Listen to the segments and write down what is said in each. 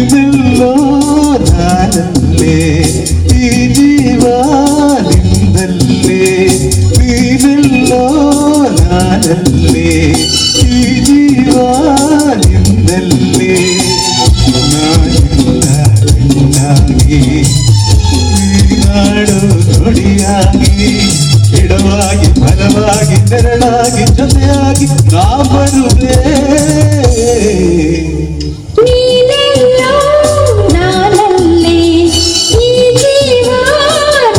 ನೀನೆಲ್ಲೋ ನಾನಲ್ಲೇ, ಈ ಜೀವ ನಿಂದಲ್ಲೇ. ನೀನೆಲ್ಲೋ ನಾನಲ್ಲೇ, ಈ ಜೀವ ನಿಂದಲ್ಲೇ. ನಾನಿನ್ನ ಕಣ್ಣಾಗಿ, ನೀನಾಡೋ ನುಡಿಯಾಗಿ, ಗಿಡವಾಗಿ ಮರವಾಗಿ ನೆರಳಾಗಿ ಜೊತೆಯಾಗಿ ನಾ ಬರುವೆ. ನೀನೆಲ್ಲೋ ನಾನಲ್ಲೇ, ಈ ಜೀವ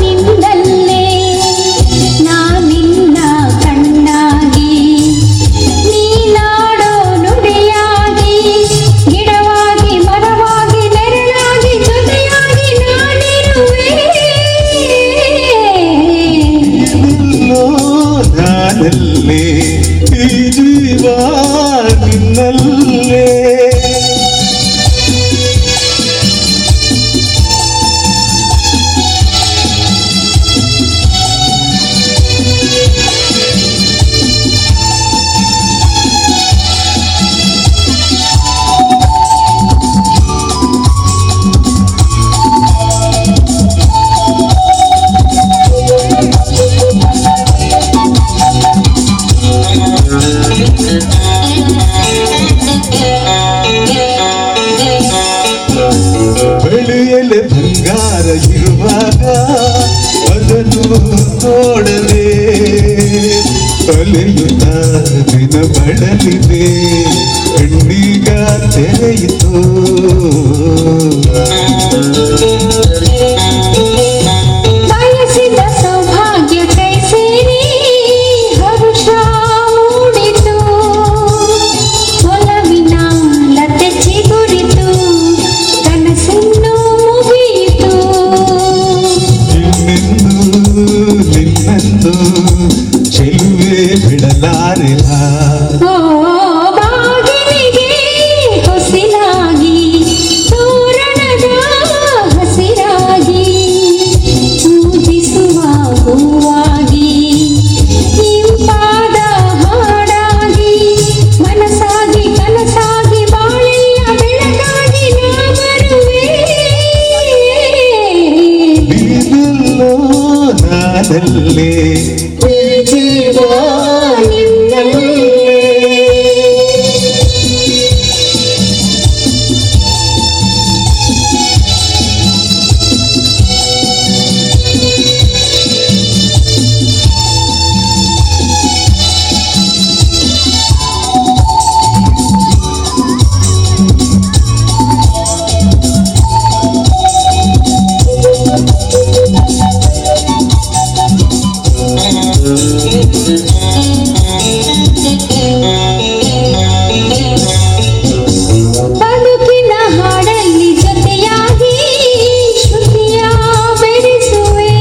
ನಿನ್ನಲ್ಲೇ. ನಾನಿನ್ನ ಕಣ್ಣಾಗಿ, ನೀನಾಡೋ ನುಡಿಯಾಗಿ, ಗಿಡವಾಗಿ ಮರವಾಗಿ ನೆರಳಾಗಿ ಜೊತೆಯಾಗಿ ನಾನಿರುವೆ. ನೀನೆಲ್ಲೋ ನಾನಲ್ಲೇ, ಈ ಜೀವ ನಿನ್ನಲ್ಲೇ. ಬೆಳೆಯಲೆ ಬಂಗಾರ ಇರುವಾಗ ಅದನ್ನು ನೋಡದೆ ಅಲೆಯುತ್ತ ದಿನ ಬಳಲಿದೆ, ಕಣ್ಣೀಗ ತೆರೆಯಿತು. ಬಯಸಿದ ಸೌಭಾಗ್ಯ ಕೈ ಸೇರಿ ಹರುಷ ಮೂಡಿತು, ಒಲವಿನ ಲತೆ ಚಿಗುರಿತು, ಕನಸಿನ್ನು ಮುಗಿಯಿತು. ಇನ್ನೆಂದು ನಿನ್ನಂದು ಚೆಲುವೆ ಬಿಡಲಾರೆಲ. ಓ ಬಾಗಿಲಿಗೆ ಹೊಸಿಲಾಗಿ, ತೋರಣದ ಹಸಿರಾಗಿ, ಪೂಜಿಸುವ ಹೂವಾಗಿ, ಇಂಪಾದ ಹಾಡಾಗಿ, ಮನಸಾಗಿ ಕನಸಾಗಿ, ಬಾಳೆಲ್ಲ ಬೆಳಕಾಗಿ ನಾ ಬರುವೆ. ನೀನೆಲ್ಲೋ ನಾನಲ್ಲೇ, ಈ ಜೀವ ನಿನ್ನಲ್ಲೇ. ಬದುಕಿನ ಹಾಡಲ್ಲಿ ಜೊತೆಯಾಗಿ ಶ್ರುತಿಯ ಬೆರೆಸುವೆ,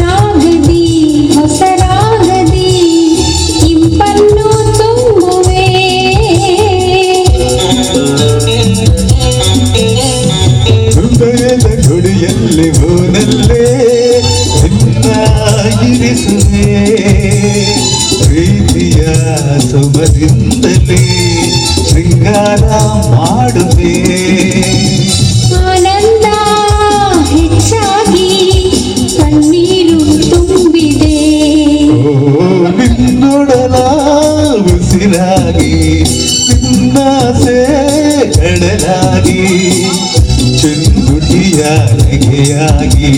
ರಾಗದಿ ಹೊಸ ರಾಗದಿ ಇಂಪನ್ನು ತುಂಬುವೆ. ಹೃದಯದ ಗುಡಿಯಲ್ಲಿ ಹೂನಲ್ಲೇ ನಿನ್ನ ಇರಿಸುವೆ, ಪ್ರೀತಿಯ ಸುಮದಿಂದಲೇ ಶೃಂಗಾರ ಮಾಡುವೆ. ಆನಂದ ಹೆಚ್ಚಾಗಿ ಕಣ್ಣೀರು ತುಂಬಿದೆ. ಓ ನಿನ್ನೊಡಲ ಉಸಿರಾಗಿ, ನಿನ್ನಾಸೆ ಕಡಲಾಗಿ, ಚೆಂದುಟಿಯ ನಗೆಯಾಗಿ,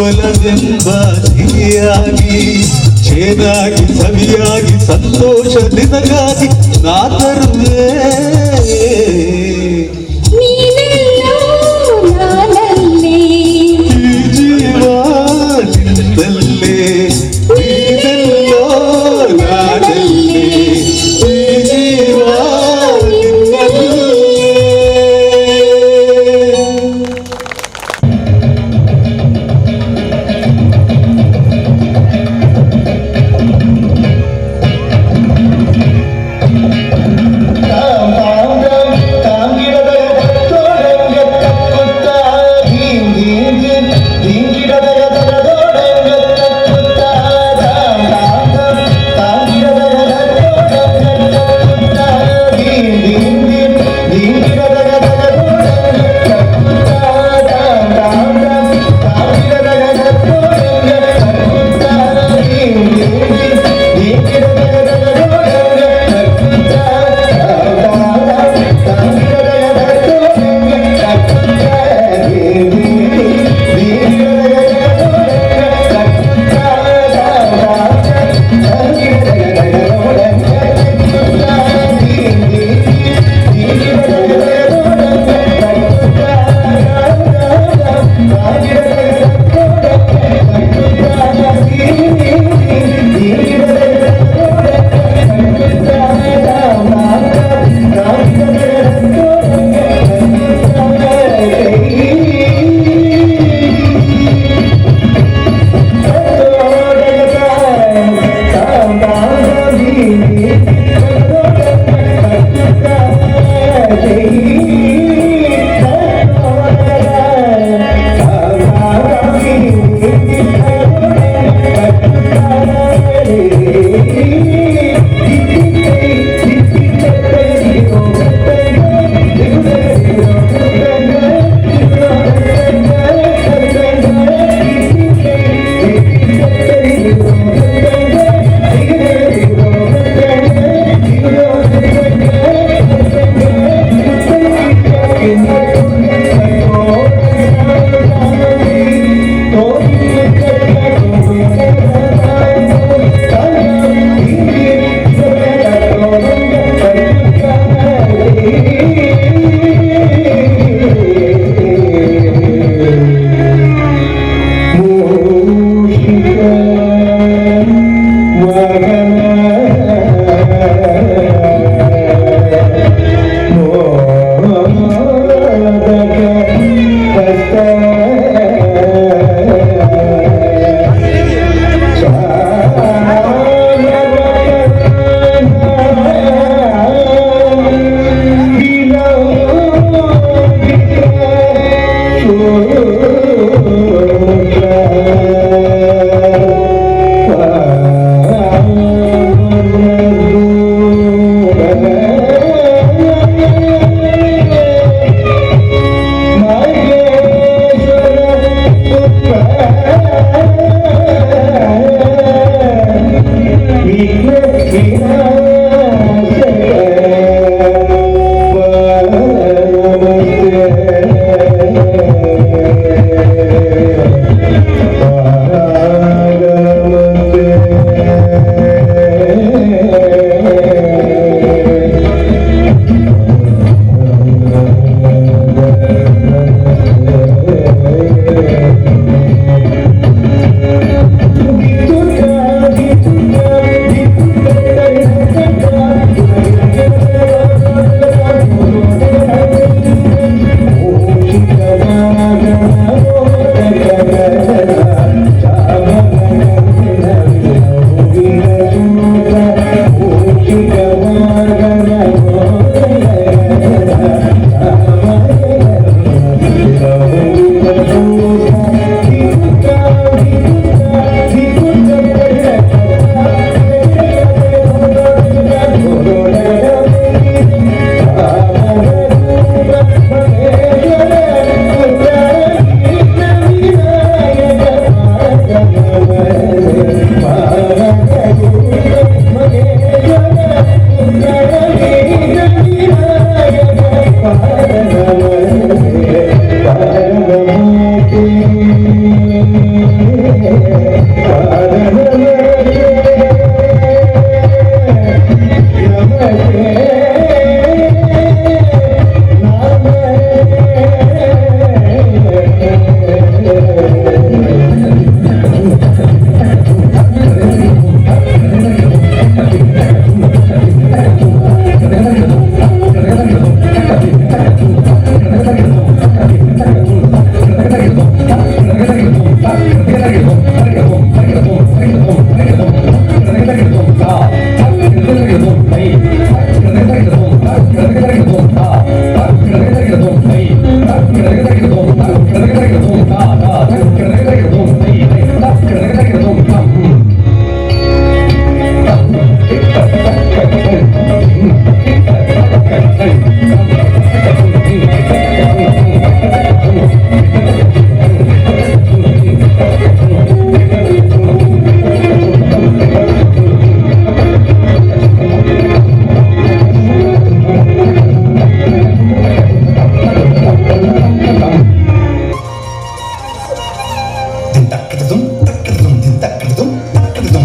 ಒಲವೆಂಬ ಸಿಹಿಯಾಗಿ, ಚೇನಾಗಿ ಸವಿಯಾಗಿ, ಸಂತೋಷ ನಿನಗಾಗಿ ನಾ ತರುವೆ. ನೀನೆಲ್ಲೋ ನಾನಲ್ಲೇ, ಈ ಜೀವ ನಿಂದಲ್ಲೇ. ನೀನೆಲ್ಲೋ ನಾನಲ್ಲೇ, ಈ ಜೀವ ನಿನ್ನಲ್ಲೇ. ಕಾಮ.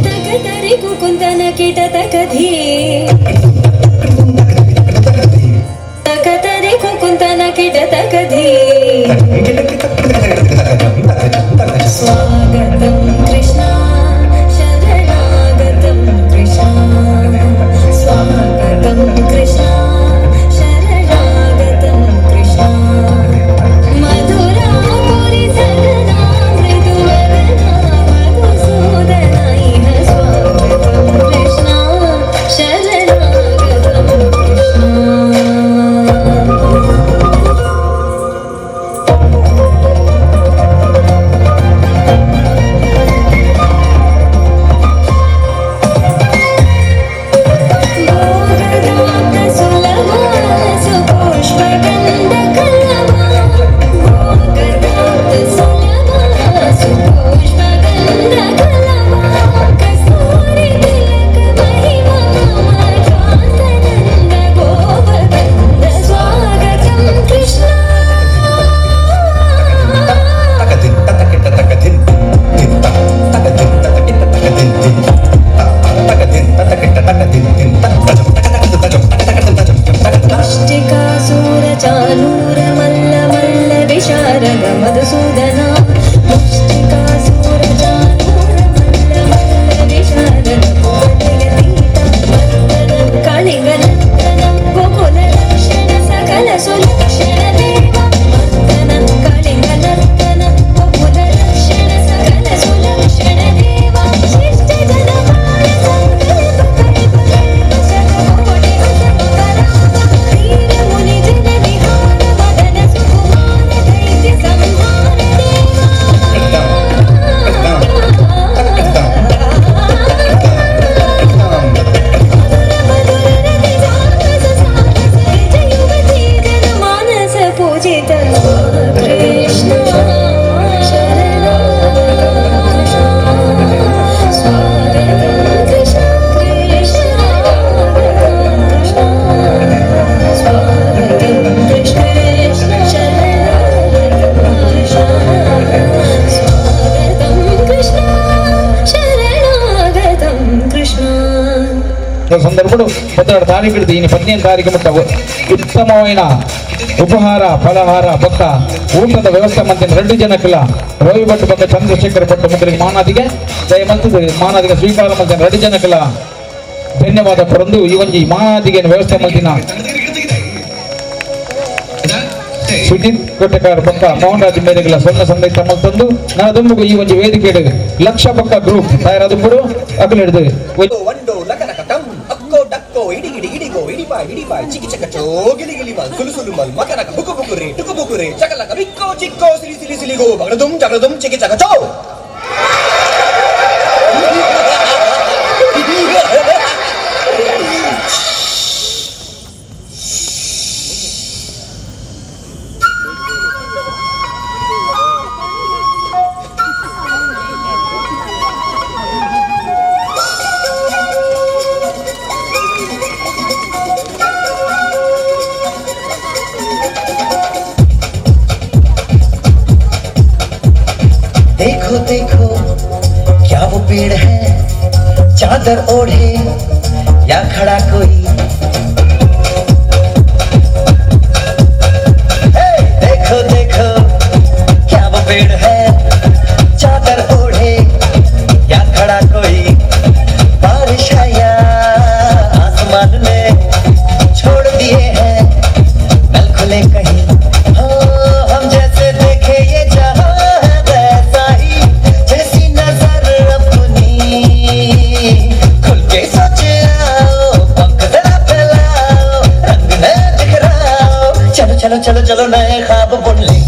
ತಗತರಿ ಕುಕುಂದನ ಕೀಟ ತಗಧಿ ತಗತರಿ ಕುಕುಂದನ ಕೀಟ ತಗಧಿ. ಸ್ವಾಗತಂ ಕೃಷ್ಣ ಶರಣಾಗತಂ ಕೃಷ್ಣ, ಸ್ವಾಗತಂ ಕೃಷ್ಣ ಶರಣಾಗತಂ ಕೃಷ್ಣ. ಮಧುರಾಪುರಿ ಸದನಾ ಮೃದುವದನಾ ಮಧುಸೂದನ ಇಹ ಸ್ವಾಗತಂ ಕೃಷ್ಣ ಶರಣಾಗತಂ ಕೃಷ್ಣ. ಭೋಗದಾತ ಸುಲಭ ಸುಪುಷ್ಪಗಂಧ ಕಲ್ಲಭ, ಭೋಗದಾತ ಸುಲಭ ಸುಪುಷ್ಪಗಂಧ ಕಲ್ಲಭ, ಕಸ್ತೂರಿ ತಿಲಕ ಮಹಿಮಾ ಕಾಂತನಂದ ಗೋಪಗಂಧ ಸ್ವಾಗತಂ ಕೃಷ್ಣ. ಮುಷ್ಟಿಕಾಸೂರ ಚಾನೂರ ಮಲ್ಲ ಮಲ್ಲ ವಿಶಾರದ ಮಧುಸೂದನ, ಮುಷ್ಟಿಕಾಸೂರ ಚಾನೂರ ಮಲ್ಲ ಮಲ್ಲ ವಿಶಾರದ ಕುವಲಯತೀತ ಮರ್ತನ, ಕಳಿಂಗ ನರ್ತನ ಗೋಕುಲ ರಕ್ಷಣ ಸಕಲ ಸುಲಕ್ಷಣ ದೇವ ಮರ್ತನ, ಕಳಿಂಗ ನರ್ತನ ಗೋಕುಲ ರಕ್ಷಣ ಸಕಲ ಸುಲಕ್ಷಣ ದೇವ, ಶಿಷ್ಟ ಜನಪಾಲ ಸಂಕಲ್ಪ ಕಲ್ಪ ಕಲ್ಪ ಶತಕೋಟಿ ಉತ್ತಮ ವೀರ ಮುನಿ ಜನ ವಿಹಾರ ಮದನ ಸುಕುಮಾರ ದೈತ್ಯ ಸಂಹಾರ ದೇವ. ಮಾನಸ ಪೂಜಿತ ಕೃಷ್ಣ ಸ್ವಾಗತ ಕೃಷ್ಣ ಕೃಷ್ಣ ಸ್ವಾಗತ ಕೃಷ್ಣ ಸ್ವಾಗತಂ ಕೃಷ್ಣ ಶರಣಾಗತಂ ಕೃಷ್ಣ. సందర్భుడు 12 తారీఖు దీని 15 తారీఖు ముట్ట ఉత్తమమైన ఉపహార ఫలహార బొక్క ಊಟದ ವ್ಯವಸ್ಥೆ ಮಂತಿನ 2 ಜನಕ್ಲ ರವಿ ಭಟ್ ಬೊಕ್ಕ ಚಂದ್ರಶೇಖರ್ ಭಟ್ ಮುಖರಿಗೆ ಮಾನಾದಿಗೆ ದಯಮಂತದ ಮಾನಾದಿಗೆ ಸ್ವೀಕಾರ ಮಂತಿನ 2 ಜನಕ್ಲ ಧನ್ಯವಾದ ಕೊರಂದು ಈ ಒಂಜಿ ಮಾನಾದಿಗೆ ವ್ಯವಸ್ಥೆ ಮಂತಿನ ಸುಜಿತ್ ಕೊಟ್ಟಕಾರ ಬೊಕ್ಕ ಮೋಹನ್ ರಾಜ್ ಮೇರೆಗಳ ಸೊನ್ನ ಸಂದೇಶ ಮಲ್ತಂದು ನಾದೊಂಬುಗು ಈ ಒಂಜಿ ವೇದಿಕೆ ಲಕ್ಷ ಬೊಕ್ಕ ಗ್ರೂಪ್ ತಯಾರಾದುಂಬುಡು ಅಕಲು ಹಿಡಿದು ವಂಡೋ ಲಕ ಲಕ ಟಂ ಅಕ್ಕೋ ಡಕ್ಕೋ ಇಡಿಗಿಡಿ ಇಡಿಗೋ ಇಡಿಬಾಯ್ ಇಡಿಬಾಯ್ ಚಿಕಿ ಚಕ ಚೋ ಗಿಲಿ ಗಿಲಿ ಮಲ್ ಸುಲು ಸುಲು ಮಲ್ ಮಕನಕ ಬುಕು ಬುಕು ರೇ ಟುಕು ಬುಕು ರೇ ಚಕಲಕ ಬಿಕ್ಕೋ ಚಿಕ್ಕೋ ಸಿಲಿ ಸಿಲಿ ಸಿಲಿಗೋ ಬಗಡದುಂ ಜಗಡದುಂ ಚಿಕಿ ಚಕ ಚೋ. देखो देखो क्या वो पेड़ है चादर ओढ़े या खड़ा कोई। हे, देखो देखो क्या वो पेड़ है चादर ओढ़े या खड़ा कोई। बारिश है या आसमान ने छोड़ दिए हैं नल खुले कहीं। हो हम जैसे देखे ये जहां है वैसा ही, जैसी नजर अपनी। खुल के सोचे आओ, पंख जरा फैलाओ, रंग नए बिखराओ, चलो चलो चलो चलो नए ख्वाब बुन ले।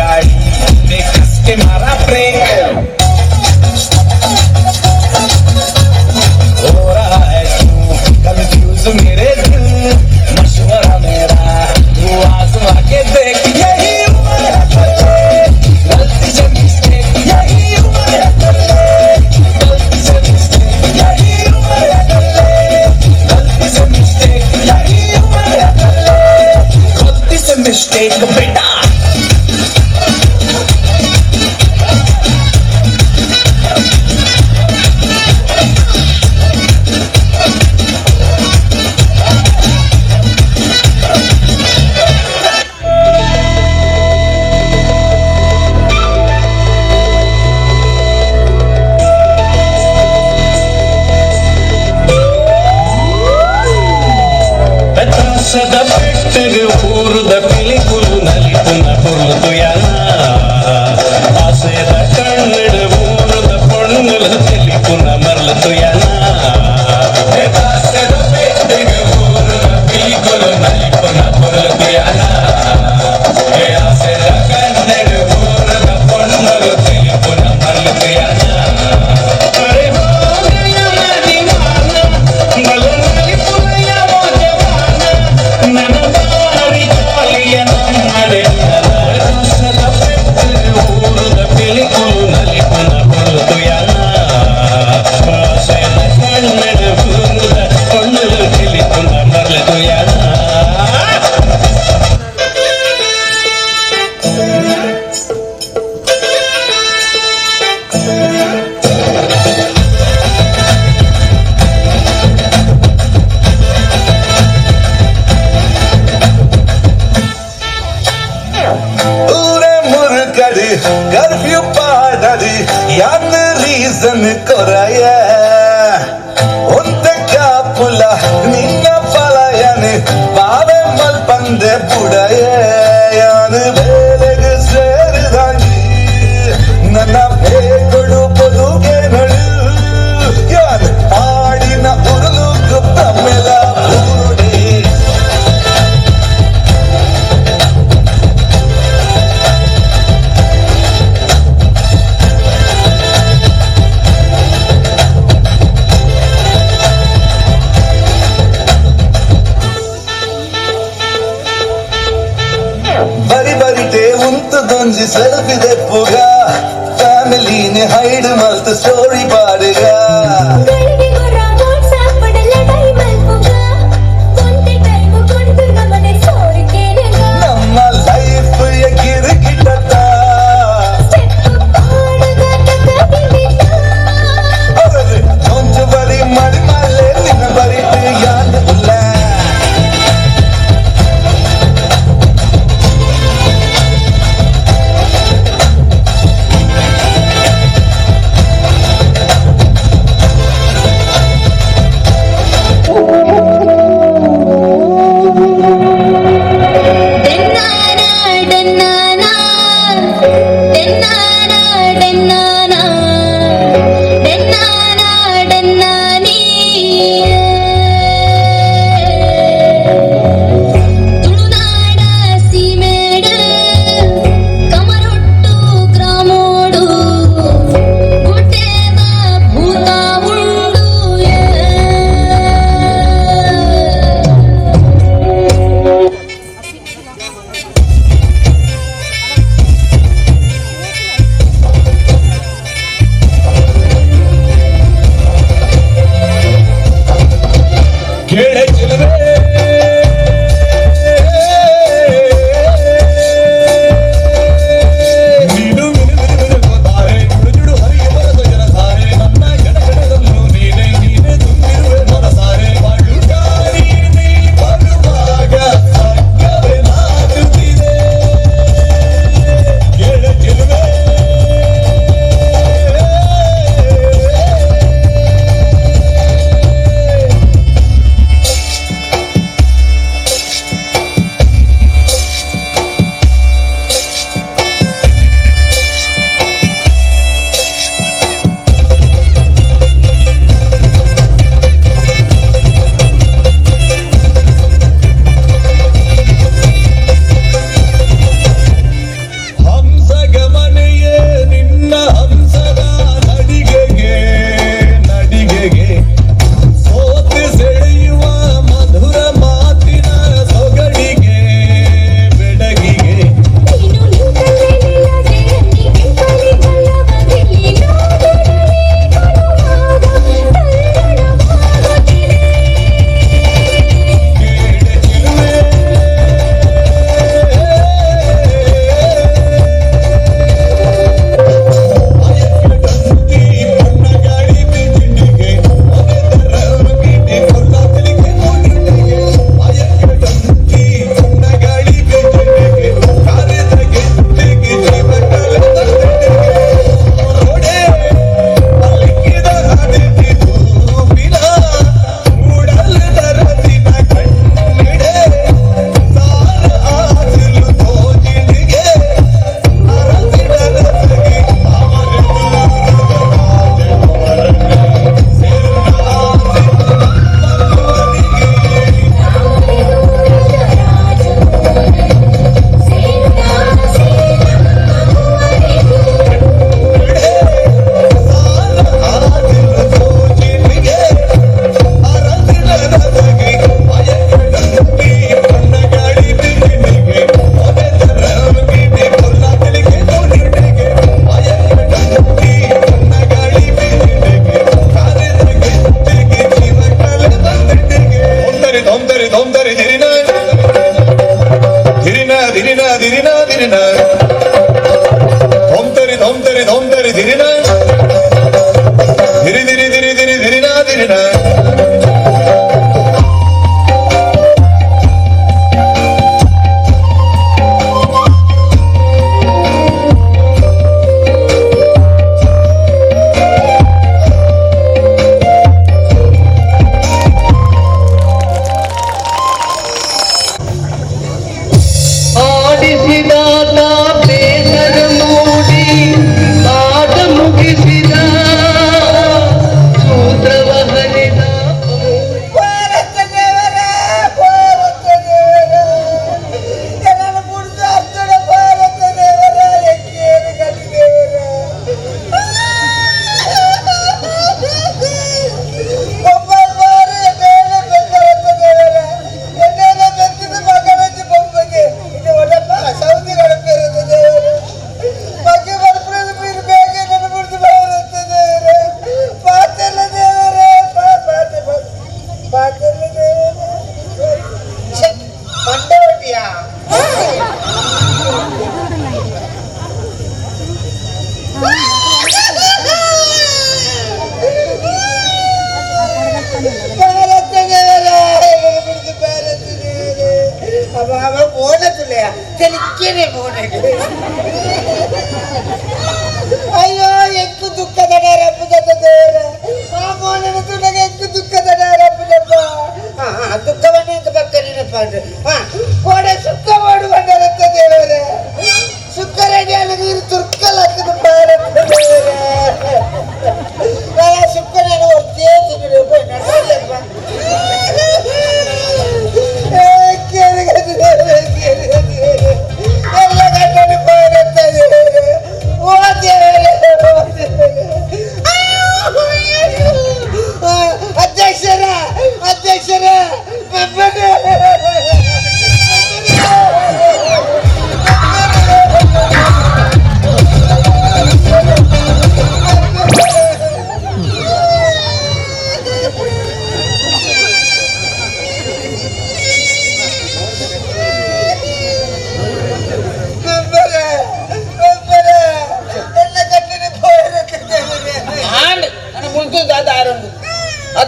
गाड़ी ने कस के मारा ब्रेक। हो रहा है तू कंफ्यूज मेरे दिल, मशवरा मेरा तू आजमा के देख। यही उम्र है कर ले गलती से मिस्टेक, यही उम्र है कर ले गलती से मिस्टेक, यही उम्र है कर ले गलती से मिस्टेक, यही उम्र है कर ले गलती से मिस्टेक बेटा। ಬೆತ್ತಾಸದ ಪೆಟ್ಟೆಗೆ ಊರುದ ಪಿಲಿಕುಲು ನಲಿಪುನ ಪೊರ್ಲು ತುಯನ, ಆಸೆದ ಕಣ್ಣಡ ಊರುದ ಪೊಣ್ಣುಲು ತೆಲಿಪುನ ಮರ್ಲು ತುಯನ. ಬೆತ್ತಾಸದ ಪೆಟ್ಟೆಗೆ ಊರುದ ಪಿಲಿಕುಲು ನಲಿಪುನ ಪೊರ್ಲು ತುಯನ, ಆಸೆದ ಕಣ್ಣಡ ಊರುದ ಪೊಣ್ಣುಲು ತೆಲಿಪುನ ಮರ್ಲು ತುಯನ. ಅರೆ ಹೋಗಯ ಮದಿಮಾನ ಬಲ ನಲಿಪುನಯ ಮೋಜವಾನ, ನನ್ನ ಬಾರಿ ಜಾಲಿಯ ನಮ್ಮಡೆ. ಊರುದ ಪಿಲಿಕುಲು ನಲಿಪುನ ಪೊರ್ಲು ತುಯನ, ಆಸೆದ ಕಣ್ಣಡ ಊರುದ ಪೊಣ್ಣುಲು ತೆಲಿಪುನ ಮರ್ಲು ತುಯನ. ಊರೇ ಮುರುಕಡಿ ಕರ್ಫ್ಯೂ ಪಾಡಡಿ ಯಾನ್ ರೀಸನ್ ಕೊರಯ, ಒಂತೆ ಕಾಪುಲ ನಿನ್ನ ಫಲಯನೆ ಬಾವೆ ಮಲ್ಪಂದೆ ಪುಡಯ. ಯಾನು ಬೇಲೆಗೆ ಸೇರಿದಾಂಗಿ ನನ್ನ ಬೇಕೊಡು ಬದುಕೆ ನಡು, ಯಾನ್ ಆಡಿನ ಉರುಲು ಗುಪ್ತ ಮೇಲ ಊರುಡೆ. ಬರಿ ಬರಿಟೆ ಉಂತು ದೊಂಜಿ ಸೆಲ್ಫಿ ದೆಪ್ಪುಗ, ಫ್ಯಾಮಿಲಿನೇ ಹೈಡ್ ಮಲ್ತ್ ಸ್ಟೋರಿ ಪಾಡುಗ. ಗಳಿಗೆ ಗೊರ ವಾಟ್ಸಾಪ್ ಲಡೈ ಮಲ್ಪುಗ, ಒಂತೆ ಟೈಮ್ ಕೊಡ್ದು ನಮನೆ ಸೋರಿಕೆನಗ. ನಮ್ಮ ಲೈಫ್ ಕಿರಿಕಿಟತ ಸ್ಟೆಪ್ ಪಾಡುಗ ತಕ ದಿಮಿತ. ಅವರದು ಒಂಜು ಬರಿ ಮಡಿ ಮಲ್ಲೆ ನಿನ್ನ ಬರಿಟೆ ಯಾನ್ ಉಲ್ಲ.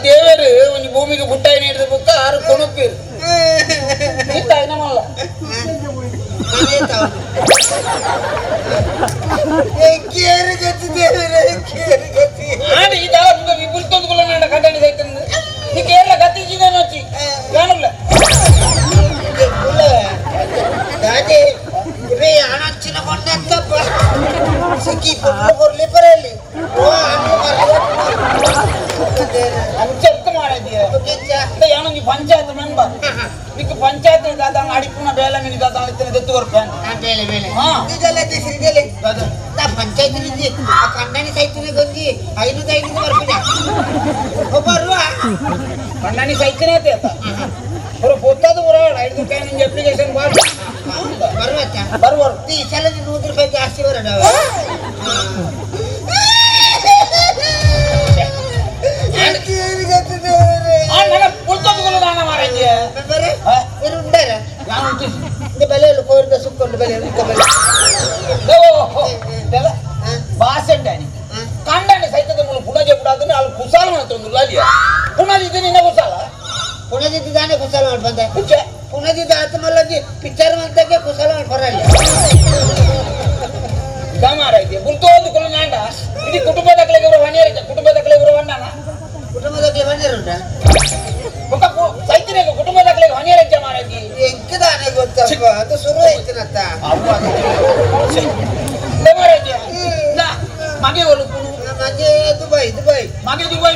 ದೇವರು ಒಂಜಿ ಭೂಮಿಗೆ ಬುಟ್ಟಾಯಿ ನೀಡಿದ ಬುಕ್ಕ ಆರು ಕೊನುಪೀರು ಈತಾಯಿನ ಮಲ್ಲ ಈ ದಾಳ ಮುಂದೆ ವಿಪುಲ್ತೊಂದು ನಾಡ ಕಡ್ಡಾಣಿ ಸೈತಂದು ನೀ ಕೇರಳ ಕತ್ತಿಜಿದ ನೋಚಿ ಕಾಣಲ್ಲ ಪಂಚಾಯತ್ ಮೆಂಬರ್ ನಿಕ್ ಪಂಚಾಯತ್ ದಾದ ಅಡಿಪುನ ಬೇಲೆ ಮಿನಿ ದಾದ ಇತ್ತನೆ ದೆತ್ತು ಕೊರ್ಪೇನ್ ಬೇಲೆ ಬೇಲೆ ಇದೆಲ್ಲ ನಾ ಪಂಚಾಯತ್ ನಿಂದಿ ಆ ಕಂಡನಿ ಸೈತಿನ ಗೊಂಜಿ ಐದು ಐದು ಬರ್ಪಿನ ಬರುವ ಕಂಡನಿ ಸೈತಿನ ಆತ ಬರೋ ಪೊತ್ತದು ಬರೋಣ ಐದು ರೂಪಾಯಿ ನಿಂಗೆ ಅಪ್ಲಿಕೇಶನ್ ಬಾರ್ ಬರುವ ಬರುವರು ಈ ಸಲ 100 ರೂಪಾಯಿ ಜಾಸ್ತಿ ಬರೋಣ ಕಂಡನೆ ಸೈತದ ಮೂಲ ಪುಣಜೆ ಪುಡಾದ್ರೆ ಅಲ್ಲಿ ಕುಸಾಲ ಮಾಡ್ತೊಂದು ಅಲ್ಲಿಯ ಪುಣಜಿದ್ದು ನಿನ್ನ ಕುಸಾಲ ಪುಣಜಿದ್ದು ತಾನೇ ಕುಸಾಲ ಮಾಡಿ ಬಂದೆ ಪುಣಜಿದ್ದು ಆತ್ಮಲ್ಲಂಜಿ ಪಿಕ್ಚರ್ ಮಂತಕ್ಕೆ ಕುಸಾಲ ಮಾಡಿ ಬರಲ್ಲ ಗಮಾರ ಇದೆ ಬುಲ್ತೋದು ಕುಲನಾಂಡ ಇಡೀ ಕುಟುಂಬದ ಕಲೆಗೆ ಇವರು ಹೊಣೆಯರಿದ್ದ ಕುಟುಂಬದ ಕಲೆ ಇವರು ಹೊಣ್ಣನ ಕುಟುಂಬದ ಕಲೆ ಹೊಣೆಯರುಂಟ ಸೈತಿನ ಕುಟುಂಬದ ಕಲೆಗೆ ಹೊಣೆಯರಿದ್ದ ಮಾರಾಜಿ ಎಂಕದಾನೆ ಗೊತ್ತಪ್ಪ ಅದು ಶುರು ಆಯ್ತಿನತ್ತ ಮಗೆ ಒಲುಪುನು ಮಗೆ ದುಬೈ ದುಬೈ ಮಗೆ ದುಬೈ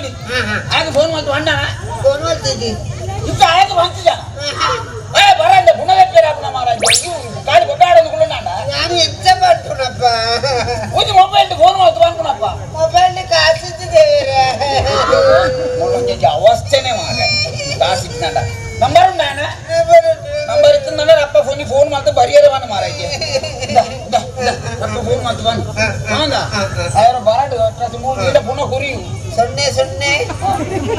ಆಗ ಫೋನ್ ಮಾಡ್ತು ಅಣ್ಣನ ಫೋನ್ ಮಾಡ್ತಿದ್ದಿ ಇತ್ತ ಆಗ ಬಂತಿದ್ದ ಏ ಬರಂದ ಪುನಃ ಪೇರಾಪನ ಮಾರಾಜ ಇವು ಕಾಡು ಕೊಟ್ಟಾಡೋದು ಕುಲನಾಂಡ ನಾನು ಎಂತ ಮಾಡ್ತುನಪ್ಪ ಒಂದು ಮೊಬೈಲ್ ಫೋನ್ ಮಾಡ್ತು ಅನ್ಕುನಪ್ಪ ಮೊಬೈಲ್ ಕಾಸಿದ್ದೆ ಅವಸ್ಥೆನೆ ಮಾರ ಕಾಸಿದ್ನಾಂಡ ನಂಬರ್ ಉಂಡಾಣ ನಂಬರ್ ಇತ್ತು ಅಪ್ಪ ಫೋನ್ ಫೋನ್ ಮಾಡ್ತು ಬರಿಯರವನ್ನ ಮಾರಾಯ್ಕೆ ಅಪ್ಪ ಫೋನ್ ಮಾಡ್ತು ಬಂದು ಹೌದಾ ಅವರ ಬರಾಡು ಮೂರು ಪುನಃ ಕುರಿಯು 0 0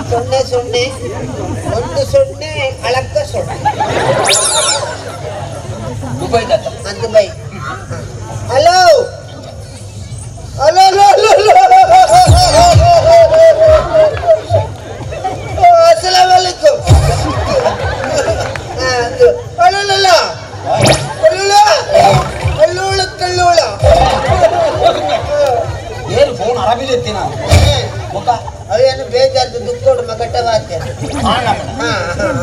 0 0 1 0 ಅಳಕ್ಕ 0 Dubai Dubai hello hello hello ಅಸ್ಸಲಾಮು ಅಲೈಕುಂ hello hello ಕಳ್ಳೋಳ ಕಳ್ಳೋಳ ಏನು ಫೋನ್ ಅರಬಿದೆ ಎತ್ತಿನ ಮುಖ ಅವೇನು ಬೇಜಾರ್ದು ದುಕ್ಕೋಡು ಮಗಟ್ಟ ವಾದ್ಯ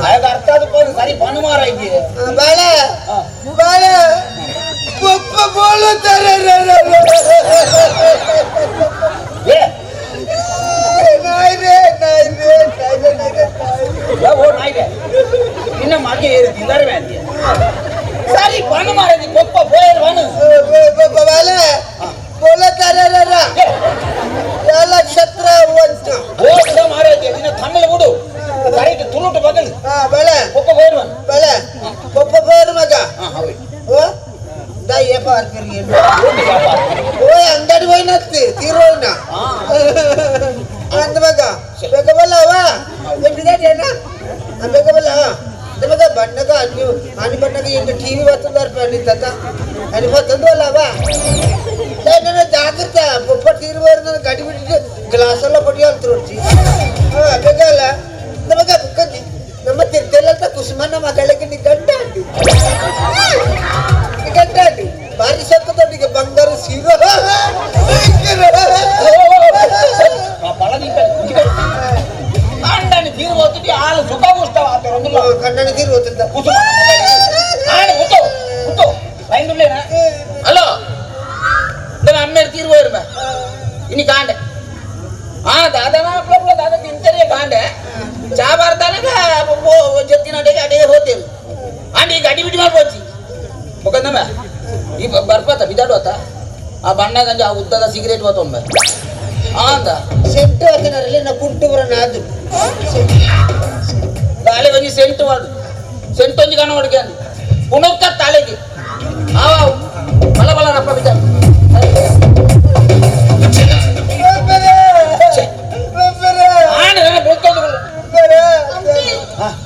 ಆಗ ಅರ್ಥ ಆದ ಸರಿ ಪನುಮಾರ ಇದೆಯೇ ಬಾಳ ಬಾಳ ಪಪ್ಪ ಬೋಳುತ್ತಾರೆ ನಾಯ್ರೆ ನಾಯ್ರೆ ನಾಯ್ರೆ ನಾಯ್ರೆ ಓ ನಾಯ್ರೆ ನಿನ್ನ ಮಗೆ ಏರುತ್ತಿದ್ದಾರೆ ಅಂತೀಯ ಸರಿ ಪನುಮಾರ ಪಪ್ಪ ಪೋಯರ್ ಬನು ಬಾಳ ಬೋಲತ್ತಾರೆ ನಕ್ಷತ್ರ ತಮಿಳು ಬಿಡು ಕರೆಕ್ಟ್ ತುಳುಟು ಬದಲು ಬಳೆ ಪೊಪ್ಪ ಪೋಯರ್ ಬಳೆ ಪೊಪ್ಪ ಪೋಯರ್ ಮಗ ಏಪ ಓಯ್ ಅಂಗಡಿ ಹೋಯ್ನತ್ತಿ ತೀರೋಯ್ನ ಅಂದ ಮಗ ಬೇಕಬಲ್ಲ ಅವ ಏನ ಬೇಕಬಲ್ಲ ಮಗ ಬಣ್ಣಗ ಅಲ್ಲಿ అని ಬಣ್ಣಗ ಇಂಕ టీవీ వస్తున్నారు పని తాత అని పోతుంది అవ జాగ్రత్త పొప్ప తీరు గడి బిడ్డ గ్లాసుల్లో పొడి వెళ్తురు ಬೇಕಲ್ಲ ನಮಗ ನಮ್ಮ ತಿರ್ತೇಲಂತ ಕುಸುಮನ ಮಗಳಿಗೆ ನಿಗಂಟ ನಿಗಂಟ ಭಾರಿ ಸೊಕ್ಕದೊಟ್ಟಿಗೆ ಬಂಗಾರ ಸೀರೆ ಕಣ್ಣನ ತೀರು ಹೋಗ್ತಿದ್ದ ಹಲೋ ಅಮ್ಮೇರು ತೀರು ಹೋಯಿರ್ಬ ಇನಿ ಕಾಂಡೆ ಆ ದಾದನ ದಾದ ತಿಂತಾರೆ ಕಾಂಡೆ ಚಾ ಬಾರ್ದಾನಾಗ ಜತ್ತಿನ ಅಡಿಗೆ ಅಡಿಗೆ ಹೋಗ್ತೇವೆ ಅಂಡ್ ಈಗ ಅಡಿ ಬಿಡಿ ಮಾಡ್ಬೋಚಿ ಮುಖಂದಮ್ಮ ಈ ಬರ್ಪಾತ ಬಿದಾಡುವತ್ತ ಆ ಬಣ್ಣಗಂಜ ಆ ಉದ್ದದ ಸಿಗರೇಟ್ ಹೋತೊಂಬೆ ಅಂದ ಸೆಂಟು ಹಾಕಿನಾರಲ್ಲಿ ನಾ ಕುಂಟು ಬರೋಣ ಅದು ಗಾಳಿ ಒಂಜಿ ಸೆಂಟು ವಾಡು ಸೆಂಟು ಒಂಜಿ ಕಣ ಹೊಡಿಗೆ ಅಂದು ಪುನಕ್ಕ ತಾಳೆಗೆ ಆವ ಬಲ ಬಲ ರಪ್ಪ ಬಿದ್ದಾಡು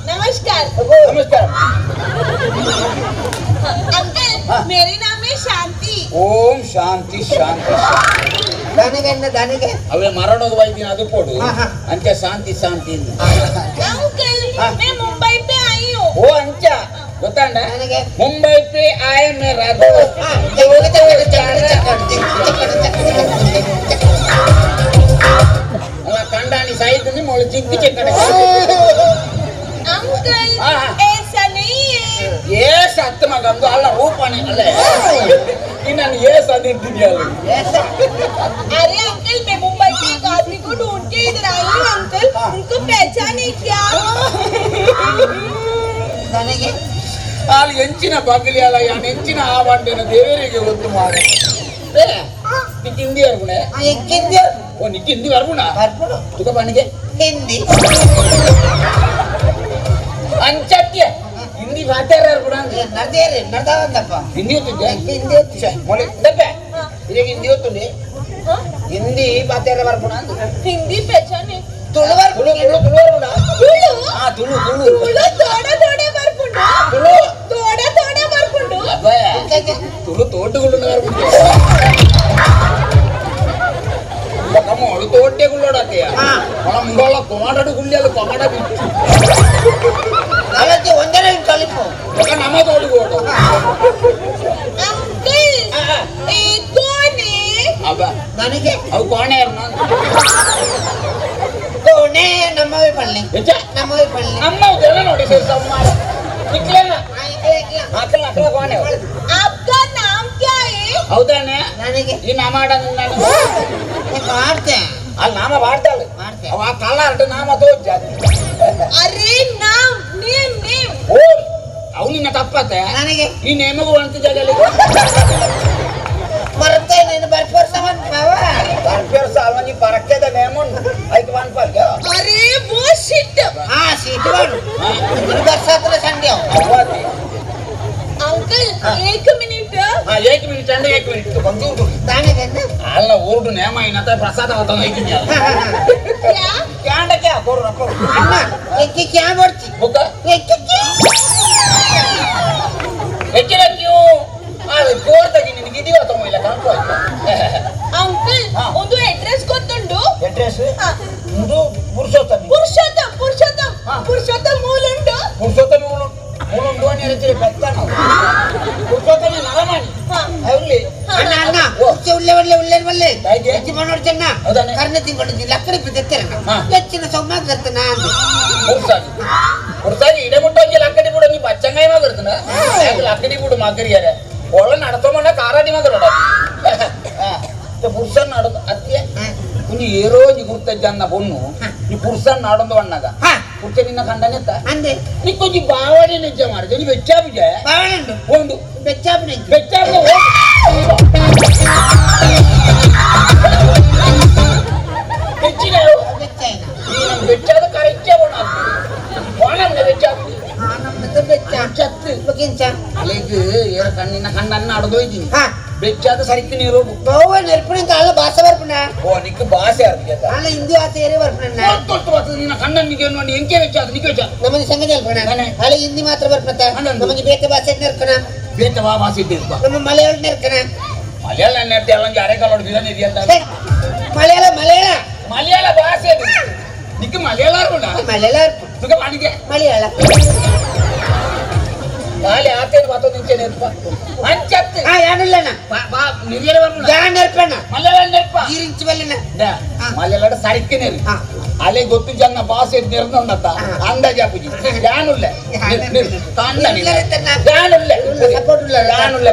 नमस्कार नमस्कार अंकल, मेरे नाम है शांति। ओम शांति शांति शांति। ದಾನಿಗೆ ಎನ್ನ ದಾನಿಗೆ ಅವೇ ಮರಣದ ವೈದ್ಯನ ಅದು ಕೊಡು ಅಂಚೆ ಶಾಂತಿ ಶಾಂತಿ अंकल मैं मुंबई पे आई हूँ ಓ ಅಂಚ ಗೊತ್ತಾಂಡ ಮುಂಬೈ ಪೇ ಆಯ ಮೇರಾ ದೋಸ್ತ್ ಅಲ್ಲ ಕಂಡಾಣಿ ಸಾಯಿತು ಮೊಳ ಚಿಕ್ಕ ಚಿಕ್ಕ अंकल ऐसा नहीं है ಏಸ್ ಅತ್ತ ಮಗಂದು ಅಲ್ಲ ರೂಪಾಣಿ ಅಲ್ಲ ನಾನು ಏಸ್ ಅದಿರ್ತಿದ್ಯಲ್ಲ. अरे अंकल मैं मुंबई के एक आदमी को ढूंढ के इधर आई हूँ अंकल, उनको पहचाने क्या? ಅಲ್ಲಿ ಎಂಚಿನ ಬಗ್ಲಿ ಅಲ್ಲ ಯಾನ್ ಎಂಚಿನ ಆ ಬಂಡೆನ ದೇವರಿಗೆ ಗೊತ್ತು ಮಾರೆ. ನಿಕ್ ಹಿಂದಿ ಅರ್ಗುಣೆ? ಹಿಂದಿ. ಓ ನಿಕ್ ಹಿಂದಿ ಅರ್ಗುಣ? ತುಕ ಬಣ್ಣಿಗೆ ಹಿಂದಿ ಅಂಚತ್ಯ ಹಿಂದಿ ಭಾತಾರ ಅರ್ಗುಣ ನರ್ದೇರಿ ನರ್ದಾವಂದಪ್ಪ ಹಿಂದಿ ಗೊತ್ತಿದ್ದೆ? ಹಿಂದಿ ಗೊತ್ತಿದೆ. ಮೊಳೆ ದಪ್ಪೆ ಇದಕ್ಕೆ ಹಿಂದಿ ಗೊತ್ತುಂಡಿ? ಹಿಂದಿ ಭಾತಾರ ಬರ್ಗುಣ ಹಿಂದಿ ಪಹಚಾನೆ ತುಳು ತುಳು ತುಳು ತುಳು ಅರ್ಗುಣ? ತುಳು ಹಾ ತುಳು ತುಳು ತುಳು ತೋಡ ತೋಡ ಬರ್ಕೊಂಡು ತುಳು ತೋಡ ತೋಡ ಬರ್ಕೊಂಡು ತುಳು ತೋಟಗಳು ಅವಳು ತೋಟೆಗುಳ್ಳೋಡತ್ತೆಯ ಅವಳ ಮುಂಡೋಳ ಕೊಮಾಡಡು ಗುಳ್ಳಿಯಲ್ಲಿ ಕೊಮಾಡ ಬಿಟ್ಟು ನಾವತ್ತೆ ಒಂದರ ಕಲಿಪು ನಮ್ಮ ತೋಟಕ್ಕೆ ಓಟು. अंकल एक कौन है? ಅಬ್ಬ ನನಗೆ ಅವು ಕೋಣೆ ಕೋಣೆ ನಮ್ಮವೇ ಪಳ್ಳಿ ನಮ್ಮವೇ ಪಳ್ಳಿ ನಮ್ಮ ನೋಡಿ ನಿಕ್ಲೇನ ಅಕ್ಕಲ ಅಕ್ಕಲ ಕೋಣೆ. आपका नाम क्या है? ಹೌದಾನೆ ನನಗೆ ಈ ನಾಮ ನಾನು ಮಾಡ್ತೆ ಅಲ್ಲಿ ನಾಮ ಮಾಡ್ತಾಳೆ ಅವ ಕಲ್ಲಾರ್ಟ ನಾಮ ತೋಜ್. ಅರೆ ನಾಮ್ ನೇಮ್ ನೇಮ್ ಓ ಅವು ನಿನ್ನ ತಪ್ಪತ್ತೆ ನನಗೆ ಈ ನೇಮಗೂ ಅಂತ ಜಾಗಲ್ಲಿ ಮರತೆ ನೀನು ಬರ್ಪೋರ್ ಸಾಮಾನ್ ಪಾವ ಬರ್ಪೋರ್ ಸಾಮಾನ್ ನೀ ಪರಕ್ಕೆದ ನೇಮುನ್ ಐಕ್ ವನ್ ಪರ್ಗ. ಅರೆ वो ಶಿಟ್ ಹಾ ಶೀಟ್ ವಾಡು ಬರ್ಸಾತ್ರ ಸಂಡೆ ಅವ್ವಾತಿ. अंकल एक मिनट. ಹಾ ಏಕ್ ಮಿನಿಟ್ ಅಂಡ ಏಕ್ ಮಿನಿಟ್ ಬಂದು ತಾನೇ ಅಲ್ಲ ಊರ್ಡು ನೇಮ అయినత ಪ್ರಸಾದ ಅವತಾನ ಐತಿದ್ಯಾ ಕ್ಯಾ ಕ್ಯಾಂಡ ಕ್ಯಾ ಕೊರು ರಪ್ಪ ಅಣ್ಣ ಎಕ್ಕಿ ಕ್ಯಾ ಬರ್ತಿ ಬುಕ್ಕ ಎಕ್ಕಿ ಎಕ್ಕಿನ ಕ್ಯೂ ಅದು ಕೋರ್ತಗಿ ನಿನಗೆ ಇದೆಯೋ ತಮ್ಮ ಇಲ್ಲ ಕಾಣ್ಕೋ. ಅಂಕಲ್ ಒಂದು ಅಡ್ರೆಸ್ ಗೊತ್ತುಂಟು? ಅಡ್ರೆಸ್ ಒಂದು ಪುರುಷೋತ್ತಮ ಪುರುಷೋತ್ತಮ ಪುರುಷೋತ್ತಮ ಪುರುಷೋತ್ತಮ ಮೂಲುಂಟು. ಪುರುಷೋತ್ತಮ ಮೂಲುಂಡು అని ಹೇಳ್ತೀರಿ పెత్తను ಪುರುಷೋತ್ತಮ ನರಮಣಿ ಅಲ್ಲಿ ಅಣ್ಣ ಅಣ್ಣ ಉಳ್ಳೆ ಒಳ್ಳೆ ಉಳ್ಳೆ ಒಳ್ಳೆ ಹೆಚ್ಚು ಮನೋಡ್ ಚೆನ್ನ ಕರ್ಣ ತಿಂಗೊಂಡಿದ್ದೀನಿ ಲಕ್ಕಡಿ ಬಿದ್ದೆತ್ತೆರಣ್ಣ ಹೆಚ್ಚಿನ ಸೊಮ್ಮ ಕರ್ತನ ಅಂದು ಪುರ್ಸಾಗಿ ಪುರ್ಸಾಗಿ ಇಡೆ ಮುಟ್ಟೋಗಿ ಲಕ್ಕಡಿ ಬಿಡು ನೀ ಬಚ್ಚಂಗಾಯ ಮಗರ್ತನ ಲಕ್ಕಡಿ ಬಿಡು ಮಗರಿಯಾರೆ ಒಳ್ಳೆ ನಡತೋಮಣ್ಣ ಕಾರಾಡಿ ಮಗರೋಡ ಪುರುಷನ್ ನಾಡೋದು ಅತ್ತೆ ಕುಂಜಿ ಏರೋ ಗುರ್ತಜ್ಜನ್ನ ಪೊಣ್ಣು ನೀ ಪುರುಷನ್ ನಾಡೊಂದು ಅಣ್ಣಗ ಪುರುಷ ನಿನ್ನ ಕಂಡನೆತ್ತ ಅಂದೆ ನೀ ಕೊಂಚ ಬಾವಡೆ ನಿಜ ಮಾರ್ಜ ನೀ ಬೆಚ್ಚಾಬಿಜ ಬಾವಡೆ ಒಂದು ಬೆಚ್ಚಾಬಿನ ಬೆಚ್ಚಾಬಿನ ಬೆಚ್ಚಿನ ಬೆಚ್ಚಾಯಿನ ಬೆಚ್ಚಾದ ಕರೆಕ್ಟೇ ಬೋಣ ಬೋಣ ಬೆಚ್ಚಾಬಿ ಅಲೆಗ್ ಏರ ಕಣ್ಣಿನ ಕಣ್ಣನ್ನ ಅಡದೋಯ್ತೀನಿ ಬೆಚ್ಚಾದ ಸರಿக்கு ನೀರು ಬಹು ನೆರ್ಪಣ ಅಲ್ಲ ಭಾಷೆ ಬರ್ಪಣ ಓ ನಿಕ್ ಭಾಷೆ ಅರ್ಥ ಅಲ್ಲ ಹಿಂದಿ ಭಾಷೆ ಏರೇ ಬರ್ಪಣ ನಿನ್ನ ಕಣ್ಣನ್ನಿಗೆ ನೋಡಿ ಎಂಕೆ ಬೆಚ್ಚಾದ ನಿಕ್ಕೆ ಬೆಚ್ಚ ನಮ್ಮದು ಸಂಗತಿ ಅಲ್ಪಣ ಅಲ್ಲ ಹಿಂದಿ ಮಾತ್ರ ಬರ್ಪಣ ನಮ್ಮದು ಬೇತೆ ಭಾಷೆ ನೆರ್ಕಣ ಬೇತೆ ಭಾಷೆ ಇದ್ದಿರ್ಪ ನಮ್ಮ ಮಲಯಾಳ ನೆರ್ಕಣ ಮಲಯಾಳ ನೆರ್ತಿ ಅಲ್ಲ ಅರೆಕಾಲೋಡು ಬಿರನ್ ಇದೆಯಲ್ಲ ಮಲಯಾಳ ಮಲಯಾಳ ಮಲಯಾಳ ಭಾಷೆ ನಿಕ್ ಮಲಯಾಳ ಅರ್ಪಣ ಮಲಯಾಳ ತುಕ ವಾಣಿಗೆ ಮಲಯಾಳ ಖಾಲಿ ಆತೇನು ಮಾತೋ ನಿಂಚೆ ನೆರ್ಪ ಅಂಚತ್ತು ಆ ಯಾನಿಲ್ಲಣ್ಣ ಬಾ ನಿರ್ಯಲ ಬರ್ಪಣ ಯಾ ನೆರ್ಪಣ ಮಲಯಾಳ ನೆರ್ಪ ಈರಿಂಚು ಬಲ್ಲಿನ ಮಲಯಾಳ ಸರಿಕ್ಕೆ ನೆರ್ ಅಲೆ ಗೊತ್ತು ಜನ ಭಾಷೆ ನೆರ್ನೊಂದತ್ತ ಅಂದಾಜ್ ಅಪ್ಪುಜಿ ಯಾನುಲ್ಲ ಯಾನುಲ್ಲ ಸಪೋರ್ಟ್ ಇಲ್ಲ ಯಾನುಲ್ಲ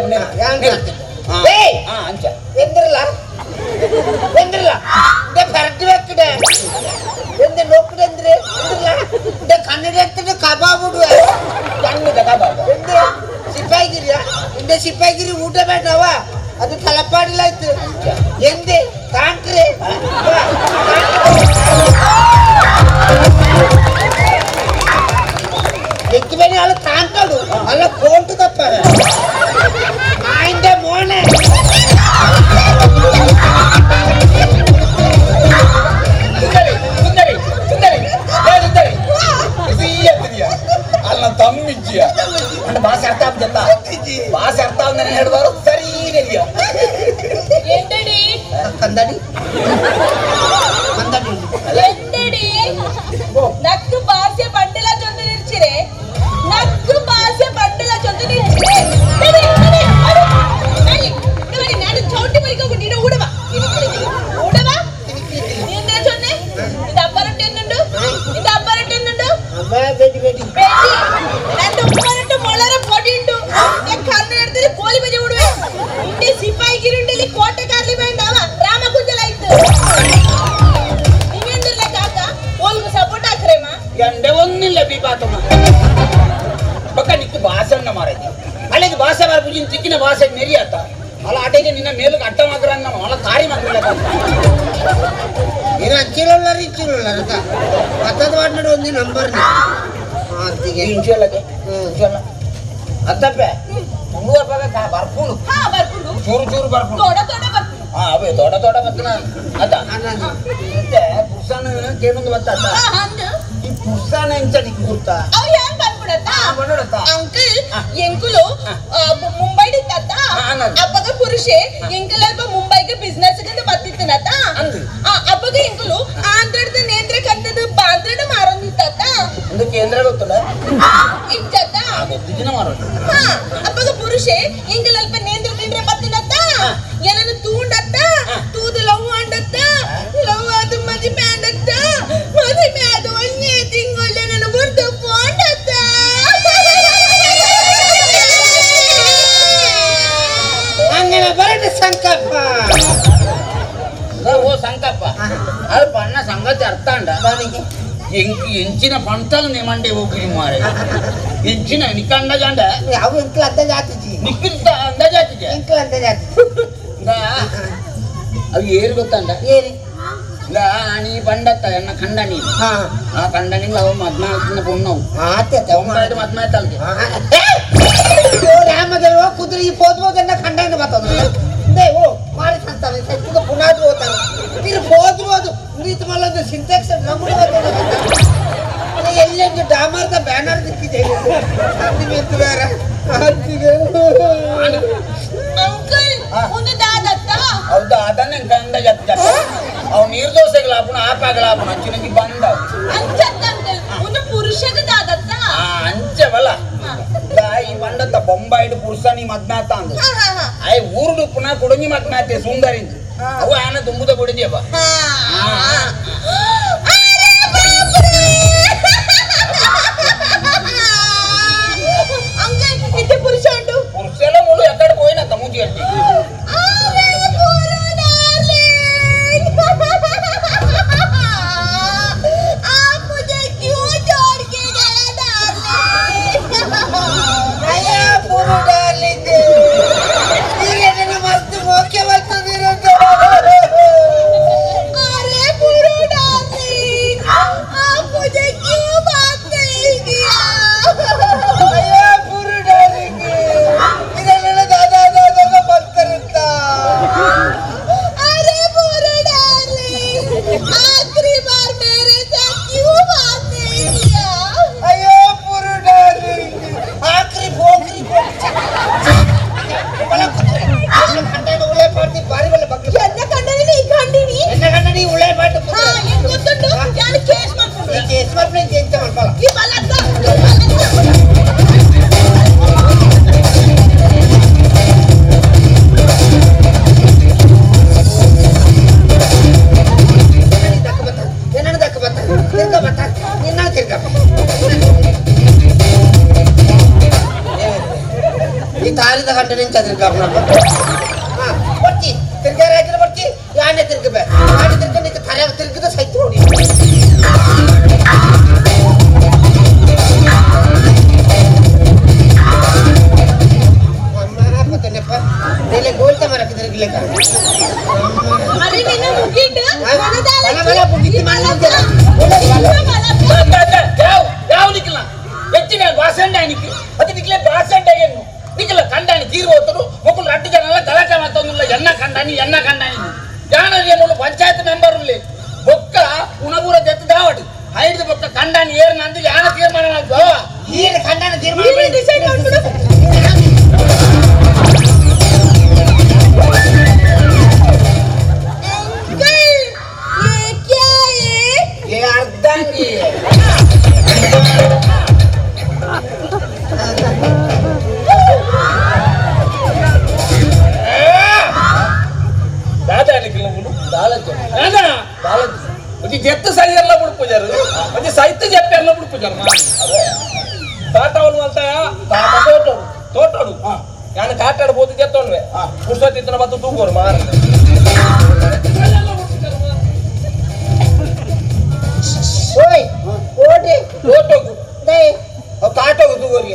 ಏಯ್ ಅಂಚ ಎಂದ್ರಲ್ಲ ಎಂದ್ರಲ್ಲ ಇಂದ ಪರಟಿ വെക്കടെ എന്ത് നോക്കടെ എന്തില്ല ಇಂದ ಕನ್ನಡ ಕಬಾಬ್ ಕಣ್ಣು ಕಬಾಬ್ എന്ത് ಸಿಪಾಯಿಗಿರಿಯ ಇಂದ ಸಿಪಾಯಿಗಿರಿ ಊಟ ಬೇಡವ ಅದು ತಲಪಾಡಿಲ್ಲ ಆಯ್ತು ಎಂದೆ ತಾಂಟ್ರಿ ಎಕ್ಕಿಬೇನೆ ಅಲ್ಲ ತಾಂಟಾಡು ಅಲ್ಲ ಕೋಂಟು ತಪ್ಪ ನಾಯಿಂದ ಮೋನೆ ಸುಂದರಿ ಸುಂದರಿ ಸುಂದರಿ ಸುಂದರಿ ಅಲ್ಲ ತಮ್ಮಿಜ್ಜಿಯ ಅಂದ್ರೆ ಭಾಷೆ ಅರ್ಥ ಆಗ್ತದ ಭಾಷೆ ಅರ್ಥ ಆದ ಹೇಳಿದವರು ಸರಿ. ಕಂದಡಿ ಕಂದಡಿ ಎಂದಡಿ ನಕ್ಕು ಬಾಸೆ ಬಂಡಲ ಚೊಂದು ನಿಲ್ಚಿರೆ ನಕ್ಕು ಬಾಸೆ ಬಂಡಲ ಚೊಂದು ನಿಲ್ಚಿರೆ ನಾನು ಚೌಟಿ ಮರಿಕೋಗು ನೀನು ಊಡವ ಊಡವ ನೀಂದ ಚೊನ್ನೆ ಇದು ಅಪ್ಪ ರೊಟ್ಟೆ ಎನ್ನುಂಡು ಇದು ಅಪ್ಪ ರೊಟ್ಟೆ ಎನ್ನುಂಡು ಬೇಟಿ ಬೇಟಿ ಬೇಟಿ ನನ್ನ ಉಪ್ಪ ರೊಟ್ಟು ಮೊಳರ ಪೊಡಿ ಉಂಟು ಕಣ್ಣು ಹಿಡ್ದಿದ್ರೆ ಕೋಲಿ ಬಜೆ ಉಡುವೆ ಇಂಡಿ ಸಿಪಾಯಿ ಗಿರುಂಡಿಲಿ ಕೋಟೆ ಕಾರ್ಲಿ ಬೇಂಡವ ರಾಮ ಕುಂಜಲ ಆಯ್ತು ನೀವೇಂದಿರ್ಲ ಕಾಕ ಓಲ್ಗು ಸಪೋರ್ಟ್ ಹಾಕ್ರೇಮ ಎಂಡೆ ಒಂದಿಲ್ಲ ಬೀಪಾತಮ್ಮ ಬಕ್ಕ ನಿಕ್ಕು ಭಾಷಣ ಮಾರೈತಿ ಅಲ್ಲಿಗೆ ಭಾಷೆ ಮಾರ ಪೂಜಿನ ತಿಕ್ಕಿನ ಭಾಷೆ ನೆರಿಯಾತ ಅಲ್ಲ ಆಟೆಗೆ ನಿನ್ನ ಮೇಲಕ್ಕೆ ಅಟ್ಟ ಮಾತ್ರ ಅಲ್ಲ ತಾರಿ ಮಾತ್ರ ನೀನು ಅಂಚಿಲೊಲ್ಲಾರ ಇಂಚಿಲೊಲ್ಲಾರ ಪತ್ತದ ವಾರ್ಡ್ ಒಂದು ನಂಬರ್ ಇಂಚಿಯಲ್ಲಕ್ಕೆ ಇಂಚಿಯಲ್ಲ ಅತ್ತಪ್ಪೆ ತುಳುವ ಪಗ ಬರ್ಪುಂಡು ಹಾ ಬರ್ಪುಂಡು ಚೂರು ಚೂರು ಬರ್ಪುಂಡು ತೋಡ ತೋಡ ಬರ್ಪುಂಡು ಹಾ ಅವೇ ತೋಟ ತೋಟ ಬತ್ತನ ಅತ್ತ ಮತ್ತೆ ಪುರ್ಸಾನ ಕೇಳೊಂದು ಬತ್ತ ಈ ಪುರ್ಸಾನ ಎಂಚ ನಿಕ್ಕು ಗುರ್ತಾ ಅವ್ ಏನ್ ಬಂದ್ಬಿಡತ್ತ ಅಂಕಲ್ ಎಂಕುಲು ಮುಂಬೈ ತಾತ ಅಪ್ಪಗ ಪುರುಷೆ ಎಂಕಲ್ ಅಲ್ಪ ಮುಂಬೈಗೆ ಬಿಸ್ನೆಸ್ ಗಂತ ಬತ್ತಿತ್ತನತ ಅಪ್ಪಗ ಎಂಕುಲು ಆಂಧ್ರದ ನೇಂದ್ರ ಕಂತದ ಬಾಂದ್ರಡ ಮಾರೊಂದಿತ್ತಾತ ಒಂದು ಕೇಂದ್ರ ಗೊತ್ತಲ್ಲ ಇಜ್ಜತ್ತ ಗೊತ್ತಿದ್ದಿನ ಮಾರೋದು ಹಾ ಅಪ್ಪಗ ಪುರುಷೆ ಎಂಕಲ್ ಅಲ್ಪ ನೇಂದ್ರ ತಿಂದ್ರೆ ಬತ್ತಿನತ್ತ ಏನನ್ನು ತೂಂಡತ್ತ ತೂದು ಲವ್ ಆಂಡತ್ತ ಲವ್ ಅದು ಮದಿ ಮ್ಯಾಂಡತ್ತ ಮದಿ ಮ್ಯಾದ ಒಂದೇ ತಿಂಗಳು ನನ್ನ ಬುರ್ದು ಪೋಂಡತ್ತ ಅಂಗನ ಬರಟ ಸಂಕಪ್ಪ ಓ ಸಂಕಪ್ಪ ಅಲ್ಪ ಅಣ್ಣ ಸಂಗತಿ ಅರ್ಥ ಅಂಡ ಎಂಚಿನ ಪಂತಲ್ ನಿಮ್ಮಂಡೆ ಹೋಗಿ ಮಾರೆ ಎಂಚಿನ ನಿಕ್ಕ ಅಂದಾಜಾಂಡ ಯಾವ ಇಂಕ್ಲ ಅಂದಾಜ್ ಆತಿಜಿ ನಿಕ್ಕಿಂತ ಅಂದಾಜ್ ಆತಿಜಿ ಇಂಕ್ಲ ಅಂದಾಜ್ ಆತಿಜಿ ಅವು ಏರು ಗೊತ್ತಂಡ ಏರಿ ನೀ ಬಂಡತ್ತ ಎನ್ನ ಕಂಡನಿ ಆ ಕಂಡನಿ ಅವ ಮದ್ಮ ಆಯ್ತಿನ ಪೊಣ್ಣವು ಮದ್ಮ ಆಯ್ತಲ್ಗೆ ರಾಮದೇವ ಕುದುರೆ ಈ ಪೋದ್ಬೋದನ್ನ ಕಂಡನಿ ಬರ್ತದ ಓ ಮಾರಿ ಸಂತಾನೆ ಸೆಟ್ಟದ ಪುನಾದ್ ಹೋತಾನೆ ತಿರು ಪೋದ್ಬೋದು ನೀತು ಮಲ್ಲೊಂದು ಸಿಂಟೆಕ್ಸ್ ನಮ್ಮಡು ಬರ್ತದ ಎಲ್ಲೆಂದು ಡಾಮರ್ದ ಬ್ಯಾನರ್ ದಿಕ್ಕಿದೆ ಬೇರೆ ಅಂಕಲ್ ಒಂದು ದಾದತ್ತ ಹೌದಾ ಅದನ್ನ ಕಂಡ ಜತ್ತ ಅವ್ ನೀರ್ ದೋಸೆಗಳಾಪುಣ ಆಪಾಗಳಾಪುಣ ಅಂಚಿನಂಜಿ ಬಂದ ಅಂಚತ್ತ ಅಂಕಲ್ ಒಂದು ಪುರುಷಗ ದಾದತ್ತ ಅಂಚವಲ್ಲ ಈ ಬಂಡತ್ತ ಬೊಂಬಾಯಿಡು ಪುರುಷ ನೀ ಮದ್ನಾತ ಅಂದ ಆಯ್ ಊರುಡು ಪುನಃ ಕುಡುಂಗಿ ಮದ್ನಾತೆ ಸುಂದರಿಂಜ್ ಅವು ಆನ ತುಂಬುದ ಕೊಡಿದ್ಯಪ್ಪ ಅಂಕಲ್ ಇತ್ತೆ ಪುರುಷ ಉಂಟು ಪುರುಷೆಲ್ಲ ಮುಳು ಎಕ್ಕಡೆ పోయిన ಮೂಜಿ ಅಟ್ಟಿ आप मुझे क्यों छोड़ के गया डार्लिंग ಅಯ್ಯ ಪುರು ಡಾರ್ಲಿಂಗ್ ಈಗ ಮಸ್ತ್ ಮೋಕೆ ಬರ್ತದಿರೋ अरे पुरु डार्लिंग आप मुझे क्यों बात नहीं किया ಅಯ್ಯ ಪುರು ಡಾರ್ಲಿಂಗ್ ಇದನ್ನೆಲ್ಲ ದಾದಾ ದಾದಾ ಬರ್ತಾರಂತ अरे पुरु डार्लिंग आखिरी बार मेरे साथ क्यों बात नहीं किया ಅಯ್ಯೋ ಪುರು ಡಾರ್ಲಿಂಗ್ ಆಕ್ರಿ ಪೋಕ್ರಿ ಎನ್ನ ಕಂಡನಿ ನೀ ಕಂಡಿನಿ ಎನ್ನ ಕಂಡನಿ ಉಳೆ ಪಾటు ಹಾ ಏನ್ ಗೊತ್ತುಂಟು ಯಾರು ಕೇಸ್ ಮಾಡ್ಕೊಂಡು ಈ ಕೇಸ್ ಮಾಡ್ಕೊಂಡು ಎಂತ ಮಾಡ್ಕೊಲ್ಲ ಈ ಬಲಕ್ಕ ಎನ್ನ ದಕ್ಕ ಬತ್ತ ತಿರ್ಗ ಬತ್ತ ನಿನ್ನ ತಿರ್ಗ ಈ ತಾರಿದ ಗಂಟೆ ನಿಂತ ತಿರ್ಗ ಬರ್ತಿ ತಿರ್ಗ ರಾಜ್ಯ ಬರ್ತಿ ಯಾನೆ ತಿರ್ಗಬೇ ಯಾನೆ ತಿರ್ಗ ನಿಂತ ತರೆ ತಿರ್ಗದ ಸೈತು ನೋಡಿ ಅಮ್ಮ ಗೋಲ್ತ ಮರಕ್ಕೆ ತಿರ್ಗಲಿಕ್ಕ ಅರೆ ನಿನ್ನ ಮುಗಿಟ್ಟು ಬಲ ಬಲ ಮುಗಿತು ಯಾವ ನಿಕ್ಕಿಲ್ಲ ಹೆಚ್ಚಿನ ಭಾಷಣ ನಿಕ್ಕಿ ಅದು ನಿಕ್ಲೆ ಭಾಷಣ ಏನು ನಿಕ್ಕಿಲ್ಲ ಕಂಡಾಣಿ ತೀರು ಹೋತರು ಮೊಕ್ಕಳು ರಡ್ಡು ಜನ ಗಲಾಟೆ ಮಾತೊಂದಿಲ್ಲ ಎನ್ನ ಕಂಡಾಣಿ ಎನ್ನ ಕಂಡಾಣಿ ಯಾನ ಪಂಚಾಯತ್ ಮೆಂಬರ್ ಉಳ್ಳಿ ಬೊಕ್ಕ ಉಣಬೂರ ಜೊತೆ ದಾವಡಿ ಐದು ಬೊಕ್ಕ ಕಂಡಾಣಿ ಏರ್ ನಂದು ಯಾನ ತೀರ್ಮಾನ ಮಾಡ್ಕೋ ಈರ ಕಂಡಾಣಿ ತೀರ್ಮಾನ ಡಿಸೈಡ್ ಮಾಡ್ಬಿಡು ಒಂಜಿ ಜೆತ್ತು ಸೈಯರ್ಲ ಬುಡ್ಪುಜಾರು ಒಂಜಿ ಸೈತ್ ಜೆಪ್ಪೆರ್ಲ ಬುಡ್ಪುಜಾರು ತಾಟವನು ಅಂತ ತಾಟ ತೋಟೋಡು ತೋಟೋಡು ನಾನು ಕಾಟಾಡ ಬೋತು ಜೆತ್ತೊಂಡ್ವೆ ಪುರ್ಸೊತ್ತಿತ್ತನ ಬತ್ತು ತೂಗೋರು ಮಾರ ಓಯ್ ಓಡಿ ತೋಟೋಗು ದೈ ಕಾಟೋಗು ತೂಗೋರಿ.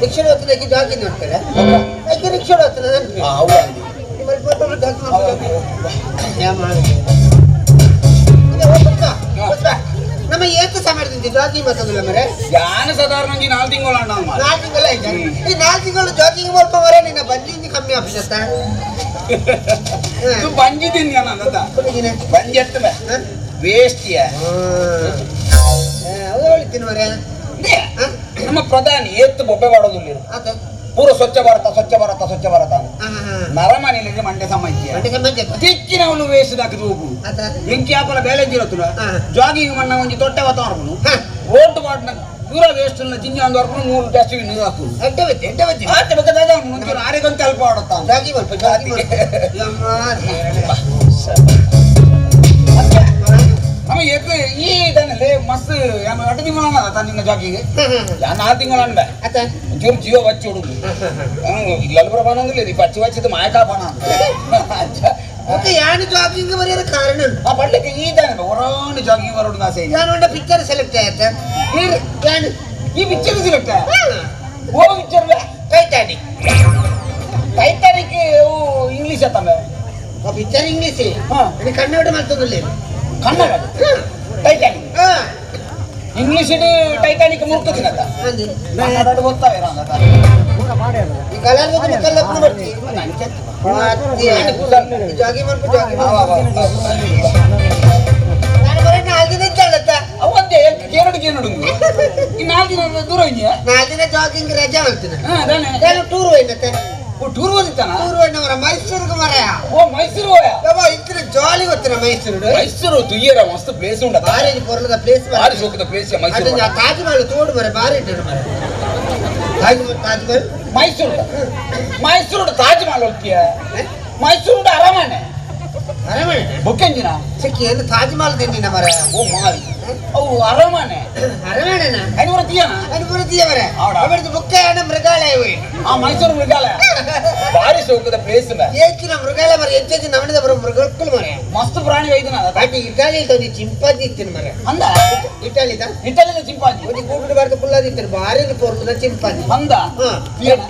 ರಿಕ್ಷಾ ನೋಡ್ತಾರೆ ಅದಕ್ಕೆ ರಿಕ್ಷಾ ನಮ್ಮ ಏತ ಸಮಯದಿಂದ ಜಾಗಿಂಗ್ ಮಾತಾಡಲ್ಲ ಮರೆ ಯಾನ ಸಾಧಾರಣ 4 ತಿಂಗಳು ಅಣ್ಣ 4 ತಿಂಗಳು ಆಯ್ತಾ? ಈ 4 ತಿಂಗಳು ಜಾಗಿಂಗ್ ಮಾಡ್ಕೊ ಮರೆ ನಿನ್ನ ಬಂಜಿಂದ ಕಮ್ಮಿ ಆಫೀಸತ್ತ ಇದು ಬಂಜಿ ತಿನ್ನಿ ಅಣ್ಣ ಬಂಜಿ ಎತ್ತ ವೇಸ್ಟ್ ಹೇಳ್ತೀನಿ ಮರೆ. ನಮ್ಮ ಪ್ರಧಾನಿ ಏತ್ತು ಬೊಬ್ಬೆ ಮಾಡೋದಿಲ್ಲ ಪೂರ ಸ್ವಚ್ಛ ಭಾರತ ಸ್ವಚ್ಛ ಭಾರತ ಸ್ವಚ್ಛ ಭಾರತ ನರಮನೆಯಲ್ಲಿ ಮಂಡ್ಯ ಸಮಾಜ ತಿಕ್ಕಿನವನು ವೇಸ್ಟ್ ಹಾಕಿದ್ ಹೋಗು ಎಂಕಿ ಆಪಲ ಬೇಲೆ ಇರತ್ತುಲ ಜಾಗಿಂಗ್ ಮಣ್ಣ ಒಂಜಿ ತೊಟ್ಟೆ ವಾತಾವರಣ ಓಟು ಮಾಡಿನ ಪೂರ ವೇಸ್ಟ್ ಜಿಂಜ ಒಂದು ವರ್ಪು 3 ಡಸ್ಟ್ಬಿನ್ ಹಾಕು ಆರೆಗೊಂದು ಅಲ್ಪ ಆಡುತ್ತಾ ನಮ್ಮ ಎದ್ದು ಈ ಇದನ್ನಲ್ಲಿ ಮಸ್ತ್ 8 ತಿಂಗಳ ತನ್ನ ಜಾಗಿಗೆ 4 ತಿಂಗಳ ಒಂಚೂರು ಜೀವ ಬಚ್ಚಿ ಹುಡುಗು ಇಲ್ಲಲ್ಲಿ ಪ್ರಮಾಣ ಅಂದ್ರೆ ಪಚ್ಚಿ ಬಚ್ಚಿದ್ದು ಮಾಯಕಾ ಪಣ ಓಕೆ ಯಾನು ಜಾಗಿಂಗ್ ಬರೆಯೋದು ಕಾರಣ ಆ ಪಡ್ಲಿಕ್ಕೆ ಈ ಇದ್ದಾನೆ ಒರಾನು ಜಾಗಿಂಗ್ ಬರೋಡು ಆಸೆ ನಾನು ಒಂದು ಪಿಕ್ಚರ್ ಸೆಲೆಕ್ಟ್ ಆಯ್ತಾ ಯಾನು ಈ ಪಿಕ್ಚರ್ ಸೆಲೆಕ್ಟ್ ಓ ಪಿಕ್ಚರ್ ಟೈಟಾನಿಕ್. ಟೈಟಾನಿಕ್ ಇಂಗ್ಲೀಷ್ ಆತಮ್ಮ ಆ ಪಿಕ್ಚರ್ ಇಂಗ್ಲೀಷ್ ಕನ್ನಡ ಮಾತಾಡೋದಿಲ್ಲ. ಕನ್ನಡ ಟೈಟಾನಿಕ್ ಇಂಗ್ಲಿಷ್ ಟೈಟಾನಿಕ್ ಮುರ್ಕದಿನದ ಕನ್ನಡ ಗೊತ್ತಾವೆ ಈ ಕಲರ್ ಮುಕ್ಕಲ್ಲ ಬರ್ತಿ ಜಾಗಿಂಗ್ ಮಾಡ್ಕೊ ಜಾಗಿಂಗ್ ನಾನು ಬರೀ 4 ದಿನ ಇದ್ದಾಳತ್ತ ಅವಂದೇ ಕೇರಡು ಕೇರಡು ಈ 4 ದಿನ ದೂರ ಹೋಯ್ಯ 4 ದಿನ ಜಾಗಿಂಗ್ ರಜಾ ಮಾಡ್ತೀನಿ ನಾನು ಟೂರ್ ಹೋಯ್ನತ್ತೆ. ಟೂರ್ ಹೋದಿತ್ತಾನ? ಟೂರ್ ಹೋಯ್ನ ಮೈಸೂರಿಗೆ ಮರೆಯ. ಓ ಮೈಸೂರು ಹೋಯ? ಇತ್ತಿನ ಜಾಲಿ ಗೊತ್ತಿನ ಮೈಸೂರು. ಮೈಸೂರು ತುಯ್ಯರ ಮಸ್ತ್ ಪ್ಲೇಸ್ ಉಂಟ. ಬಾರಿ ಪೊರ್ಲದ ಪ್ಲೇಸ್ ಬಾರಿ ಶೋಕದ ಪ್ಲೇಸ್ ಮೈಸೂರು. ಅದು ತಾಜ್ ಮಹಲ್ ತೋಡು ಮರೆ ಬಾರಿ ಇಟ್ಟು ಮರೆ. ತಾಜ್ ಮಹಲ್ ಮೈಸೂರು ಮೈಸೂರು ತಾಜ್ ಮಹಲ್ ಹೋಗ್ತೀಯ? ಮೈಸೂರು ಅರಮನೆ. ಅರಮನೆ ಬುಕ್ಕೆಂಜಿನ ಸಿಕ್ಕಿ ಏನು ತಾಜ್ ಮಹಲ್ ತಿನ್ನಿನ ಮರೆ. ಓ ಮಾರಿ ಅವು ಅರಮನೆ. ಅರಮನೆನಾ? ಅನುವೃತ್ತಿಯನ ಅನುವೃತ್ತಿಯ ಮರೆ. ಅವರದ್ದು ಬುಕ್ಕಯಾನ ಮೃಗಾಲಯ ಆ ಮೈಸೂರು ಮೃಗಾಲಯ ಬಾರಿ ಶೋಕದ ಪ್ಲೇಸ್ ಏಚಿನ ಮೃಗಾಲಯ ಮರೆ. ಹೆಚ್ಚು ನಮನಿದ ಬರೋ ಮೃಗಕ್ಕಳು ಮರೆ ಮಸ್ತ್ ಪ್ರಾಣಿ ಐದನ. ಬಟ್ ಇಟಾಲಿ ಒಂದು ಚಿಂಪಾಜಿ ಇತ್ತಿನ ಮರೆ. ಅಂದ ಇಟಾಲಿದ ಇಟಾಲಿದ ಚಿಂಪಾಜಿ ಒಂದು ಕೂಟು ಬಾರ್ದು ಕುಳ್ಳದಿತ್ತಿನ ಬಾರಿ ಪೊರ್ಲದ ಚಿಂಪಾಜಿ ಅಂದ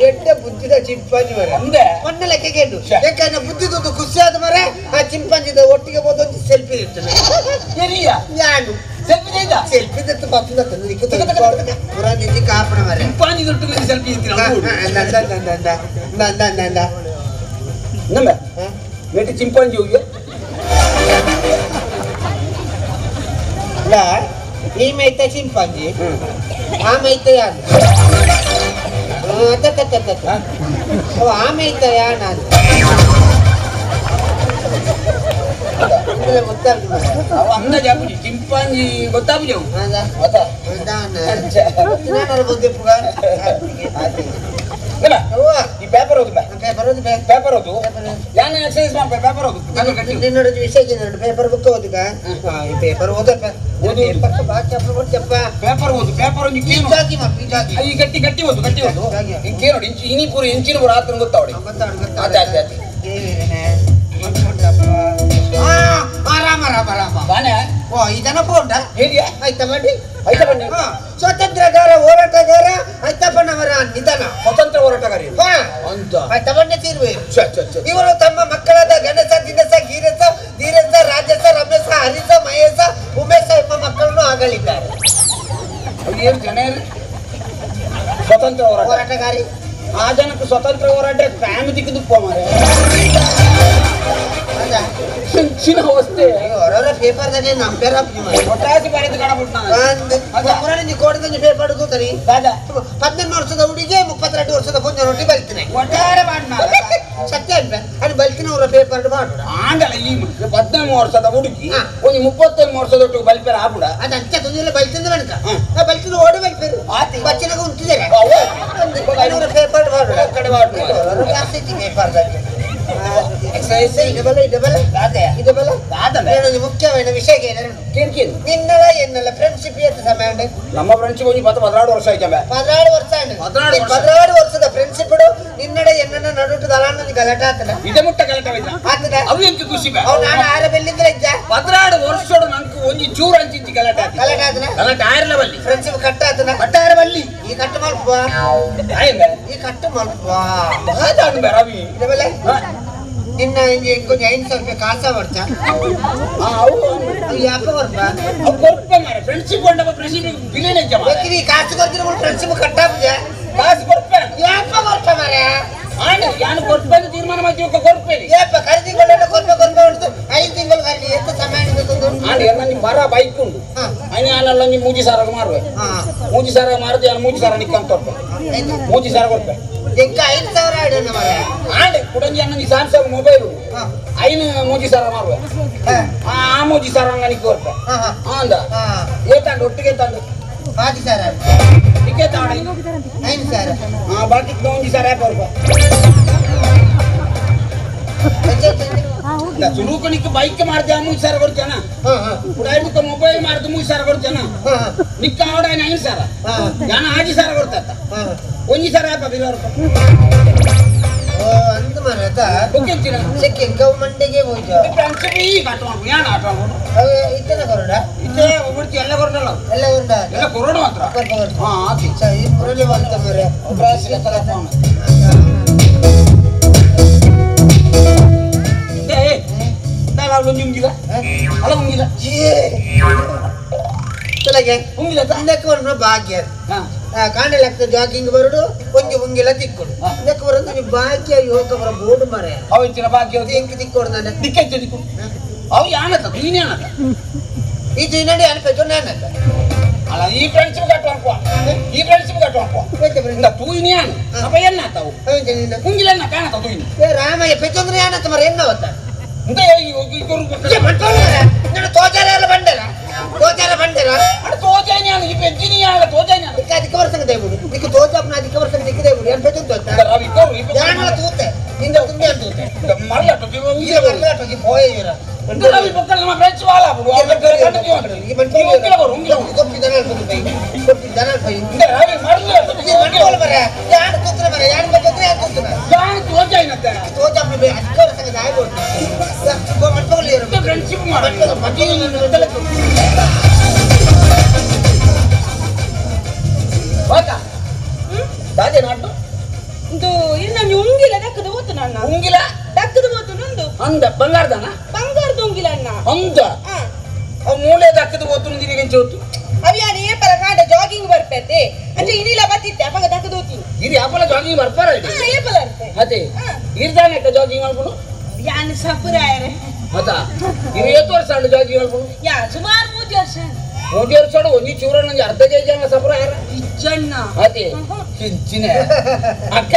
ಎಡ್ಡ ಬುದ್ಧಿದ ಚಿಂಪಾಜಿ ಮರೆ. ಅಂದೆ ಮೊನ್ನೆ ಲೆಕ್ಕ ಕೇಳು ಯಾಕಂದ್ರೆ ಬುದ್ಧಿದೊಂದು ಖುಷಿ ಆದ ಮರೆ. ಆ ಚಿಂಪಾಂಜಿದ ಒಟ್ಟಿಗೆ ಹೋದೊಂದು ಸೆಲ್ಫಿ ಇರ್ತದೆ. ಯಾನು ಸೆಲ್ಫಿ ತೆಗ್ದ? ಸೆಲ್ಫಿ ತೆಗ್ದು ಬರ್ತದೆ ಪುರಾಣಿಜಿ ಕಾಪಣ ಮರೆ. ಚಿಂಪಾಂಜಿ ದೊಡ್ಡ ಸೆಲ್ಫಿ ಇರ್ತೀನಿ. ನಮ್ಮ ನೆಟ್ಟು ಚಿಂಪಾಂಜಿ ಹೋಗಿ ಅಲ್ಲ ಈ ಮೈತ ಚಿಂಪಾಂಜಿ ಆ ಮೈತ ಯಾನು ಆ ಮೈತ ಯಾನ ಅಂದಾಜು ಚಿಂಪಾಂಜಿ ಗೊತ್ತಾಪುಜವು. ಈ ಪೇಪರ್ ಓದು ಪೇಪರ್ ಓದು ಪೇಪರ್ ಓದು ಯಾನು ಎಕ್ಸರ್ಸೈಸ್ ಮಾಡ್ಪ ಪೇಪರ್ ಓದು ನಿನ್ನೋಡ ವಿಷಯ ಪೇಪರ್ ಬುಕ್ ಓದುಗ ಈ ಪೇಪರ್ ಓದಪ್ಪ ಪೇಪರ್ ಓದು ಪೇಪರ್ ಒಂದು ಕೇನು ಈ ಗಟ್ಟಿ ಗಟ್ಟಿ ಓದು ಗಟ್ಟಿ ಓದು ಕೇನು ಇಂಚು ಇನಿ ಪೂರ ಇಂಚಿನ ಪೂರ ಆತನ ಗೊತ್ತಾವಡಿ ಆತ ಆತ ಆತ ರಾಮ ರಾಮ ರಾಮ ಬಾನೆ ಓ ಇದನ್ನ ಫೋನ್ ಹೇಳಿಯ ಆಯ್ತಾ ಬನ್ನಿ ಆಯ್ತಾ ಬನ್ನಿ. ಸ್ವತಂತ್ರಗಾರ ಹೋರಾಟಗಾರ ಐತಪ್ಪನವರ ನಿಧನ. ಸ್ವತಂತ್ರ ಹೋರಾಟಗಾರ ಅಂತ ಐತಪ್ಪಣ್ಣ ತೀರ್ವೆ. ಇವರು ತಮ್ಮ ಮಕ್ಕಳಾದ ಗಣೇಶ ದಿನೇಶ ಗೀರೇಶ ಧೀರೇಶ ರಾಜೇಶ ರಮೇಶ ಹರೀಶ ಮಹೇಶ ಉಮೇಶ ಎಂಬ ಮಕ್ಕಳನ್ನು ಆಗಲಿದ್ದಾರೆ. ಏನು ಜನ ಸ್ವತಂತ್ರ ಹೋರಾಟಗಾರಿ ಆ ಜನಕ್ಕೆ ಸ್ವತಂತ್ರ ಹೋರಾಟ ಫ್ಯಾಮಿಲಿ ದಿಕ್ಕುದುಪ್ಪ ಮಾರೆ ಚಿನ್ನ ಅವಸ್ಥೆ. ಹೊರವರ ಪೇಪರ್ದಾಗೆ ನಂಬೇರ ಒಟ್ಟಾಸಿ ಬರೆದು ಕಾಣಬಿಟ್ಟು ಕೋಟದಲ್ಲಿ ಪೇಪರ್ ತೂತರಿ 18 ವರ್ಷದ ಹುಡುಗಿ 32 ವರ್ಷದ ಪುಂಜ ರೊಟ್ಟಿ ಬಲ್ತೀನಿ ಒಟ್ಟಾರೆ ಮಾಡ ಸತ್ಯ ಅನ್ಬ ಅದು ಬಲ್ತಿನ ಅವರ ಪೇಪರ್ ಮಾಡು ಆಂಡಲ ಈ 13 ವರ್ಷದ ಹುಡುಗಿ ಒಂದು 31 ವರ್ಷದೊಟ್ಟು ಬಲ್ಪೇರ ಆಪುಡ ಅದು ಅಂಚ ತೊಂದರೆ ಬಲ್ತಿಂದ ಬಣಕ ಬಲ್ತಿನ ಓಡಿ ಬಲ್ಪೇರು ಬಚ್ಚಿನಾಗ ಉಂಟಿದ್ದಾರೆ ಪೇಪರ್ ಮಾಡು ಕಡೆ ಮಾಡು ಪೇಪರ್ ಮುಖ್ಯವಾದ ವಿಷಯ ನಿನ್ನಲ ಎನ್ನಲ್ಲ ಫ್ರೆಂಡ್ಶಿಪ್ ಸಮಯ ನಮ್ಮ ಫ್ರೆಂಡ್ಶಿಪ್ ಒಂದು 14 ವರ್ಷ ಆಯ್ತು. 14 ವರ್ಷ 14 ವರ್ಷದ ಫ್ರೆಂಡ್ಶಿಪ್ ನಿನ್ನಡ ಎನ್ನ ನಡುಟು ದಲಾನ ಗಲಾಟೆ ಆತನ ಇದೆ ಮುಟ್ಟ ಗಲಾಟೆ ಆತದ ಅವು ಎಂತ ಖುಷಿ ಅವ್ ನಾನು ಆರ ಬೆಲ್ಲಿದ್ರೆ ಇದ್ದ 14 ವರ್ಷೋಡು ನಂಗೆ ಒಂದು ಚೂರು ಅಂಚಿಂಚಿ ಗಲಾಟೆ ಆತ ಗಲಾಟೆ ಆತನ ಗಲಾಟೆ ಆಯಿರಲ್ಲ ಬಲ್ಲಿ ಫ್ರೆಂಡ್ಶಿಪ್ ಕಟ್ಟ ಆತನ ಕಟ್ಟ ಆರ ಬಲ್ಲಿ ಈ ಕಟ್ಟು ಮಲ್ಪ ಈ ಕಟ್ಟು ಮಲ್ಪ ರವಿ ಇದೆಲ್ಲ ನಿನ್ನ ಇಂಕೊಂಚ 500 ರೂಪಾಯಿ ಕಾಸ ಬರ್ತಾ ಯಾಕೆ ಬರ್ಪ ಫ್ರೆಂಡ್ಶಿಪ್ ಕೊಂಡಪ್ಪ ಫ್ರೆಂಡ್ಶಿಪ್ ಬಿಲಿಯನ್ ಬೇಕಿರಿ ಕಾಸು ಕೊಡ್ತೀನಿ ಫ್ರೆಂಡ್ಶಿಪ್ ಕಟ್ಟಾಪುಜ ಕಾಸು ಕೊರ್ಪೆ ಯಾಪ ಕೊರ್ಪ ಮಾರ್ರೆ ಆಂಡ ಯಾನು ಕೊರ್ಪೆ ತೀರ್ಮಾನ ಮಾಡ್ತೀವಿ ಕೊರ್ಪೆ ಏಪ ಖರೀದಿ ಕೊಳ್ಳ ಕೊರ್ಪೆ ಕೊರ್ಪೆ ಉಂಟು 5 ತಿಂಗಳು ಖರೀದಿ ಎಂತ ಸಮಯ ಆಂಡ ಎಲ್ಲ ನಿಮ್ಮ ಮರ ಬೈಕ್ ಉಂಟು ಅನ್ನ ನಿಮ್ಮ ಮೂಜಿ ಸಾರಾಗ ಮಾರುವೆ ಮೂಜಿ ಸಾರ ಮಾರುದು ಯಾನು ಮೂಜಿ ಸಾರ ನಿಕ್ಕಂತ ಕೊರ್ಪೆ ಮೂಜಿ ಸಾರ ಕೊರ್ಪೆ ಎಂಕ 5000 ಆಡೋಣ ಮಾರ್ರೆ ಆಂಡ ಕುಡಂಜಿ ಅನ್ನ ನೀ ಸ್ಯಾಮ್ಸಂಗ್ ಮೊಬೈಲ್ ಐನು ಮೂಜಿ ಸಾರ ಮಾರುವೆ ಆ ಮೂಜಿ ಸಾರ ಹಂಗ ನಿಕ್ಕ ಕೊರ್ಪೆ ಅಂದ ಏತಾಂಡು ಒಟ್ಟಿಗೆ ತಂಡು ಬಾಕಿ ಸಾರ ನಿಕ್ಕೆ ತಾಂಡ 5,000 ಹಾಂ ಬಾಕಿ ಒಂಜಿ ಸಾರ ಯಾಕೆ ಕೊರ್ಪೆ ಸುರುಕು ನಿಕ್ಕ ಬೈಕ್ ಮಾರ್ದೆ ಮೂಜಿ ಸಾರ ಕೊಡ್ತೇನ ಕುಡಾಯ್ದಕ್ಕ ಮೊಬೈಲ್ ಮಾರ್ದು ಮೂಜಿ ಸಾರ ಕೊಡ್ತೇನ ನಿಕ್ಕ ಆಡ 5,000 ಯಾನ ಆಜಿ ಸಾರ ಕೊಡ್ತಾ ಒಂಜಿ ಸಾರ ಯಾಪ ಬಿಲೋರ್ಪ ಅಂದ ಮಾರಾತ ಬುಕ್ಕಿಂಚಿನ ಸಿಕ್ಕಿ ಗೌರ್ಮೆಂಟಿಗೆ ಹೋಯ್ತು ಫ್ರೆಂಡ್ಶಿಪ್ ಈ ಆಟ ಮಾಡ್ಬೋದು ಯಾನ ಆಟ ಮಾಡ್ಬೋದು ಇತ್ತನ ಕೊರೋಡ ಇತ್ತೆ ಬಿಡ್ತಿ ಎಲ್ಲ ಕೊರಡಲ್ಲ ಎಲ್ಲ ಕೊರಡ ಎಲ್ಲ ಕೊರೋಡ ಮಾತ್ರ ಹಾಂ ಆತಿ ಸರಿ ಮುರಳಿ ಬಂತ ಮಾರ್ರೆ ಅಲ್ಲ ಉಂಗಿದ ಅಲ್ಲ ಉಂಗಿದ ತಲೆಗೆ ಉಂಗಿಲ ಭಾಗ್ಯ ಕಾಂಡಲ್ ಆಗ್ತದೆ ಜಾಗಿಂಗ್ ಬರುಡು ಒಂಜಿ ಉಂಗಿಲ ತಿಕ್ಕೊಡು ಇದಕ್ಕೆ ಬರೋದು ಭಾಗ್ಯ ಯೋಗ ಬರ ಬೋರ್ಡ್ ಮರೆ ಅವು ಭಾಗ್ಯ ಎಂಕ್ ತಿಕ್ಕೊಡು ನಾನು ದಿಕ್ಕೆಚ್ಚ ದಿಕ್ಕು ಅವು ಯಾನತ ನೀನೇ ಅನತ ಈ ಜೀನಡಿ ಅನ್ಪೆಚ್ಚು ನಾನತ ಅಲ್ಲ ಈ ಫ್ರೆಂಡ್ಶಿಪ್ ಕಟ್ಟು ಅನ್ಕೋ ಈ ಫ್ರೆಂಡ್ಶಿಪ್ ಕಟ್ಟು ಅನ್ಕೋ ಇಂದ ತೂಯಿನಿ ಅನ್ ಅಪ್ಪ ಎನ್ನಾತ ಅವು ಉಂಗಿಲ ಎನ್ನ ಕಾಣತ ತೂಯಿನಿ ಏ ರಾಮಯ್ಯ ಪೆಚ್ಚಂದ್ರೆ ಯಾನತ ಮರ ಎನ್ನ ಅವತ್ತ ಇಂದ ತೋಜಾರ ಬಂಡೆರ ತೋಜಾರ ಬಂಡೆರ ಅಡ ತೋಜಾನಿ ಅನ್ ಈ ಪೆಜ್ಜಿನಿ ಅಲ್ಲ ತೋಜಾನಿ ಅನ್ ನಿಕ್ಕ ಅಧಿಕ ವರ್ಷ ದೇವುಡು ನಿಕ್ಕ ತೋಜಾಪ್ನ ಅಧಿಕ ವರ್ಷ ನಿಕ್ಕ ದೇವುಡು ಏನ್ ಪೆಚ್ಚು ತೋಜ ರವಿ ಕೋರು ಯಾನಲ ತೂತೆ ನಿಂದ ತುಂಬಿ ಅಂತ ತೂತೆ ಮರಲಟ ಈ ಮರಲಟ ಪೋಯ ರವಿ ಪಕ್ಕದ ನಮ್ಮ ಫ್ರೆಂಡ್ಸ್ ವಾಲ ಬಿಡು ಈ ಉಂಗಿಲ ಬರು ಉಂಗಿಲ ಕೊಪ್ಪಿ ದನ ಬೈ ಕೊಪ್ಪಿ ದನ ಬೈ ಇಂದ ರವಿ ಮರಲ ಮಣ್ಣೋಲ ಮರ ಯಾನ್ ತೂತ್ರ ಮರ ಯಾನ್ ಪೆಚ್ಚಂದ್ರೆ ಯಾನ್ ತೂತ್ರ ಯಾನ್ ತೋಜಾಯಿನತ್ತ ತೋಜಾಪ್ನ ಬೈ ಅಧಿಕ ವರ್ಷ ದಾಯಬೋಡು ಫ್ರೆಂಡ್ಶಿಪ್ ಮಾಡ ದಾದೆ ನಾಟು ಇದು ಇನ್ನೊಂದು ಉಂಗಿಲ ದಕ್ಕದ ಹೋತು ನನ್ನ ಉಂಗಿಲ ದಕ್ಕದ ಹೋತು ನಂದು ಅಂದ ಬಂಗಾರದನ ಬಂಗಾರದ ಉಂಗಿಲ ಅಣ್ಣ ಅಂದ ಅವು ಮೂಲೆ ದಕ್ಕದ ಹೋತು ನಿನಗೆ ಚೋತು ಅವಿ ಯಾರು ಏಪಲ ಕಾಂಡ ಜಾಗಿಂಗ್ ಬರ್ಪೈತೆ ಅಂದ್ರೆ ಇನ್ನಿಲ್ಲ ಬತ್ತಿತ್ತೆ ಅಪ್ಪಗ ದಕ್ಕದ ಹೋತೀನಿ ಇರಿ ಅಪ್ಪಲ ಜಾಗಿಂಗ್ ಬರ್ಪಾರ ಏಪಲ ಅಂತೆ ಅದೇ ಇರ್ದಾನೆ ಜಾಗಿಂಗ್ ಮಾಡ್ಕೊಂಡು ಯಾನ್ ಸಪುರಾಯರೆ ಮತ್ತ ಇರು ಏತು ವರ್ಷ ಅಂಡು ಜಾಗಿಂಗ್ ಮಾಡ್ಕೊಂಡು ಯಾ ಸುಮಾರು 3 ವರ್ಷ 3 ವರ್ಷ ಒಂಜಿ ಚೂರ ನಂಗೆ ಅರ್ಧ ಕೆಜಿ ಅನ್ನ ಸಪುರಾಯರ ಇಜ್ಜಣ್ಣ ಅದೇ ಕಿಂಚಿನ ಅಕ್ಕ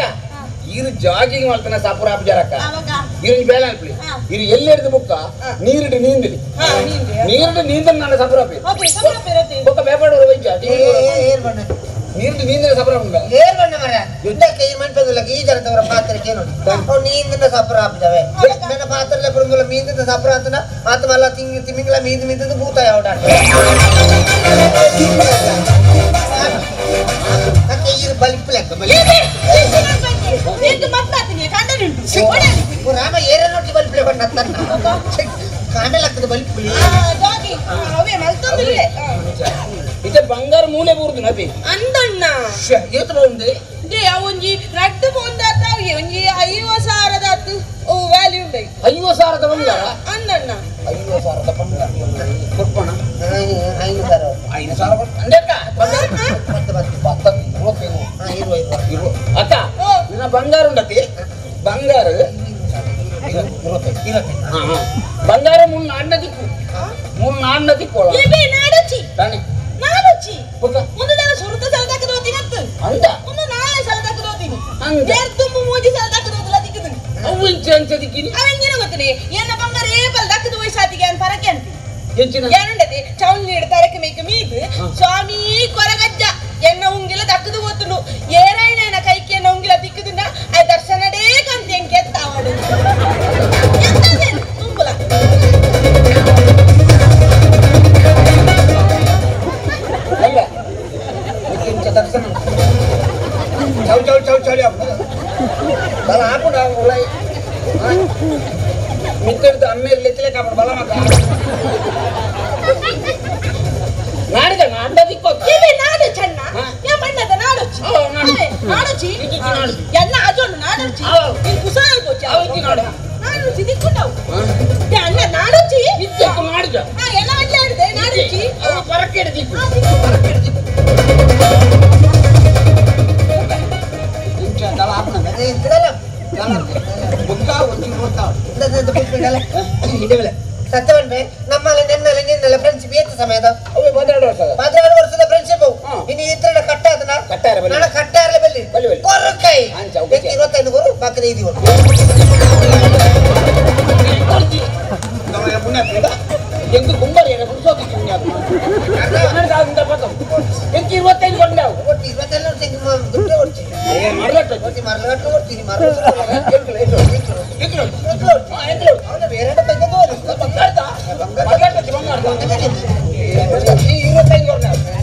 ಇರು ಜಾಗಿಂಗ್ ಮಾಡ್ತಾನೆ ಸಪುರ ಅಪ್ಜಾರಕ್ಕ ಇರು ಬೇಳೆ ಅನ್ಪಲಿ ಇರು ಎಲ್ಲಿ ಹಿಡಿದು ಬುಕ್ಕ ನೀರಿಡು ನೀಂದಲಿ ನೀರಿಡು ನೀಂದ ನನ್ನ ಸಪುರ ಅಪ್ಪಿ ಬೊಕ್ಕ ಬೇಪಾಡೋರು ವೈದ್ಯ ನೀರಿಡು ನೀಂದಿನ ಸಪುರ ಏರ್ ಬಣ್ಣ ಮರ ಇಂದಕ್ಕೆ ಈ ಮನ್ಪೆದುಲ್ಲ ಈ ಜನತವರ ಪಾತ್ರಕ್ಕೆ ನೋಡಿ ಅವು ನೀಂದಿನ ಸಪುರ ಹಾಪಿದವೆ ನನ್ನ ಪಾತ್ರ ಬರುಂಗುಲ ಮೀಂದಿನ ಸಪುರ ಅಂತನ ಮಾತು ಮಲ್ಲ ತಿಂಗಿ ತಿಮಿಂಗ್ಲ ಮೀಂದು ಮೀಂದದ್ದು ಭೂತ ಯಾವಡ ಬಲಿಪು ಲೆಕ್ಕ ಬಲಿ ರಾಮ ಏರ ನೋಟಿ ಬಲಿಪುಲೆ ಬಣ್ಣ ಕಾಂಡಲಾಗ್ತದೆ ಬಲಿಪುಲಿ ಇದು ಬಂಗಾರ ಮೂಲೆ ಬೂರ್ದು ನದಿ ಅಂದಣ್ಣ ಏತು ಬಾವುಂದೆ they ಒಂಜಿ ರಡ್ಡು ಬೋಂದಾತ ಒಂಜಿ 50,000 ಓ ವ್ಯಾಲ್ಯೂ ಉಂಡೆ 50,000 ಬಂಗಾರ ಅಂದಣ್ಣ 50,000 ಬಂಗಾರ ಕೊಡ್ಪಣ 5,000 5,000 ಅಂದಕ್ಕ 10 20 20 ಅಕ್ಕ ನಿನ್ನ ಬಂಗಾರ ಉಂಡತಿ ಬಂಗಾರ 25 ಬಂಗಾರ ಮೂರು ನಾಡಿನ ದಿಕ್ಕು ಮೂರು ನಾಡಿನ ದಿಕ್ಕು ನಾಡಚಿ ತಾನೆ ನಾಡಚಿ ಒಂದು ನಾನು ಸುರುತ ಸಲದಕ್ಕೆ ದೋತೀನಿ ಅಂದ ಒಂದು ನಾಳೆ ಸಲದಕ್ಕೆ ದೋತೀನಿ ಅಂದ ತುಂಬ ಮೂಜಿ ಸಲದಕ್ಕೆ ದೋತಲ ದಿಕ್ಕದು ಅವು ಇಂಚೆ ಅಂಚೆ ದಿಕ್ಕಿನಿ ಅವೆಂಗಿನ ಗೊತ್ತನೆ ಎನ್ನ ಬಂಗಾರ ಏಪಲ್ ದಕ್ಕದು ವಯಸ್ಸಾತಿಗೆ ಅನ್ ಪರಕೆ ಅಂತಿ ಎಂಚಿನ ಏನುಂಡತಿ ಚೌಲ್ ನೀಡು ತರಕೆ ಮೇಕ ಮೀದು ಸ್ವಾಮಿ ಕೊರಗಜ್ಜ ಎನ್ನ ಉಂಗಿಲ ದಕ್ಕದು ಗೊತ್ತುಂಡು ಏರೈನ ಕೈకి ಎನ್ನ ಉಂಗಿಲ ದಿಕ್ಕದುಂಡ ಆ ದರ್ಶನಡೇ ಕಂತಿ ಎಂಕೆ ಎತ್ತಾವಡು ತುಂಬಲ ಅಲ್ಲ ದರ್ಶನ ಚೌ ಚೌ ಚೌ ಚೌ ಬಲ ಹಾಪುಡ ಉಲೈ ಮಿತ್ತಡ್ದು ಅಮ್ಮೇಲೆ ಲೆತ್ತಲೆ ಕಾಪಡು ಬಲ ಮಾತ ನಾಡಿದ ನಾಡ ದಿಕ್ಕೋ ನಾಡು ಚಣ್ಣ ಯಾ ಬಣ್ಣದ ನಾಡೊಚ್ಚಿ ನಾಡೊಚ್ಚಿ ಎನ್ನ ಅಜೋನು ನಾಡೊಚ್ಚಿ ನೀನು ಕುಸಾಲ್ ಕೊಚ್ಚಿ ನಾಡು ನಾಡೊಚ್ಚಿ ದಿಕ್ಕುಂಡವು ಅಣ್ಣ ನಾಡೊಚ್ಚಿ ಇದ್ದಕ್ಕೆ ಮಾಡಿದ ಎಲ್ಲ ಅಡ್ಲೆ ಹಿಡಿದೆ ನಾಡೊಚ್ಚಿ ಅವು ಪರಕ್ಕೆ ಹಿಡಿದಿಕ್ಕು ಸತ್ಯವನ್ಬೆ ನಮ್ಮಲ್ಲಿ ನಿನ್ನಲ್ಲಿ ನಿನ್ನೆಲ್ಲ ಫ್ರೆಂಡ್ಶಿಪ್ ಏತ ಸಮಯದ ಅವೇ 12 ವರ್ಷದ 12 ವರ್ಷದ ಫ್ರೆಂಡ್ಶಿಪ್ ಇನ್ನು ಇತರ ಕಟ್ಟಾದನ ಕಟ್ಟಾರ ಬಲ್ಲಿ ನಾನು ಕಟ್ಟಾರಲೆ ಬಲ್ಲಿ ಬಲ್ಲಿ ಬಲ್ಲಿ ಕೊರಕೈ 25 ಕೊರು ಬಾಕಿ 5 ಕೊರು ಎಂಕು ಕುಂಬಾರಿ ಪುರುಸೋತಿ ಎಂಕು 25 ಕೊಂಡಾವು 25 ದುಡ್ಡು ಕೊಡ್ತೀನಿ ಮರಲಟ್ಟು ಮರಲಟ್ಟು ಕೊಡ್ತೀನಿ ಬೇರೆ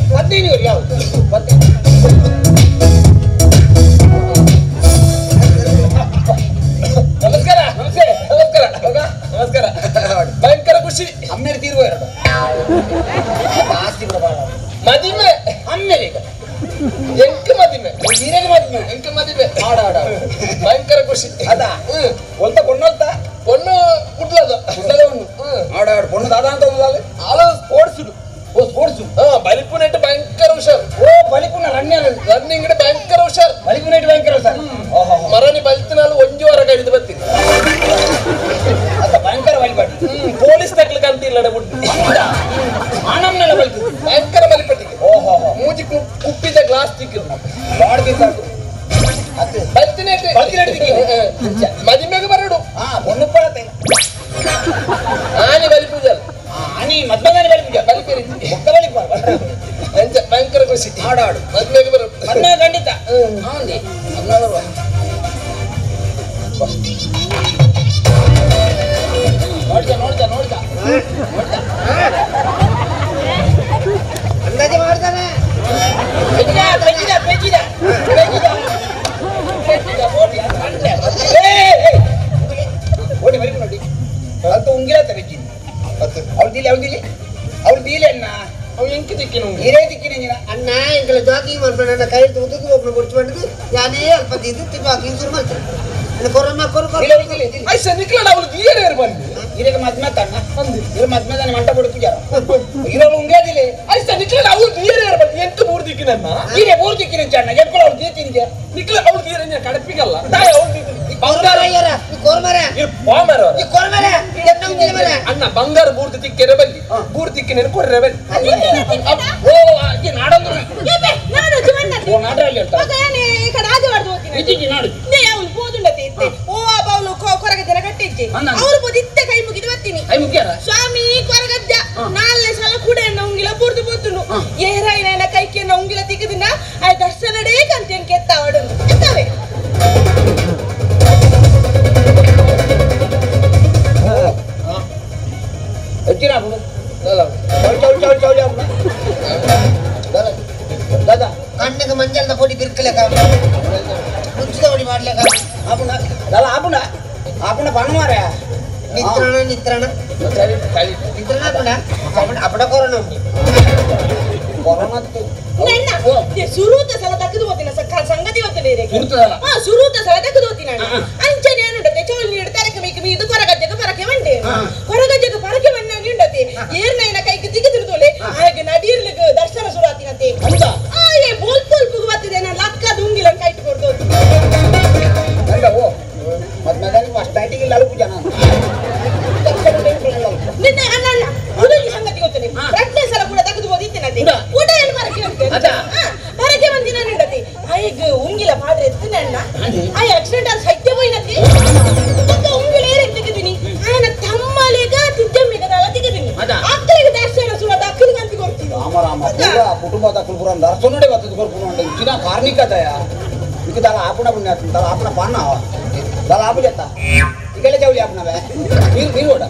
25 ಯಾವುದು ನಮಸ್ಕಾರ ನಮಸ್ತೆ ನಮಸ್ಕಾರ ನಮಸ್ಕಾರ ಭಯಂಕರ ಖುಷಿ ಅಮ್ಮೇಲೆ ತೀರುವ ಎರಡು ಮದಿಮೆ ಅಮ್ಮೇಲೆ ಎಂಕ ಮದಿಮೆ ಹೀರೇನು ಮದಿಮೆ ಎಂಕ ಮದಿಮೆ ಆಡ ಆಡ ಭಯಂಕರ ಖುಷಿ ಅದಾ ಒಲ್ತ ಪೊಣ್ಣೊಲ್ತ ಪೊಣ್ಣು ಕುಡ್ಲದ ಕುಡ್ಲದ ಒಂದು ಆಡ ಆಡ ಪೊಣ್ಣು ದಾದಾ ಅಂತ ಒಂದು ಆಲ ಸ್ಪೋರ್ಟ್ಸ್ ಓ ಸ್ಪೋರ್ಟ್ಸ್ ಬಲಿ ತಿಕ್ಕಿದ್ರು ಬಲ್ತಿನೇಟ್ ಮದಿಮೆಗೆ ಬರಡು பொண்ணு பழத்தை ಆನಿ ಬಲಿ ಪೂಜೆ ಆನಿ ಮದ್ಮಗನ ಬಲಿ ಪೂಜೆ ಬಲಿಪೇರಿ ಮುಕ್ಕ ಬಲಿ ಅಂಚ ಭಯಂಕರ ಖುಷಿ ಆಡು ಆಡು ಮದ್ಮೆಗೆ ಬರಡು ಮದ್ಮೆ ಖಂಡಿತ ಹೌದು ಮದ್ಮೆ ಬರುವ ನೋಡ್ತಾ ನೋಡ್ತಾ ನೋಡ್ತಾ ನೋಡ್ತಾ ಅಂದಾಜೆ ಮಾಡ್ತಾನೆ ಪೆಜ್ಜಿದ ಪೆಜ್ಜಿದ ಪೆಜ್ಜಿದ ಪೆಜ್ಜಿದ ಪೆಜ್ಜಿದ ಓಡಿ ಓಡಿ ಬರಿ ನೋಡಿ ಅದು ಉಂಗಿಲ ಪೆಜ್ಜಿದ ಅವಳು ದಿಲಿ ಅವಳು ದಿಲಿ ಅವಳು ದೀಲೆ ಅಣ್ಣ ಅವು ಎಂಕಿ ದಿಕ್ಕಿನ ಇರೇ ದಿಕ್ಕಿನ ನೀನ ಅಣ್ಣ ಎಂಕಲ ಜಾಕಿಂಗ್ ಮಾಡ್ಕೊಂಡು ನನ್ನ ಕೈ ಉದ್ದಕ್ಕೆ ಒಬ್ಬನ ಮುಡ್ಚು ಮಾಡಿದ್ದು ಯಾನೇ ಅಲ್ಪ ತಿಂದು ಜಾಕಿಂಗ್ ಶುರು ಮಾಡ್ತಾರೆ ಅಣ್ಣ ಕೊರಮ್ಮ ಕೊರು ಕೊರು ಇಲ್ಲ ಇಲ್ಲ ಇಲ್ಲ ಐಸ ನಿಕ್ಲಡ ಅವಳು ದಿಯರೇರು ಬಂದು ಇರಗ ಮದ್ಮೆ ತಣ್ಣ ಇರ ಮದ್ಮೆ ತಾನೆ ಮಂಟ ಕೊಡು ಪೂಜಾರ ಇರೋಳು ಉಂಗ್ಲಾದಿಲ್ಲ ಐಸ ನಿಕ್ಲಡ ಅವಳು ದಿಯರೇರು ಬಂದು ಎಂಟು ಮೂರು ದಿಕ್ಕಿನನ್ನ ಹೀರೆ ಮೂರು ದಿಕ್ಕಿನ ಅಣ್ಣ ಎಟ್ಕೊಳ ಅವಳು ದೀತಿನಿಗೆ ನಿಕ್ಲ ಅವಳು ದಿಯರೇ ಕಡಪಿಗಲ್ಲ ತಾಯಿ ಅವಳು ಬಂಗಾರ ಕೋರ್ಮರ ಇರ್ ಪಾಮರ ಈ ಕೋರ್ಮರ ಅಣ್ಣ ಬಂಗಾರ ಬೂರ್ತಿ ತಿಕ್ಕೆರೆ ಬಲ್ಲಿ ಬೂರ್ತಿ ತಿಕ್ಕಿನ ಕೊರ್ರೆ ಬಲ್ಲಿ ಓ ಈ ನಾಡಂದ್ರು ನಾನು ಜೀವನ ಓ ನಾಡ್ರಲ್ಲಿ ಹೇಳ್ತಾರೆ ಈ ಕಡೆ ಆಜೆ ಮಾಡ್ದು ಹೋಗ್ತೀನಿ ಇಜ್ಜಿ ನಾಡು ನೇ ಅವಳು ಬೋದುಂಡತೆ ಇತ್ತೆ ಓ ಅವಳು ಕೊರಗಜ್ಜನ ಕಟ್ಟಿಜ್ಜೆ ಅವಳು ಬೋದು ಇತ್ತೆ ಕೈ ಮುಗಿದು ಬರ್ತೀನಿ ಕೈ ಮುಗಿಯಾರ ಸ್ವಾಮಿ ಕೊರಗಜ್ಜ ನಾಲ್ನೇ ಸಲ ಕೂಡ ಎನ್ನ ಉಂಗಿಲ ಬೂರ್ದು ಬೋತುನು ಏರಾಯಿನ ಕೈಕೆನ್ನ ಉಂಗಿಲ ತಿಕ್ಕದಿನ ಆ ದರ್ಶನಡೇ ಕಂತ ಕೆತ್ತಾವಡು ಎತ್ತವೆ ಎಜ್ಜಿನ ಬಿಡು ಚೌ ಚೌ ಚೌ ಚೌ ದಾದಾ ಕಣ್ಣಿಗೆ ಮಂಜಲ್ದ ಪೊಡಿ ಬಿರ್ಕಲೆಕ ಮುಂಚಿದ ಪೊಡಿ ಮಾಡ್ಲೆಕ ಆಪುಣ ದಾದಾ ಆಪುಣ ಆಪುಣ ಪಣ್ಣು ಮಾರ ನಿತ್ರಣ ನಿತ್ರಣ ನಿತ್ರಣ ಆಪುಣ ಅಪಣ ಅಪಣ ಕೊರೋನಾ ಉಂಟು ಕೊರೋನಾ ಸುರೂತ ಸಲ ತಕ್ಕದು ಹೋಗ್ತೀನಿ ಸಂಗತಿ ಗೊತ್ತಿಲ್ಲ ಸುರೂತದಲ್ಲ? ಹಾ ಸುರೂತ ಸಲ ತಕ್ಕದು ಹೋಗ್ತೀನಿ ನಾನು ಅಂಚನೆ ಏನುಂಡತೆ ಚೌಲ್ ನೀಡು ತರಕ ಮೇಕ ಮೀದು ಕೊರಗಜ್ಜಗ ಪರಕೆ ಬಂಡೆ ಕೊರಗಜ್ಜಗ ಪರಕೆ ಬಂಡ ಉಂಡತೆ ಏರ್ನೈನ ಕೈಗೆ ತಿಗಿದು ತೋಲೆ ಹಾಗೆ ನಡೀರ್ಲಿಗೆ ದರ್ಶನ ಶುರು ಆತಿನತೆ ಹೌದಾ ಆ ಏ ಬೋಲ್ ಬೋಲ್ ಬತ್ತಿದೆ ನಾನು ಲಕ್ಕ ದುಂಗಿಲ ಕೈಟ್ ಕೊಡ್ದು ನಂದ ಓ ಮದ್ಮೆ ಫಸ್ಟ್ ನೈಟಿಗೆ ಇಲ್ಲ ಪೂಜಾ ನಾನು ನಿನ್ನೆ ಅಣ್ಣ ಅಣ್ಣ ಉದಲಿ ಸಂಗತಿ ಗೊತ್ತನೆ ರಡ್ನೇ ಸಲ ಕೂಡ ತಗದು ಓದಿತ್ತೇನತೆ ಊಟ ಏನು ಬರಕೆ ಅಂತೆ ಬರಕೆ ಬಂದಿನ ನಿಂಡತಿ ಆಯಗ್ ಉಂಗಿಲ ಪಾಡ್ರೆ ಎತ್ತಿನ ಅಣ್ಣ ಆ ಆಕ್ಸಿಡೆಂಟ್ ಆದ ಸತ್ಯ ಹೋಯ್ನತಿ ಪಕ್ಕ ಉಂಗಿಲ ಏರ್ ತೆಗೆದಿನಿ ಆಯನ ತಮ್ಮಲೆಗ ತಿದ್ದಮ್ಮಿಗ ದಾಳ ತೆಗೆದಿನಿ ಅಕ್ಕಲಿಗೆ ದರ್ಶನ ಸುಳ ಅಕ್ಕಲಿಗೆ ಅಂತ ಕೊಡ್ತೀನಿ ರಾಮ ರಾಮ ಪೂರ ಕುಟುಂಬದ ಕುಲ್ಪುರ ದರ್ಶನಡೆ ಬರ್ತದ ಕೊರ್ಪುನ ಉಂಟು ಇಚ್ಚಿನ ಕಾರ್ಣಿಕ ದಯ ಇಕ ದಾಲ ಆಪುಣ ಪುಣ್ಯ ದಾಲ ಆಪುಣ ಪಾಣ ಅವ ದಾಲ ಆಪು ಜತ್ತ ಇಕೆಲ್ಲ ಜವಳಿ ಆಪುಣವೇ ನೀರು ನೀರು ಓಡ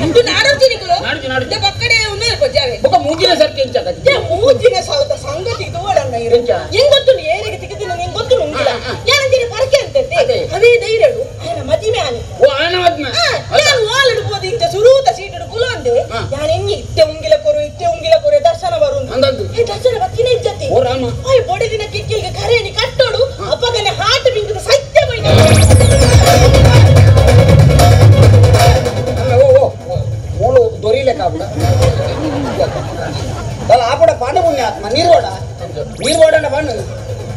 ಇಂಟು ನಾಡೋತೀನಿ ಕುಲು ನಾಡ್ಜಿ, ನಾಡ್ಜಿ. ಪಕ್ಕಡೆ ಉನ್ನೇರು ಕೊಜ್ಜಾವೆ ಬೊಕ್ಕ ಮೂಜಿನ ಸರ್ತಿ ಎಂಚ ಏ ಮೂಜಿನ ಸಾಲದ ಸಂಗತಿ ತೋಡಣ್ಣ ಇರು ಎಂಚ? ಹೆಂಗ್ ಗೊತ್ತು ಏರಿಗೆ ತಿಕ್ಕದಿನ ನಿಂಗೆ ಗೊತ್ತು ಉಂಗಿಲ್ಲ ಏನಂತೀರಿ ಪರಕೆ ಅಂತಂತೆ ಅವೇ ಧೈರ್ಯಡು ಆಯನ ಮದಿಮೆ ಆನೆ ಓ ಆನ ಮದ್ಮೆ ನಾನು ವಾಲಿಡ್ಬೋದು ಇಂತ ಸುರೂತ ಸೀಟು ಕುಲು ಅಂದೆ ನಾನು ಹೆಂಗೆ ಇತ್ತೆ ಉಂಗಿಲ ಕೊರು ಇತ್ತೆ ಉಂಗಿಲ ಕೊರು ದರ್ಶನ ಬರು ಅಂದಂದು. ಏ ದರ್ಶನ ಬತ್ತಿನ ಇಜ್ಜತಿ ಓ ರಾಮ ಓಯ್ ಬೊಡೆ ದಿನ ಕಿಕ್ಕಿಲ್ಗೆ ಕರೆಯನಿ ಕಟ್ಟೋಡು ಅಪ್ಪಗನೆ ಹಾಟ್ ಬಿಂಕದ ಸತ್ಯ ಬೈನ ಓ ಓ ಮೂಲು ದೊರಿಲೆಕ್ಕ ಆಪುಣ ದಾಲ ಆಪುಣ ಪಾಂಡ ಪುಣ್ಯ ಆತ್ಮ ನೀರು ಓಡ ನೀರು ಓಡಣ್ಣ ಪಣ್ಣು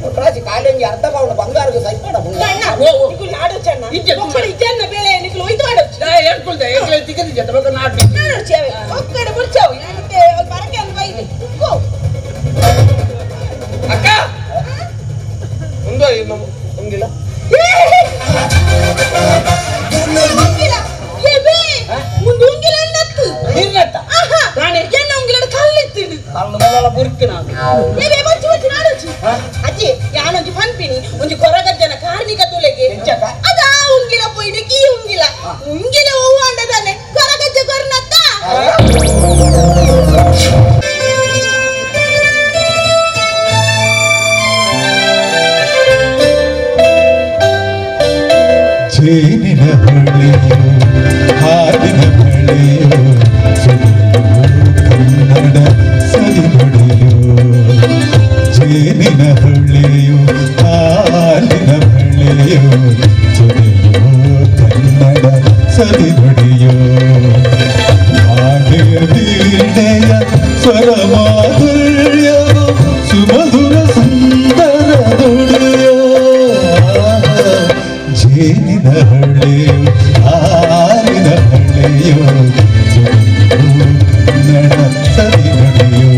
ಒಟ್ರಾಸಿ ಕಾಲಿ ಒಂಜಿ ಅರ್ಧ ಪಾವುಣ ಬಂಗಾರಗೆ ಸೈಪಣ ಪುಣ್ಯ ಅಣ್ಣ ಓ ಓ ನಿಕುಲು ನಾಡೋಚಣ್ಣ ಇಜ್ಜೆ. ಒಕ್ಕಡೆ ಇಜ್ಜನ್ನ ಬೇಳೆ ನಿಕುಲು ಹೋಯ್ತು ಆಡೋಚು ಹೇಳ್ಕೊಳ್ತೆ ಎಂಕ್ಲೆ ತಿಕ್ಕದಿ ಜೊತೆ ಬೊಕ್ಕ ನಾಡ್ಬಿ ನಾಡೋಚಿ ಅವೆ ಒಕ್ಕಡೆ ಬುರ್ಚಾವು ಯಾನತ್ತೆ ಅವ್ರು ಬರಕೆ ಅಂದ್ ಬೈಲಿ ಗೋ ಅಕ್ಕ ಒಂದು ಉಂಗಿಲ್ಲ ಉಂಗಿಲ ಏ ಬೇ ಮುಂದೆ ಉಂಗಿಲ ಅನ್ನತ್ತು ನೀರ್ನತ್ತ ಆಹಾ ರಾಣಿ. ಎನ್ನ ಉಂಗಿಲಡ ಕಲ್ಲಿತ್ತಿಡು ಕಲ್ಲು ಮೊದಲ ಬುರ್ಕಿನ ಏ ಬೇ ಬಚ್ಚು ಬಚ್ಚು ನಾಡೋಚಿ ಅಜ್ಜಿ ಯಾನೊಂಜಿ ಪನ್ಪಿನಿ ಒಂಜಿ ಕೊರಗಜ್ಜನ ಕಾರ್ಣಿಕ ತುಲೆಗೆ ಎಂಚಕ್ಕ? ಅದ ಆ ಉಂಗಿಲ ಪೋಯಿನ ಕೀ ಉಂಗಿಲ ಉಂಗಿಲ ಹೂವು ಅಂಡದಾನೆ ಕೊರಗಜ್ಜ ಕೊರ್ನತ್ತ ಜೇನಿನ ಹೊಳೆಯು ಹಾಡಿನ ಮಳೆಯು ಸುಳಿಯು ಕನ್ನಡ ಸವಿನುಡಿಯು ಜೇನಿನ ಹೊಳೆಯು ಹಾಲಿನ ಮಳೆಯು ಸುಳಿಯು ಕನ್ನಡ ಸವಿನುಡಿಯು ಹಾಡೆಯ ವೀಣೆಯ ಸ್ವರ ಮಾಧುರ್ಯವು ಸುಮಧುರ ಸುಂದರ ನುಡಿಯೋ ಜೇನಿನ ಹೊಳೆಯು ಹಾಲಿನ ಹೊಳೆಯು ಕನ್ನಡ ಸವಿನುಡಿಯು.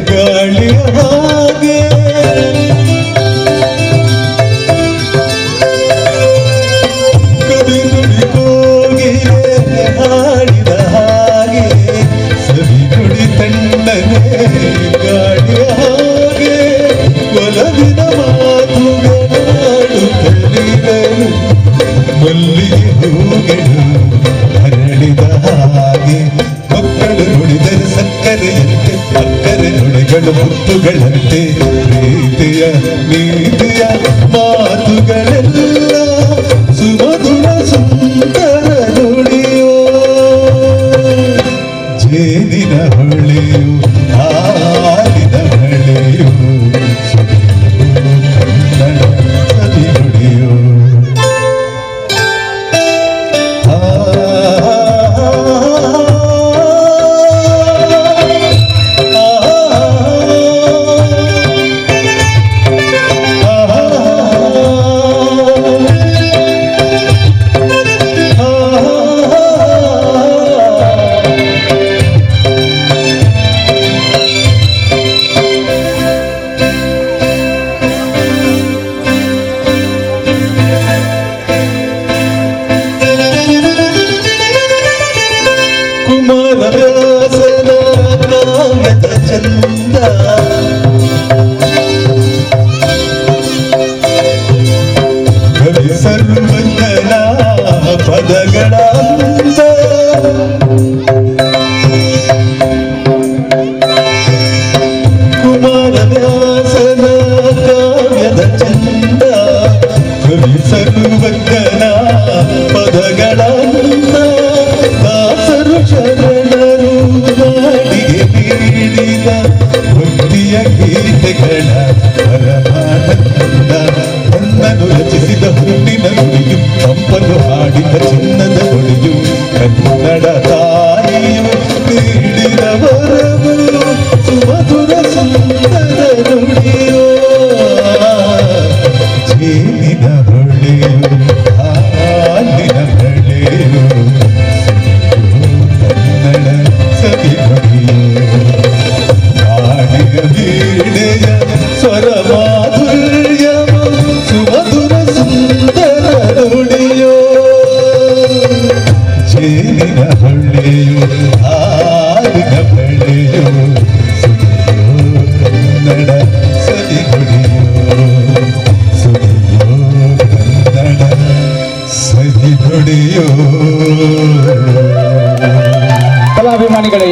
ಗಾಳಿಯ ಹಾಗೆ ಕವಿ ನುಡಿ ಕೋಗಿಲೆ ಹಾಡಿದ ಹಾಗೆ ಸವಿ ನುಡಿ ತಣ್ಣನೆ ಗಾಳಿಯ ಹಾಗೆ ಒಲವಿನ ಮಾತುಗಳಾಡುತ್ತಲಿರಲು ಮಲ್ಲಿಗೆ ಹೂಗಳು ಅರಳಿದ ಹಾಗೆ ಮಕ್ಕಳು ನುಡಿದರೆ ಸಕ್ಕರೆಯಂತೆ ಅಕ್ಕರೆ ನುಡಿಗಳು ಮುತ್ತುಗಳಂತೆ ಪ್ರೀತಿಯ ನೀತಿಯ ಮಾತುಗಳೆಲ್ಲ ಸುಮಧುರ ಸುಂದರ ನುಡಿಯೋ ಜೇನಿನ ಹೊಳೆಯು ಹಾಲಿನ ಹೊಳೆಯು ಕನ್ನಡ ಸವಿ ನುಡಿಯೋ. ಕುಮಾರವ್ಯಾಸನ ಕಾವ್ಯದ ಚಂದ ಕವಿ ಸರ್ವಜ್ಞನ ಪದಗಳ ಅಂದ. ಕುಮಾರವ್ಯಾಸನ ಕಾವ್ಯದ ಚಂದ ಕವಿ ಸರ್ವಜ್ಞನ ಪದಗಳ ಅಂದ. ದಾಸರು ಶರಣರು ನಾಡಿಗೆ ನೀಡಿದ ಭಕ್ತಿಯ ಗೀತೆಗಳ ಪರಮಾನಂದ. ಹೊನ್ನನು ರಚಿಸಿದ ಹುಣ್ಣಿನ ನುಡಿಯು ಪಂಪನು ಹಾಡಿದ ಚಿನ್ನದ ನುಡಿಯು ಕನ್ನಡ ತಾಯಿಯು ನೀಡಿದ ವರವು ಸುಮಧುರ ಸುಂದರ ನುಡಿಯೋ ಜೇನಿನ ಹೊಳೆಯು ಹಾಲಿನ ಹೊಳೆಯು ಕನ್ನಡ ಸವಿ ನುಡಿಯೋ. ನಾಡಿನ ವೀಣೆಯ ಸ್ವರ ಮಾಧುರ್ಯವು ಸುಮಧುರ ಸುಂದರ ನುಡಿಯೋ ಜೇನಿನ ಹೊಳೆಯು ಹಾಲಿನ ಹೊಳೆಯು ಸುಧಿಯೋ ಕನ್ನಡ ಸವಿ ನುಡಿಯೋ ಸುಧಿಯೋ ಕನ್ನಡ ಸವಿ ನುಡಿಯೋ. ಕಲಾಭಿಮಾನಿಗಳೇ,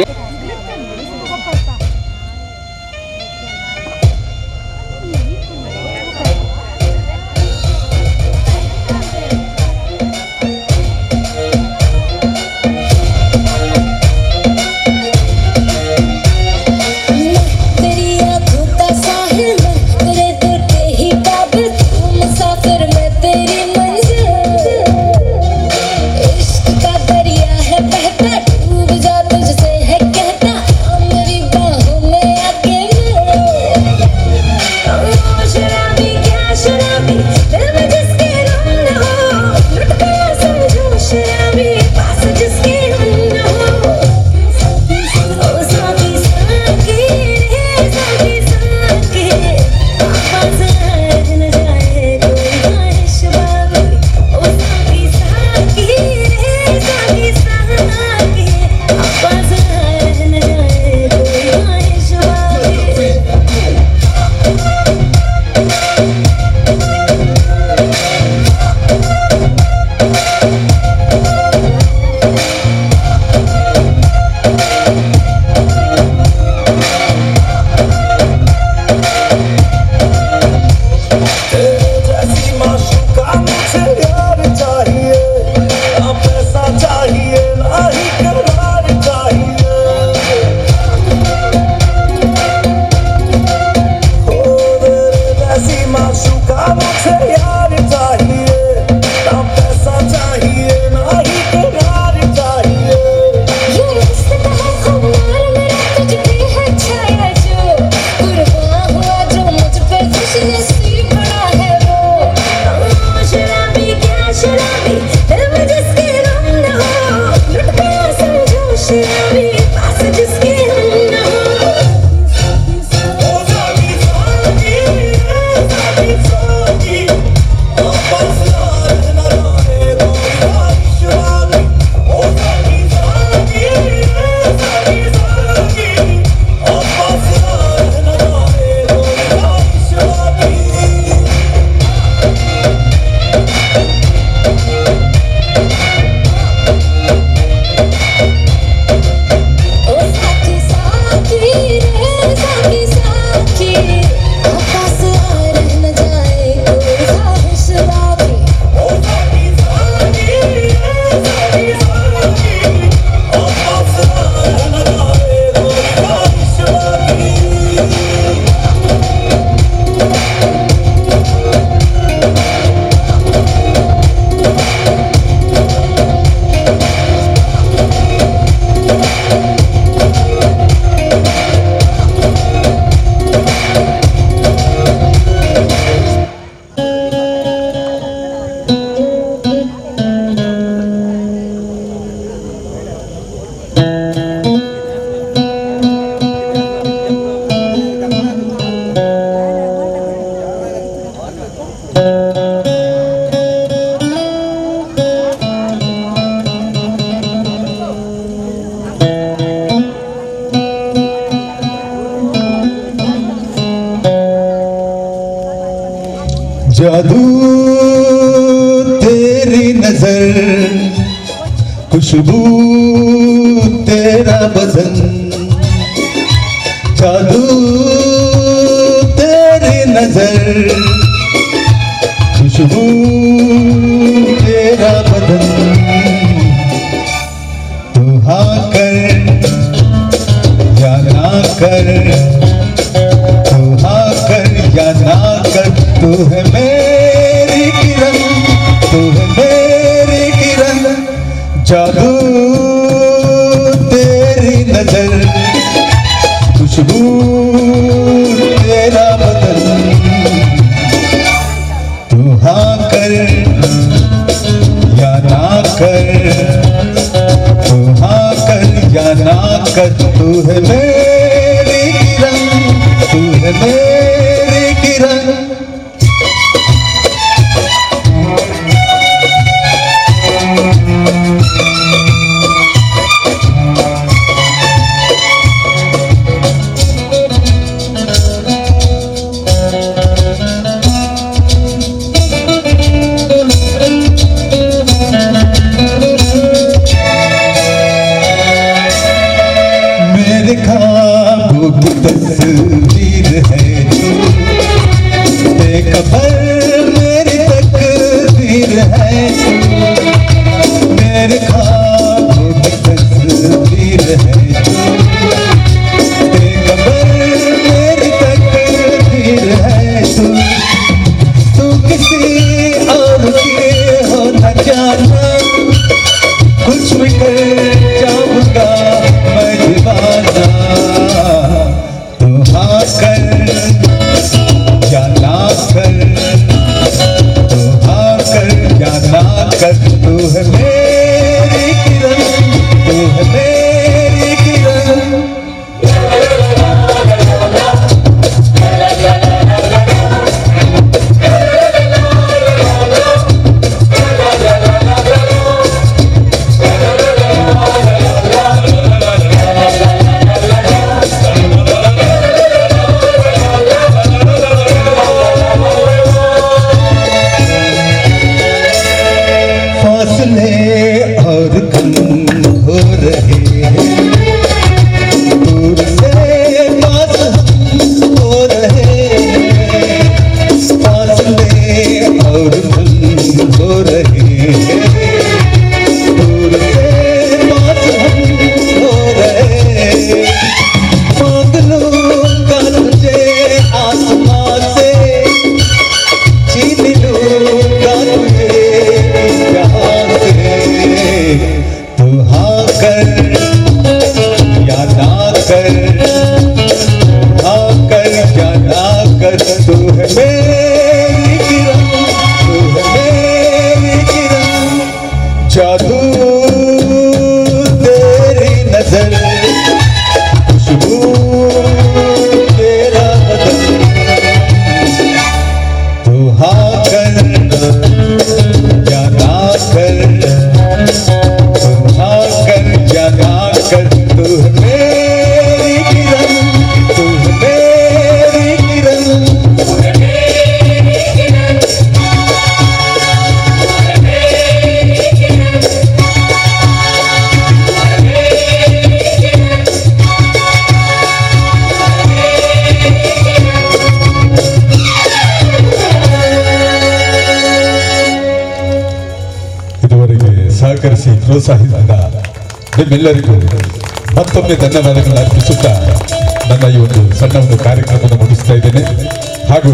जादू तेरी नजर, खुशबू तेरा बदन, जादू तेरी नजर, खुशबू तेरा बदन। तू हाँ कर या ना कर, तू हाँ कर या ना कर, तू है मेरी किरण, तू है मेरी किरण। जादू तेरी नजर, खुशबू तेरा बदन। तू हाँ कर या ना कर, तू हाँ कर या ना कर, तू है मेरी किरण, तू है मेरी किरण। मेरे ख्वाबों की तस्वीर है तू, बेखबर मेरी तकदीर है तू। मेरे ख्वाबों की तस्वीर है तू, बेखबर मेरी तकदीर है तू। तू किसी और की हो न जाना, कुछ भी कर जाऊंगा मैं दीवाना। तू हाँ कर या ना कर, तू हाँ कर या ना कर, तू है मेरी किरण, तू है मेरी किरण। फासले और कम हो रहे हैं, दूर से पास हम हो रहे हैं। फासले और कम हो रहे हैं, दूर से पास हम हो रहे हैं। मांग लूंगा तुझे आसमां से, छीन लूंगा तुझे जहाँ से। तू हाँ कर या ना कर, हाँ कर या ना कर, तू है मेरी किरण, तू है मेरी किरण। जादू तेरी नजर, खुशबू तेरा बदन। तू हाँ कर या ना कर, तू हाँ कर या ना कर, तू है मेरी किरण, तू है मेरी किरण। ಇದುವರೆಗೆ ಸಹಕರಿಸಿ ಪ್ರೋತ್ಸಾಹಿಸಿದ ನಿಮ್ಮೆಲ್ಲರಿಗೂ ಮತ್ತೊಮ್ಮೆ ಧನ್ಯವಾದಗಳನ್ನು ಅರ್ಪಿಸುತ್ತಾ ನನ್ನ ಈ ಒಂದು ಸಣ್ಣ ಒಂದು ಕಾರ್ಯಕ್ರಮವನ್ನು ಮುಗಿಸ್ತಾ ಇದ್ದೇನೆ. ಹಾಗೂ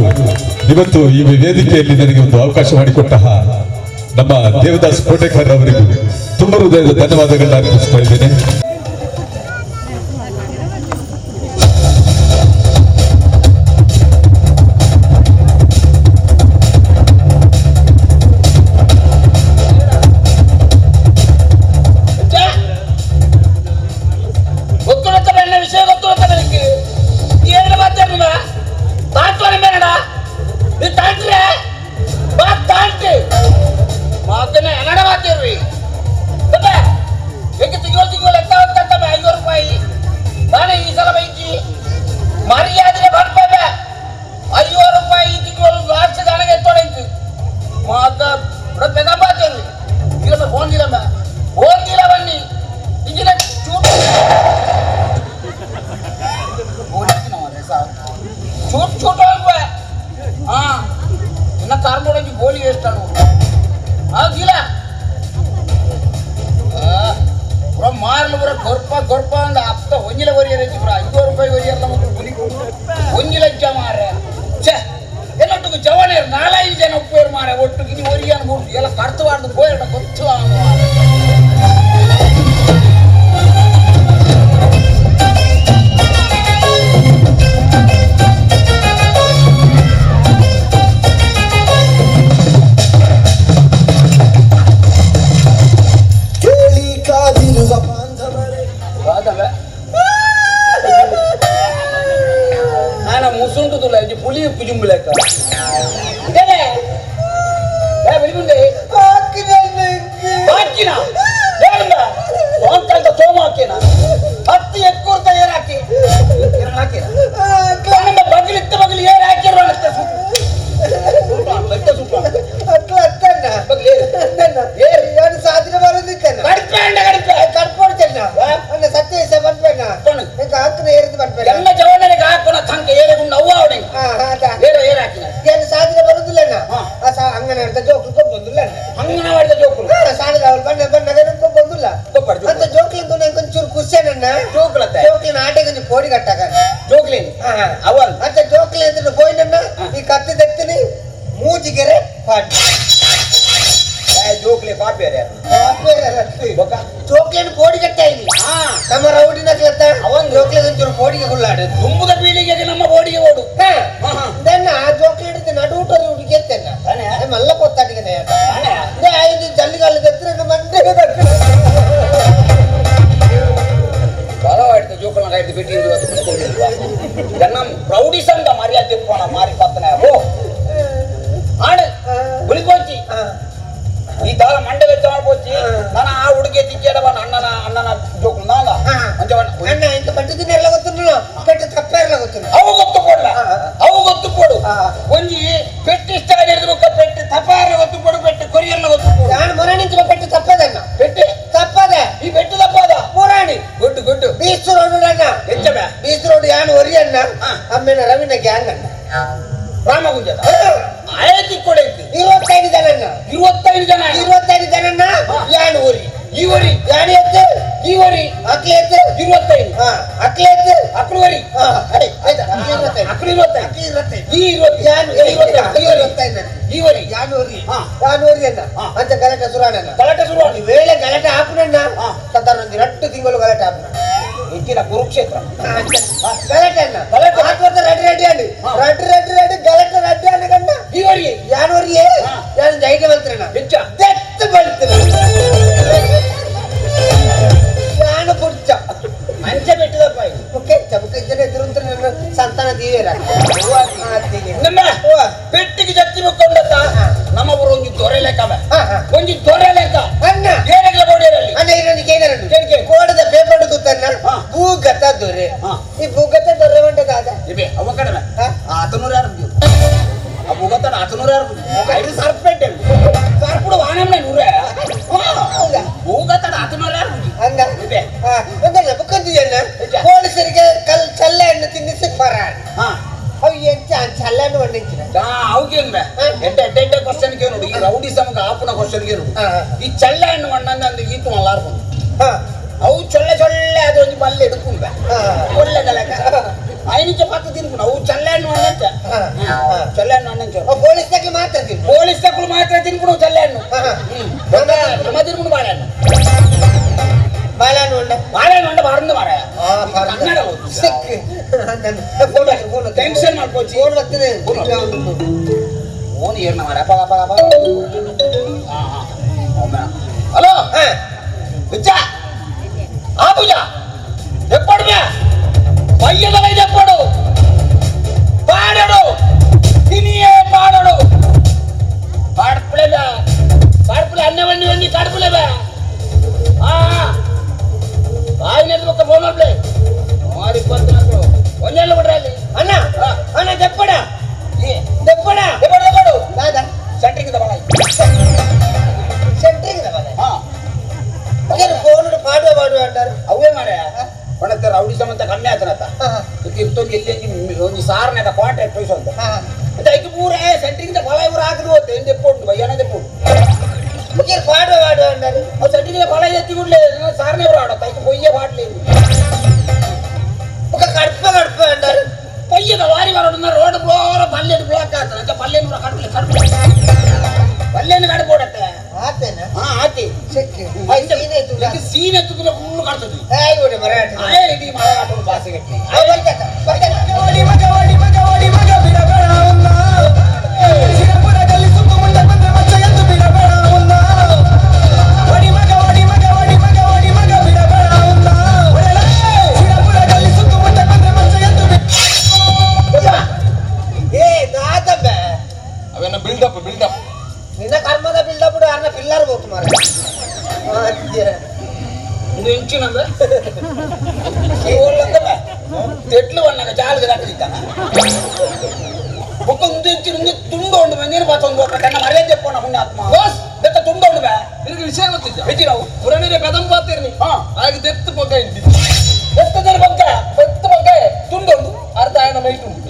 ಇವತ್ತು ಈ ವೇದಿಕೆಯಲ್ಲಿ ನನಗೆ ಒಂದು ಅವಕಾಶ ಮಾಡಿಕೊಟ್ಟ ನಮ್ಮ ದೇವದಾಸ್ ಕೋಟೆಕಾರ್ ಅವರಿಗೂ ತುಂಬ ಹೃದಯದ ಧನ್ಯವಾದಗಳನ್ನು ಅರ್ಪಿಸ್ತಾ ಇದ್ದೇನೆ. ತಿಂಗಳು ತಿಂಗಳು. ಚರ್ಮಡೊಂಜಿ ಗೋಲಿ ವೇಸ್ಟ್ ಅನು ಆಗಿಲ್ಲ ಪುರ ಮಾರ್ಲು ಪುರ ಕೊರ್ಪ ಕೊರ್ಪ ಅಂದ ಅಪ್ಪ ಒಂಜಿಲ ಒರಿಯರ್ ಪುರ 5 ರೂಪಾಯಿ ಒರಿಯಲ್ಲ ಮಕ್ಕಳು ಗುಲಿ ಒಂಜಿಲಜ್ಜ ಮಾರೆ ಛೇ ಎಲ್ಲೊಟ್ಟಿಗೆ ಜವನೇರು 4-5 ಜನ ಉಪ್ಪೇರು ಮಾರೆ ಒಟ್ಟು ಗಿನಿ ಒರಿಯನ್ ಮೂರ್ತಿ ಎಲ್ಲ ಕರ್ತವಾರ್ದು ಪೋಯಡ ಗೊತ್ತು ಪುಲಿ ಕುಜುಂಬುಲೆಕ್ಕ ಸೋಮ ಹಾಕಿನ ಹತ್ತಿ ಎಕ್ಕೂರ್ತ ಏರ್ ಹಾಕಿ ಹಾಕಿನ ಬಗಲಿತ್ತ ಬಗಲಿ ಏರ್ ಹಾಕಿರುವ ಸಾಧನೆ ಬರೋದಿತ್ತೇನ ಸತ್ಯ ಬರ್ಬೇಡ ಹಾಕಿನ ಏರಿದು ಬರ್ಬೇಡ ಎಲ್ಲ ಜವಾನರಿಗೆ ಹಾಕೋಣ ತಂಕ ಏರೆಗುಂಡು ಅವ್ವ ಅವನಿಗೆ ಏರ ಏರ್ ಹಾಕಿನ ಏನು ಸಾಧನೆ ಬರುದಿಲ್ಲ ಅಂಗನ ಜೋಕ್ಲು ಕೊಬ್ಬೊಂದಿಲ್ಲ ಅಂಗನವಾಡಿದ ಜೋಕ್ಲು ಸಾಧನೆ ಅವಳು ಬಣ್ಣ ಬಣ್ಣ ಕೊಬ್ಬೊಂದಿಲ್ಲ ಅಂತ ಜೋಕ್ಲಿಂದ ಒಂಚೂರು ಖುಷಿಯನ್ನ ಜೋಕ್ಲತ್ತೆ ಜೋಕ್ಲಿನ ಆಟೆಗೆ ಒಂಜಿ ಪೋಡಿ ಕಟ್ಟಾಗ ಜೋಕ್ಲಿನ್ ಅವಲ್ ಅಂತ ಜೋಕ್ಲಿ ಅಂತ ಪೋಯಿನನ್ನ ಈ ಕತ್ತಿ ತೆತ್ತೀನಿ ಮೂಜಿಗೆರೆ ಪಾಟಿ ಜೋಕ್ಲಿ ಪಾಪೇರೆ ಜೋಕ್ಲಿನ ಪೋಡಿ ಕಟ್ಟಾಯಿ ನಮ್ಮ ರೌಡಿನ ಕೆಲಸ ಅವನ್ ಜೋಕ್ಲಿ ಒಂಚೂರು ಪೋಡಿಗೆ ಗುಲ್ಲಾಡು ತುಂಬುದ ಪೀಳಿಗೆಗೆ ನಮ್ಮ ಬೋಡಿಗೆ ಓಡು then ಆ ಜೋಕ್ಲಿ ಹಿಡಿದು ನಡುಟ ಹುಡುಗಿ ಎತ್ತೇನ ಮಲ್ಲ ಕೊತ್ತಾಟಿಗೆ ಐದು ಜಲ್ಲಿಗಾಲ ತೆತ್ತಿರ ಮಂಡೆ ಬಲವಾಡಿದ ಜೋಕಲ್ನ ಕಾಯ್ದು ಬಿಟ್ಟು ನಮ್ಮ ರೌಡಿಸಂದ ಮರ್ಯಾದೆ ಪೋಣ ಮಾರಿ ಪತ್ತನ ಓ ಆಡು ಗುಳಿಗೋಚಿ ಈ ದಾಳ ಮಂಡೆ ವೆಚ್ಚ ಮಾಡ್ಬೋಚಿ ನಾನು ಆ ಹುಡುಗಿ ತಿಕ್ಕೇಡವ ಅಣ್ಣನ ಅಣ್ಣನ ಜೋಕು ನಾಲ ಅಣ್ಣ ಇಂತ ಪಟ್ಟಿದ್ದೀನಿ ಎಲ್ಲ ಗೊತ್ತು ಪೆಟ್ಟು ತಪ್ಪ ಎಲ್ಲ ಗೊತ್ತು ಅವು ಗೊತ್ತು ಕೊಡ್ಲ ಅವು ಗೊತ್ತು ಕೊಡು ಒಂಜಿ ಪೆಟ್ಟು ಇಷ್ಟ ಹಿಡಿದು ಪೆಟ್ಟು ತಪ್ಪಾರ ಗೊತ್ತು ಕೊಡು ಪೆಟ್ಟು ಕೊರಿಯಲ್ಲ ಗೊತ್ತು ಕೊಡು ನಾನು ಮೊರಾಣಿ ಪೆಟ್ಟು ತಪ್ಪದಣ್ಣ ಪೆಟ್ಟು ತಪ್ಪದೆ ಈ ಪೆಟ್ಟು ತಪ್ಪದ ಮೊರಾಣಿ ಗುಡ್ಡು ಗುಡ್ಡು ಬೀಸು ರೋಡ್ ಅಣ್ಣ ಹೆಚ್ಚಬ ಬೀಸು ರೋಡ್ ಯಾನು ಒರಿ ಅಣ್ಣ ಅಮ್ಮೇನ ರವಿನ ಗ್ಯಾಂಗ್ ಅಣ್ಣ ರಾಮಗುಂಜದ ಆಯತಿ ಕೊಡೈತಿ 25 ಜನ 25 ಜನ 25 ಜನ ಯಾನು ಊರಿ ಈ ಒರಿ ಯಾನು ಎತ್ತು ಈ ಒರಿ ಅಕ್ಲೆ ಎತ್ತು 25 ಅಕ್ಲೆ ಎತ್ತು ಅಕ್ಲು ಒರಿ ಆಯ್ತು ಅಕ್ಲು 25 ಈ 20 ಯಾನು 25 ಈ ಒರಿ ಯಾನು ಒರಿ ಯಾನು ಒರಿ ಅಣ್ಣ ಅಂತ ಗಲಾಟೆ ಸುರಾಣಣ್ಣ ಗಲಾಟೆ ಸುರಾಣ ವೇಳೆ ಗಲಾಟೆ ಆಪನಣ್ಣ ಸಾಧಾರಣ ಒಂದು 2 ತಿಂಗಳು ಗಲಾಟೆ ಆಪನ ಇಕ್ಕಿನ ಕುರುಕ್ಷೇತ್ರ ಗಲಾಟೆ ಅಣ್ಣ ಗಲಾಟೆ ರೆಡಿ ರೆಡಿ ಅಂడి ready ready ready ಗಲಾಟೆ ರೆಡಿ ಅಣ್ಣ ಈ ಒರಿ ಯಾನು ಒರಿ ಯಾನು ಜೈಗೆ ಬಂತ್ರಣ್ಣ ಹೆಚ್ಚ ದೆತ್ತು ಬಳ್ತೀನಿ ಯಾನು ಪುಡ್ಚ ಮಂಚ ಬೆಟ್ಟದಪ್ಪ ಓಕೆ ಚಮಕ ಇದ್ದರೆ ಎದುರುಂತ್ರ ನನ್ನ ಸಂತಾನ ದೀವೇರ ನಮ್ಮ ಪೆಟ್ಟಿಗೆ ಜತ್ತಿ ಮುಕ್ಕೊಂಡತ್ತ ನಮ್ಮ ಊರು ಒಂಜಿ ದೊರೆ ಲೆಕ್ಕವ ಒಂಜಿ ದೊರೆ ಲೆಕ್ಕ ಅಣ್ಣ ಏನಾಗಲ ಬೋಡಿಯರಲ್ಲಿ ಅಣ್ಣ ಇನ್ನೊಂದು ಏನಾರ ಕೋಡದ ಪೇಪರ್ ತೂತನ್ನ ಭೂಗತ ದೊರೆ ಈ ಭೂಗತ ದೊರೆ ಮಂಟದ ಇವೆ ಅವ ಕಡಿಮೆ ಆತನೂರು ಯಾರು ಆ ಭೂಗತ ಆತನೂರು ಯಾರು ಐದು ಸರ್ಪೆಟ್ಟೆ ಸರ್ಪುಡು ವಾನಮ್ಮನೆ ನೂರೇ ಭೂಗತ ಆತನೂರು ಯಾರು ಹಂಗ ಒಂದಲ್ಲ ಬುಕ್ಕಂದಿಯಣ್ಣ ಪೊಲೀಸರಿಗೆ ಕಲ್ ಚಲ್ಲೆ ಹಣ್ಣು ತಿನ್ನಿಸಿ ಫರಾರ್ ಅವು ಎಂಚ ಚಲ್ಲೆ ಹಣ್ಣು వండించిన ಅವಕೇನ್ ಬೇ ಎಡ್ಡೆ ಎಡ್ಡೆ ಎಡ್ಡೆ ಕ್ವಶನ್ ಕೇಳು ಈ ರೌಡಿ ಸಮಗ ಆಪುನ ಕ್ವಶನ್ ಕೇಳು ಈ ಚಲ್ಲೆ ಹಣ್ಣು వండంದ ಅಂದ ಈತು ಮಲ್ಲಾರ್ಪು ಅವು ಚೊಳ್ಳೆ ಚೊಳ್ಳೆ ಅದು ಒಂಜಿ ಬಲ್ಲೆ ಎಡುಕುಂಬೆ ಒಳ್ಳೆ ಗಲಕ ಐನಿಂಚ ಪಕ್ಕ ತಿನ್ಕೊಂಡು ಅವು ಚಲ್ಲೆ ಹಣ್ಣು వండంಚ ಚಲ್ಲೆ ಹಣ್ಣು వండంಚ ಪೊಲೀಸ್ ತಕ್ಲು ಮಾತ್ರ ತಿನ್ಕು ಪೊಲೀಸ್ ತಕ್ಲು ಮಾತ್ರ ತಿನ್ಕೊಂಡು ಚಲ್ಲೆ ಹಣ್ಣು ನಮ್ಮ ತಿನ್ಕೊಂಡು ಬಾಳೆಹಣ್ಣು ಬಾಳೆಹಣ್ಣು ಉಂಡ ಬಾಳೆಹಣ್ಣು ಉಂಡ ಬಾರಂದು ಮಾರಾಯ ಕನ್ನಡ ಟೆನ್ಷನ್ ಮಾಡ್ಕೋಚಿ ಫೋನ್ ಬರ್ತೀನಿ ಫೋನ್ ಏರ್ನ ಮಾರ ಅಪ್ಪ ಅಪ್ಪ ಅಪ್ಪ ಹಲೋ ವಿಜ್ಜ ಆ ಪೂಜಾ ಎಪ್ಪಡು ಬೇ ಪಯ್ಯದಲ ಎಪ್ಪಡು ಪಾಡಡು ತಿನಿಯೇ ಪಾಡಡು ಪಾಡ್ಪುಲೆ ಬೇ ಪಾಡ್ಪುಲೆ ಅನ್ನ వండి వండి కడుపులే బే ఆయన ఒక ఫోన్ ಮಾಡ್ಲೆ ಮಾರಿ ಬಂತು ಒಂದೆಲ್ಲ ಬಿಡ್ರಿ ಅಲ್ಲಿ ಅಣ್ಣ ಅಣ್ಣ ದೆಪ್ಪಡ ದೆಪ್ಪಡ ದೆಪ್ಪಡು ದೆಪ್ಪಡು ದಾದಾ ಸೆಂಟ್ರಿಂಗ್ ದಬಲ ಸೆಂಟ್ರಿಂಗ್ ದಬಲ ಹಾ ಫೋನ್ ಪಾಡುವ ಪಾಡುವ ಅಂటారు ಅವೇ ಮಾರ್ರೆ ಒಣತ್ತೆ ರೌಡಿ ಸಮಂತ ಕಮ್ಮಿ ಆತನತ್ತ ಇರ್ತೊಂದು ಎಲ್ಲಿ ಒಂಜಿ ಸಾರನೆದ ಕಾಂಟ್ರಾಕ್ಟ್ ವಹಿಸಂತ ಮತ್ತೆ ಐದು ಪೂರ ఏం చెప్పండు భయ్యానే చెప్పండు మీరు పాడు వాడు అన్నారు సర్టిఫికేట్ ఫలా ఎత్తి కూడా లేదు సార్ని ఎవరు ఆడ పైకి పొయ్యే పాటలేదు ఒక కడుపు కడుపు అంటారు పొయ్యద వారి వారు ఉన్నారు రోడ్డు బ్లోర పల్లెడు బ్లాక్ కాదు అంటే పల్లెను కూడా కడుపులే కడుపు పల్లెని కడుపోడట ఆతేనా ఆతే సీన్ ఎత్తుతున్న ఫుల్ కడుతుంది ఇది మగ బాస కట్టి బిల్డప్ బిల్డప్ నిన్న కర్మద బిల్డప్ అన్న పిల్లలు పోతున్నారు తెట్లు అన్నాక చాలు కట్టుతాను ఒక్క ఉంది తుండు ఉండు నేను పోతుంది కన్నా మరే చెప్పండి పుణ్యాత్మ దెత్త తుండు ఉండు ನಿನಗೆ ವಿಷಯ ಗೊತ್ತಿದ್ದ ಹೆಚ್ಚಿರಾವು ಪುರಾಣಿನ ಪದಂ ಪಾತಿರ್ನಿ ಆಗ ದೆತ್ತು ಪೊಗ್ಗ ಇಂದಿ ದೆತ್ತದರ ಪೊಗ್ಗ ದೆತ್ತು ಪೊಗ್ಗ ತುಂಡು ಉಂಡು ಅರ್ಧ ಆಯನ ಮೈಟ್ ಉಂಡು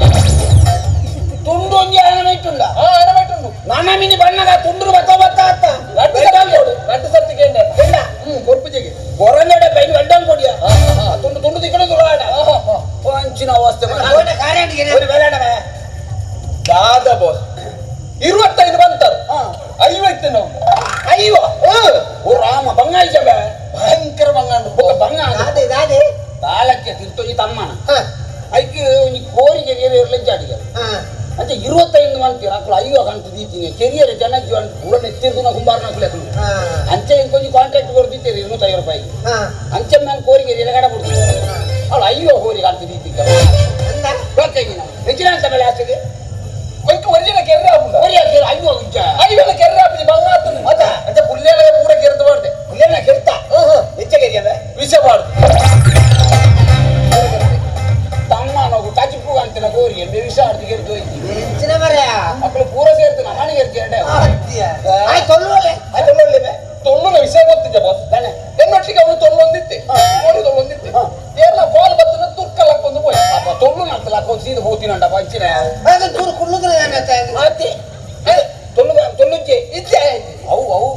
ತುಂಡು ಒಂಜಿ ಆಯನ ಮೈಟುಂಡ ಆಯನ ಮೈಟುಂಡು ನಾನ ಮಿನಿ ಬಣ್ಣಗ ತುಂಡು ಬತ್ತ ಬತ್ತ ಅತ್ತ ರಡ್ಡು ಸರ್ತಿ ಕೇಂದ್ರ ಕೊರ್ಪುಜೆಗೆ ಗೊರಂದಡೆ ಬೈದು வெல்டான் போடியா ತುಂಡು ತುಂಡು ತಿಕ್ಕಣ ತುಳಾಡ ಅಂಚಿನ ಅವಸ್ಥೆ ஒரு வேலைಡವೆ ದಾದ ಬಾಸ್ 25 ಬಂತಾರ 50 ನಾವು ಅಯ್ಯೋ ಓ ರಾಮ ಬಂಗ ಇಜಬೆ ಭಯಂಕರ ಬಂಗ ಬಂಗ ದಾದೆ ದಾದೆ ತಾಳಕ್ಕೆ ತಿರ್ತೊಂಜಿ ತಮ್ಮನ ಐಕ್ ಒಂಜಿ ಕೋರಿ ಕೆರಿಯರ್ ಇರ್ಲೆಂಚ ಅಡಿಗೆ ಅಂಚೆ 25 ಮಂತಿ ಅಕ್ಲು ಅಯ್ಯೋ ಕಂತು ದೀತೀನಿ ಕೆರಿಯರ್ ಜನ ಜೀವನ ಪೂರ ನೆತ್ತಿರ್ದು ಕುಂಬಾರನ ಅಕ್ಲು ಅಂಚೆ ಇಂಕೊಂಜಿ ಕಾಂಟ್ರಾಕ್ಟ್ ಕೊಡ್ತಿತ್ತೀರಿ 250 ರೂಪಾಯಿ ಅಂಚೆ ನಾನು ಕೋರಿ ಕೆರಿಯರ್ ಕಡ ಬಿಡ್ತೀನಿ ಅವಳು ಅಯ್ಯೋ ಕೋರಿ ಕಂತು ದೀತಿ ಹೆಚ್ಚಿನ ಅಂತ ಮೇಲೆ ಆಸ್ತಿಗೆ ಒಂಕೆ ಒರಿಜಿನ ಕೆರ್ರೆ ಆಪುಂಡ ಒರಿಯ ಕೆರೆ ಅಯ್ಯೋ ಉಜ್ಜ ಅಯ್ಯೋಲ ಕೆರ್ರೆ ಆಪುಜಿ ಬಂಗ ಆತುಂಡು ಅದ ಅಂಚೆ ಪುಲ್ಲೇಲ ಪೂರ ಕೆರ್ದು ಮಾಡ್ದೆ ಪುಲ್ಲೇಲ ಕೆರ್ತ ಹೆಚ್ಚ ಕೆರಿಯಲ್ಲ ವಿಷ ಬಾರ್ದು ತಮ್ಮನೋಗು ಕಚಿಪ್ಪು ಅಂತಿನ ಕೋರಿ ಎಂಬೆ ವಿಷ ಆಡ್ದು ಕೆರ್ದು ಹೆಚ್ಚಿನ ಮರ್ಯ ಅಕ್ಕಳು ಪೂರ ಸೇರ್ತು ನಮ್ಮನೆ ಕೆರ್ತಿ ಅಂಡೆ ಆಯ್ ತೊಲ್ಲುವಲೆ ಆಯ್ ತೊಲ್ಲುವಲೆ ತೊಲ್ಲುನ ವಿಷಯ ಗೊತ್ತಿದ್ದೆ ಬಾಸ್ ಎನ್ನೊಟ್ಟಿಗೆ ಅವನು ತೊಲ್ಲೊಂದಿತ್ತೆ ಕೋರಿ ತೊಲ್ಲೊಂದಿತ್ತೆ ಏರ್ಲ ಕಾಲ್ ಬತ್ತನ ತುರ್ಕಲಕ್ಕೊಂದು ಪೋಯ್ ಅಪ್ಪ ತೊಲ್ಲು ನತ್ತಲಕ್ಕೊಂದು ಸೀದ ಹೋತಿನಂಡ ಪಂಚಿನ ಅದು ತೂರು ಕುಳ್ಳುದ್ರೆ ಆತಿ ತೊಲ್ಲು ತೊಲ್ಲುಂಚೆ ಇದ್ದೆ ಅವು ಅವು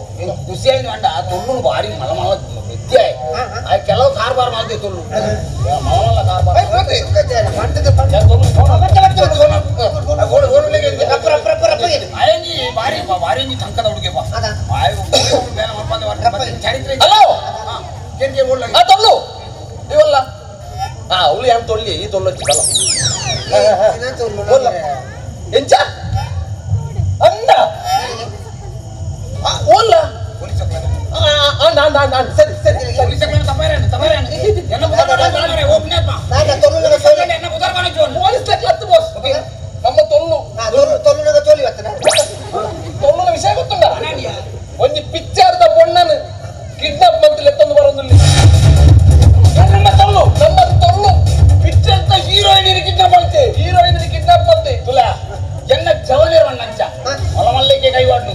ಖುಷಿ ಆಯ್ತು ಅಂಡ ತೊಲ್ಲು ಭಾರಿ ಮಲ ಮಲ ವಿದ್ಯೆ ಕೆಲವು ಕಾರ್ಬಾರ್ ಮಾಡ್ತೀವಿ ತೊಲ್ಲು ಮಲ ಮಲ ಕಾರ್ಬಾರ್ ಭಾರಿ ಭಾರಿ ಟಂಕದ ಹುಡುಗಿ ಚರಿತ್ರೆ ಹಲೋ ತೊಲ್ಲು ಇವಲ್ಲ ಅವಳು ಏನು ತೊಲ್ಲಿ ಈ ತೊಲ್ಲು ಹಚ್ಚಲ್ಲ ಎಂಚ ಅಂದ ಓಲ್ಲ ಸರಿ ಸರಿ ಪೊಲೀಸ್ ಬಾಸ್ ನಮ್ಮ ತೊಲ್ಲು ತೊಲ್ಲುನ ವಿಷಯ ಗೊತ್ತುಂಡ ಒಂಜಿ ಪಿಕ್ಚರ್ದ ಪೊಣ್ಣನು ಕಿಡ್ನಾಪ್ ಮಂತ್ಲಿ ಎತ್ತೊಂದು ಬರೋದಿಲ್ಲ ನಮ್ಮ ತೊಲ್ಲು ನಮ್ಮ ತೊಲ್ಲು ಪಿಕ್ಚರ್ದ ಹೀರೋಯಿನ್ ಕಿಡ್ನಾಪ್ ಮಾಡ್ತೆ ಹೀರೋಯಿನ್ ಕಿಡ್ನಾಪ್ ಮಾಡ್ತೆ ತುಲಾ ಎನ್ನ ಜವನೇರ್ ಮಂಚ ಮಲಮಲ್ಲಿಗೆ ಕೈವಾಡ್ನು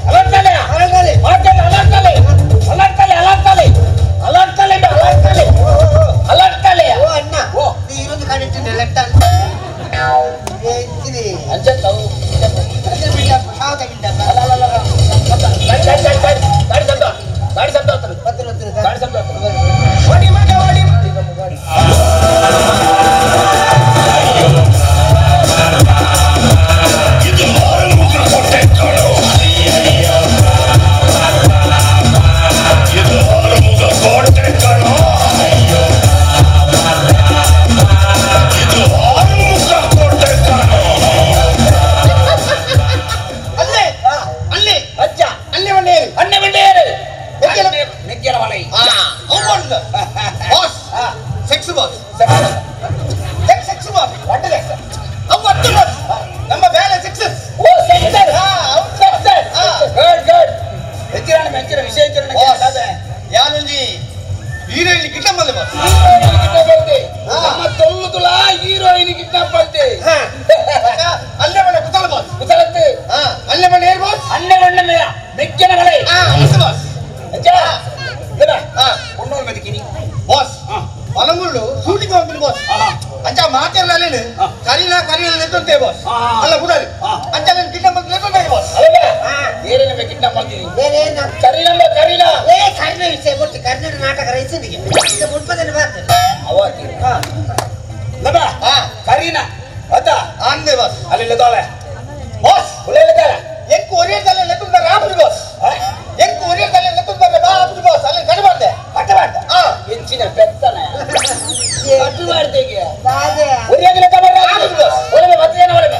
ಅಲರ್ತಾಲೆ ಅಲರ್ತಾಲೆ ಅಲರ್ತಾಲೆ ಅಲರ್ತಾಲೆ ಅಲರ್ತಾಲೆ ಅಲರ್ತಾಲೆ ಅಲರ್ತಾಲೆ ಓ ಅಣ್ಣ ಓ ನೀ ಇರೊಂದು ಕಾಣಿಟ್ಟಿನ ಅಲರ್ತಾಲೆ ಎಂಚಿನಿ ಅಂಚ ತಾವು ಸಾವತ ಬಿಲ್ಡಪ್ಪ ಅಲ್ಲ ಅಲ್ಲ ಅಲ್ಲ ಗಾಡಿ ಶಬ್ದ ಗಾಡಿ ಶಬ್ದ ಆಗ್ತದೆ ಗಾಡಿ ಶಬ್ದ ಆಗ್ತದೆ ಹೊಡಿ ಮಗ ಹೊಡಿ ಗಾಡಿ ಕರಿಯಲ್ಲಿ ನಿಂತಂತೆ ಬಾಸ್ ಅಲ್ಲ ಬುಡಾರಿ ಅಂಚನೆ ಕಿಡ್ನಾಪ್ ಮಾಡ್ತೀನಿ ನಿಂತಂತೆ ಬಾಸ್ ಅಲ್ಲ ಏನೇ ನಮಗೆ ಕಿಡ್ನಾಪ್ ಮಾಡ್ತೀನಿ ಕರೀನಲ್ಲ ಕರೀನ ಏ ಕರ್ಣ ವಿಷಯ ಗೊತ್ತು ಕರ್ನಾಟಕ ನಾಟಕ ರೈಸನಿಗೆ ಮುಟ್ಪದನೆ ಬರ್ತದೆ ಅವಾತಿ ಲಬ ಕರೀನ ಅತ್ತ ಅಂದೆ ಬಾಸ್ ಅಲ್ಲಿ ಲೆದಾಳೆ ಬಾಸ್ ಒಳ್ಳೆ ಲೆದಾಳೆ ಎಂಕು ಒರೇ ತಲೆ ಲೆಕ್ಕುಂತಾರೆ ಆಪುಜಿ ಬಾಸ್ ಎಂಕು ಒರೇ ತಲೆ ಲೆಕ್ಕುಂತಾರೆ ಬಾ ಆಪುಜಿ ಬಾಸ್ ಅಲ್ಲಿ ಕಡಿಮಾಡ್ದೆ ಕಟ್ಟಬಾರ್ದ ಹೆಚ್ಚಿನ ಪೆತ್ತನೆ ಕಟ್ಟಬಾರ್ದಿಗೆ ಒರೇ ಲೆಕ್ಕ ಬರ್ರ ಆಪುಜಿ ಬಾಸ್ ಒಳ್ಳೆ 10 ಜನ ಒಳ್ಳೆ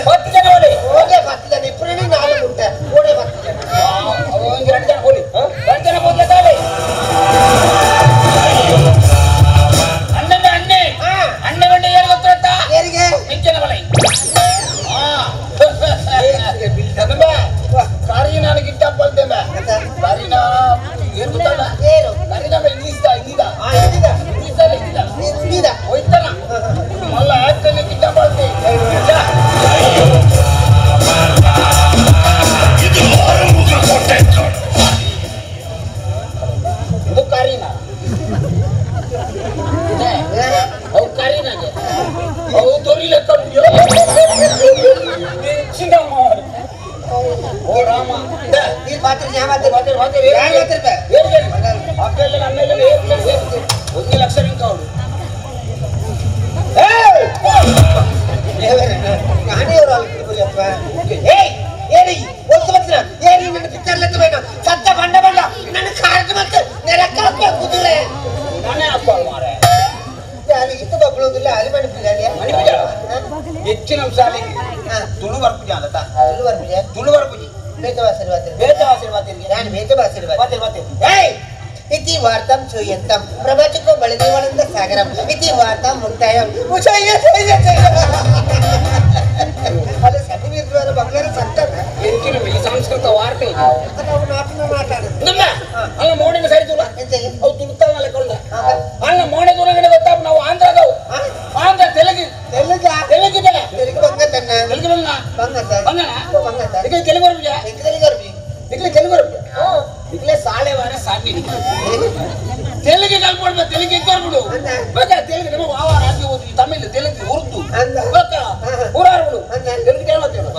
10 ಜನ ಒಳ್ಳೆ ಓಡೆ 10 ಜನ ಇಬ್ಬರೇ ನಾಲ್ಕು ಉಂಟೆ ಓಡೆ 10 ಜನ ಒಂದು 2 ಜನ ಹೋಲಿ 2 ಜನ ಹೋದ್ಲೆ ತಾಳೆ ಅಣ್ಣನ ಅಣ್ಣೆ ಅಣ್ಣೆ ಬಂಡೆ ಯಾರು ಗೊತ್ತಿರತ್ತಾ ಯಾರಿಗೆ ಮಿಂಚನ ಬಲೈ ಕರೀನಾನ ಗಿಟ್ಟಪ್ಪ ಅಂತೇವೆ ಕರೀನಾ ಏನು ಗೊತ್ತಲ್ಲ ಕರೀನಾ ಮೇಲೆ ಇಂಗ್ಲೀಷ್ದ ಹಿಂದಿದ ಇಂಗ್ಲೀಷ್ ಹಿಂದಿದ ಹಿಂದಿದ ಹೋಯ್ತಾನ ಮಲ್ಲ ಯಾಕಂದ್ರೆ ಗಿಟ್ಟಪ್ಪ ಅಂತೆ ಇದು ಕರೀನಾ ಅವು ಕರೀನಾಗೆ ಅವು ದೊರಿಲೆ ಕಟ್ಟು ಹೆಚ್ಚಿನ ಮಾಡು ಓ ರಾಮ ನೀರು ಪಾತ್ರೆ ಯಾವ ಪಾತ್ರೆ ಪಾತ್ರೆ ಅಕ್ಕೆಲ್ಲ ನಮ್ಮೆಲ್ಲ 1 ಲಕ್ಷ ನಿಂತವಳು ನಾನೇ ಅವರು ಏಯ್ ಏರಿ ಒಂದು ಬರ್ತೀರ ಏರಿ ನನ್ನ ಪಿಕ್ಚರ್ ಲೆಕ್ಕ ಬೇಡ ಸತ್ತ ಬಂಡ ಬಂಡ ನನ್ನ ಕಾರ್ಡ್ ಮತ್ತೆ ನೆಲಕ್ಕೆ ಹಾಕುವ ಕುದುರೆ ನಾನೇ ಹಾಕುವ ಮಾರೆ ಇತ್ತು ಬಗ್ಳುವುದಿಲ್ಲ ಅಲ್ಲಿ ಮಣಿಪಿಲ್ಲ ಹೆಚ್ಚಿನ ಶಾಲೆಗೆ ತುಳು ಬರ್ಪುಜಿ ಅಂತ ತುಳು ಬರ್ಪುಜಿ ತುಳು ಬರ್ಪುಜಿ ಬೇತ ಭಾಷೆ ಬಾತಿರ್ ಬೇತ ಭಾಷೆ ಬಾತಿರ್ ನಾನು ಬೇತ ಭಾಷೆ ಬಾತಿರ್ ಬಾತಿರ್ ಏಯ್ ಇತಿ ವಾರ್ತಾಂ ಶ್ರೂಯಂತಾಂ ಪ್ರವಾಚಕೋ ಬಲದೇವಾನಂದ ಸಾಗರಂ ಇತಿ ವಾರ್ತಾಂ ಮುಕ್ತಾಯಂ ಅಲ್ಲ ಸನ್ನಿವೇಶವಾದ ಬಂಗ್ಲಾರ ಸಂತಾನ ಹೆಚ್ಚಿನ ಈ ಸಂಸ್ಕೃತ ವಾರ್ತೆ ನಾವು ನಾಟಿನ ಮಾತಾಡುದು ಅಲ್ಲ ಮೋಡಿನ ಸರಿ ತುಳ ಅವು ತುಳುತ್ತಾವ ಲೆಕ್ಕ ಅಲ್ಲ ಮೋಡೆ ದೂರಗಡೆ ಗೊತ್ತಾಪ ನಾವು ಆಂಧ್ರದವು ಆಂಧ್ರ ತೆಲುಗು ತೆಲುಗ ತೆಲುಗು ಬೇಡ ತೆಲುಗು ಬಂಗತನ್ನ ತೆಲುಗು ಬಂಗ ಬಂಗತ ಬಂಗನ ಬಂಗತ ಈಗ ತೆಲುಗು ಬರ್ಬಿಜ ತೆಲುಗು ಬರ್ಬಿ ಇಕ್ಲೆ ತೆಲುಗು ಬರ್ಬಿ ಇಕ್ಲೆ ಸಾಲೆ ವಾರ ಸಾಲಿ ತೆಲುಗು ಕಲ್ಪೊಡ್ಬ ತೆಲುಗು ಎಕ್ಕರ್ಬಿಡು ಬೇಕಾ ತೆಲುಗು ನಮಗೆ ವಾವ ರಾಜ್ಯ ಓದಿ ತಮಿಳು ತೆಲುಗು ಉರ್ದು ಬೇಕಾ ಊರಾರ್ಬಿಡು ತೆಲುಗು ಕೇಳ್ಬತ್ತೇಳು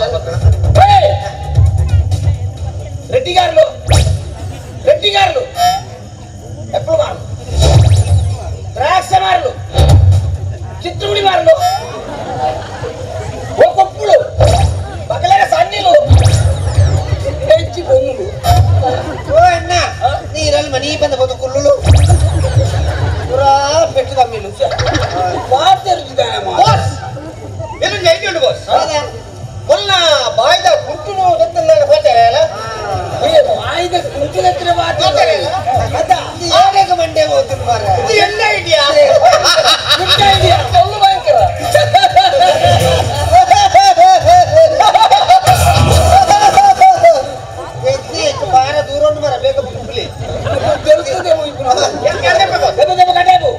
రెడ్డిగారులు రెడ్డిగారులు ఎప్పుడు మారు ద్రాక్ష మారులు చిత్రుడి మారులు ఒక్కొప్పుడు పగలైన సన్నీలు పెంచి బొమ్ములు ఓ అన్న నీరల్ మనీ బంద పోదు కుల్లులు పురా పెట్టు తమ్మిలు బాస్ ఎల్లు ఐడియా బాస్ మొన్న బాయిద గుంటును దత్తల్లాడ పోతారా ಬಾಯಿದ ಕುಂಟಿನ ಆರೇಗ ಮಂಡೆ ಹೋಗ್ತೀನಿ ಮಾರ್ರೆ ಇದು ಎಲ್ಲ idea good idea ಸೊಲ್ಲು ಭಯಂಕರ ಬಾರ ದೂರ ಉಂಟು ಮಾರ ಬೇಗ ಬುಕ್ಲಿ తెలుస్తుంది ఇప్పుడు దెబ్బ దెబ్బ కట్టేపు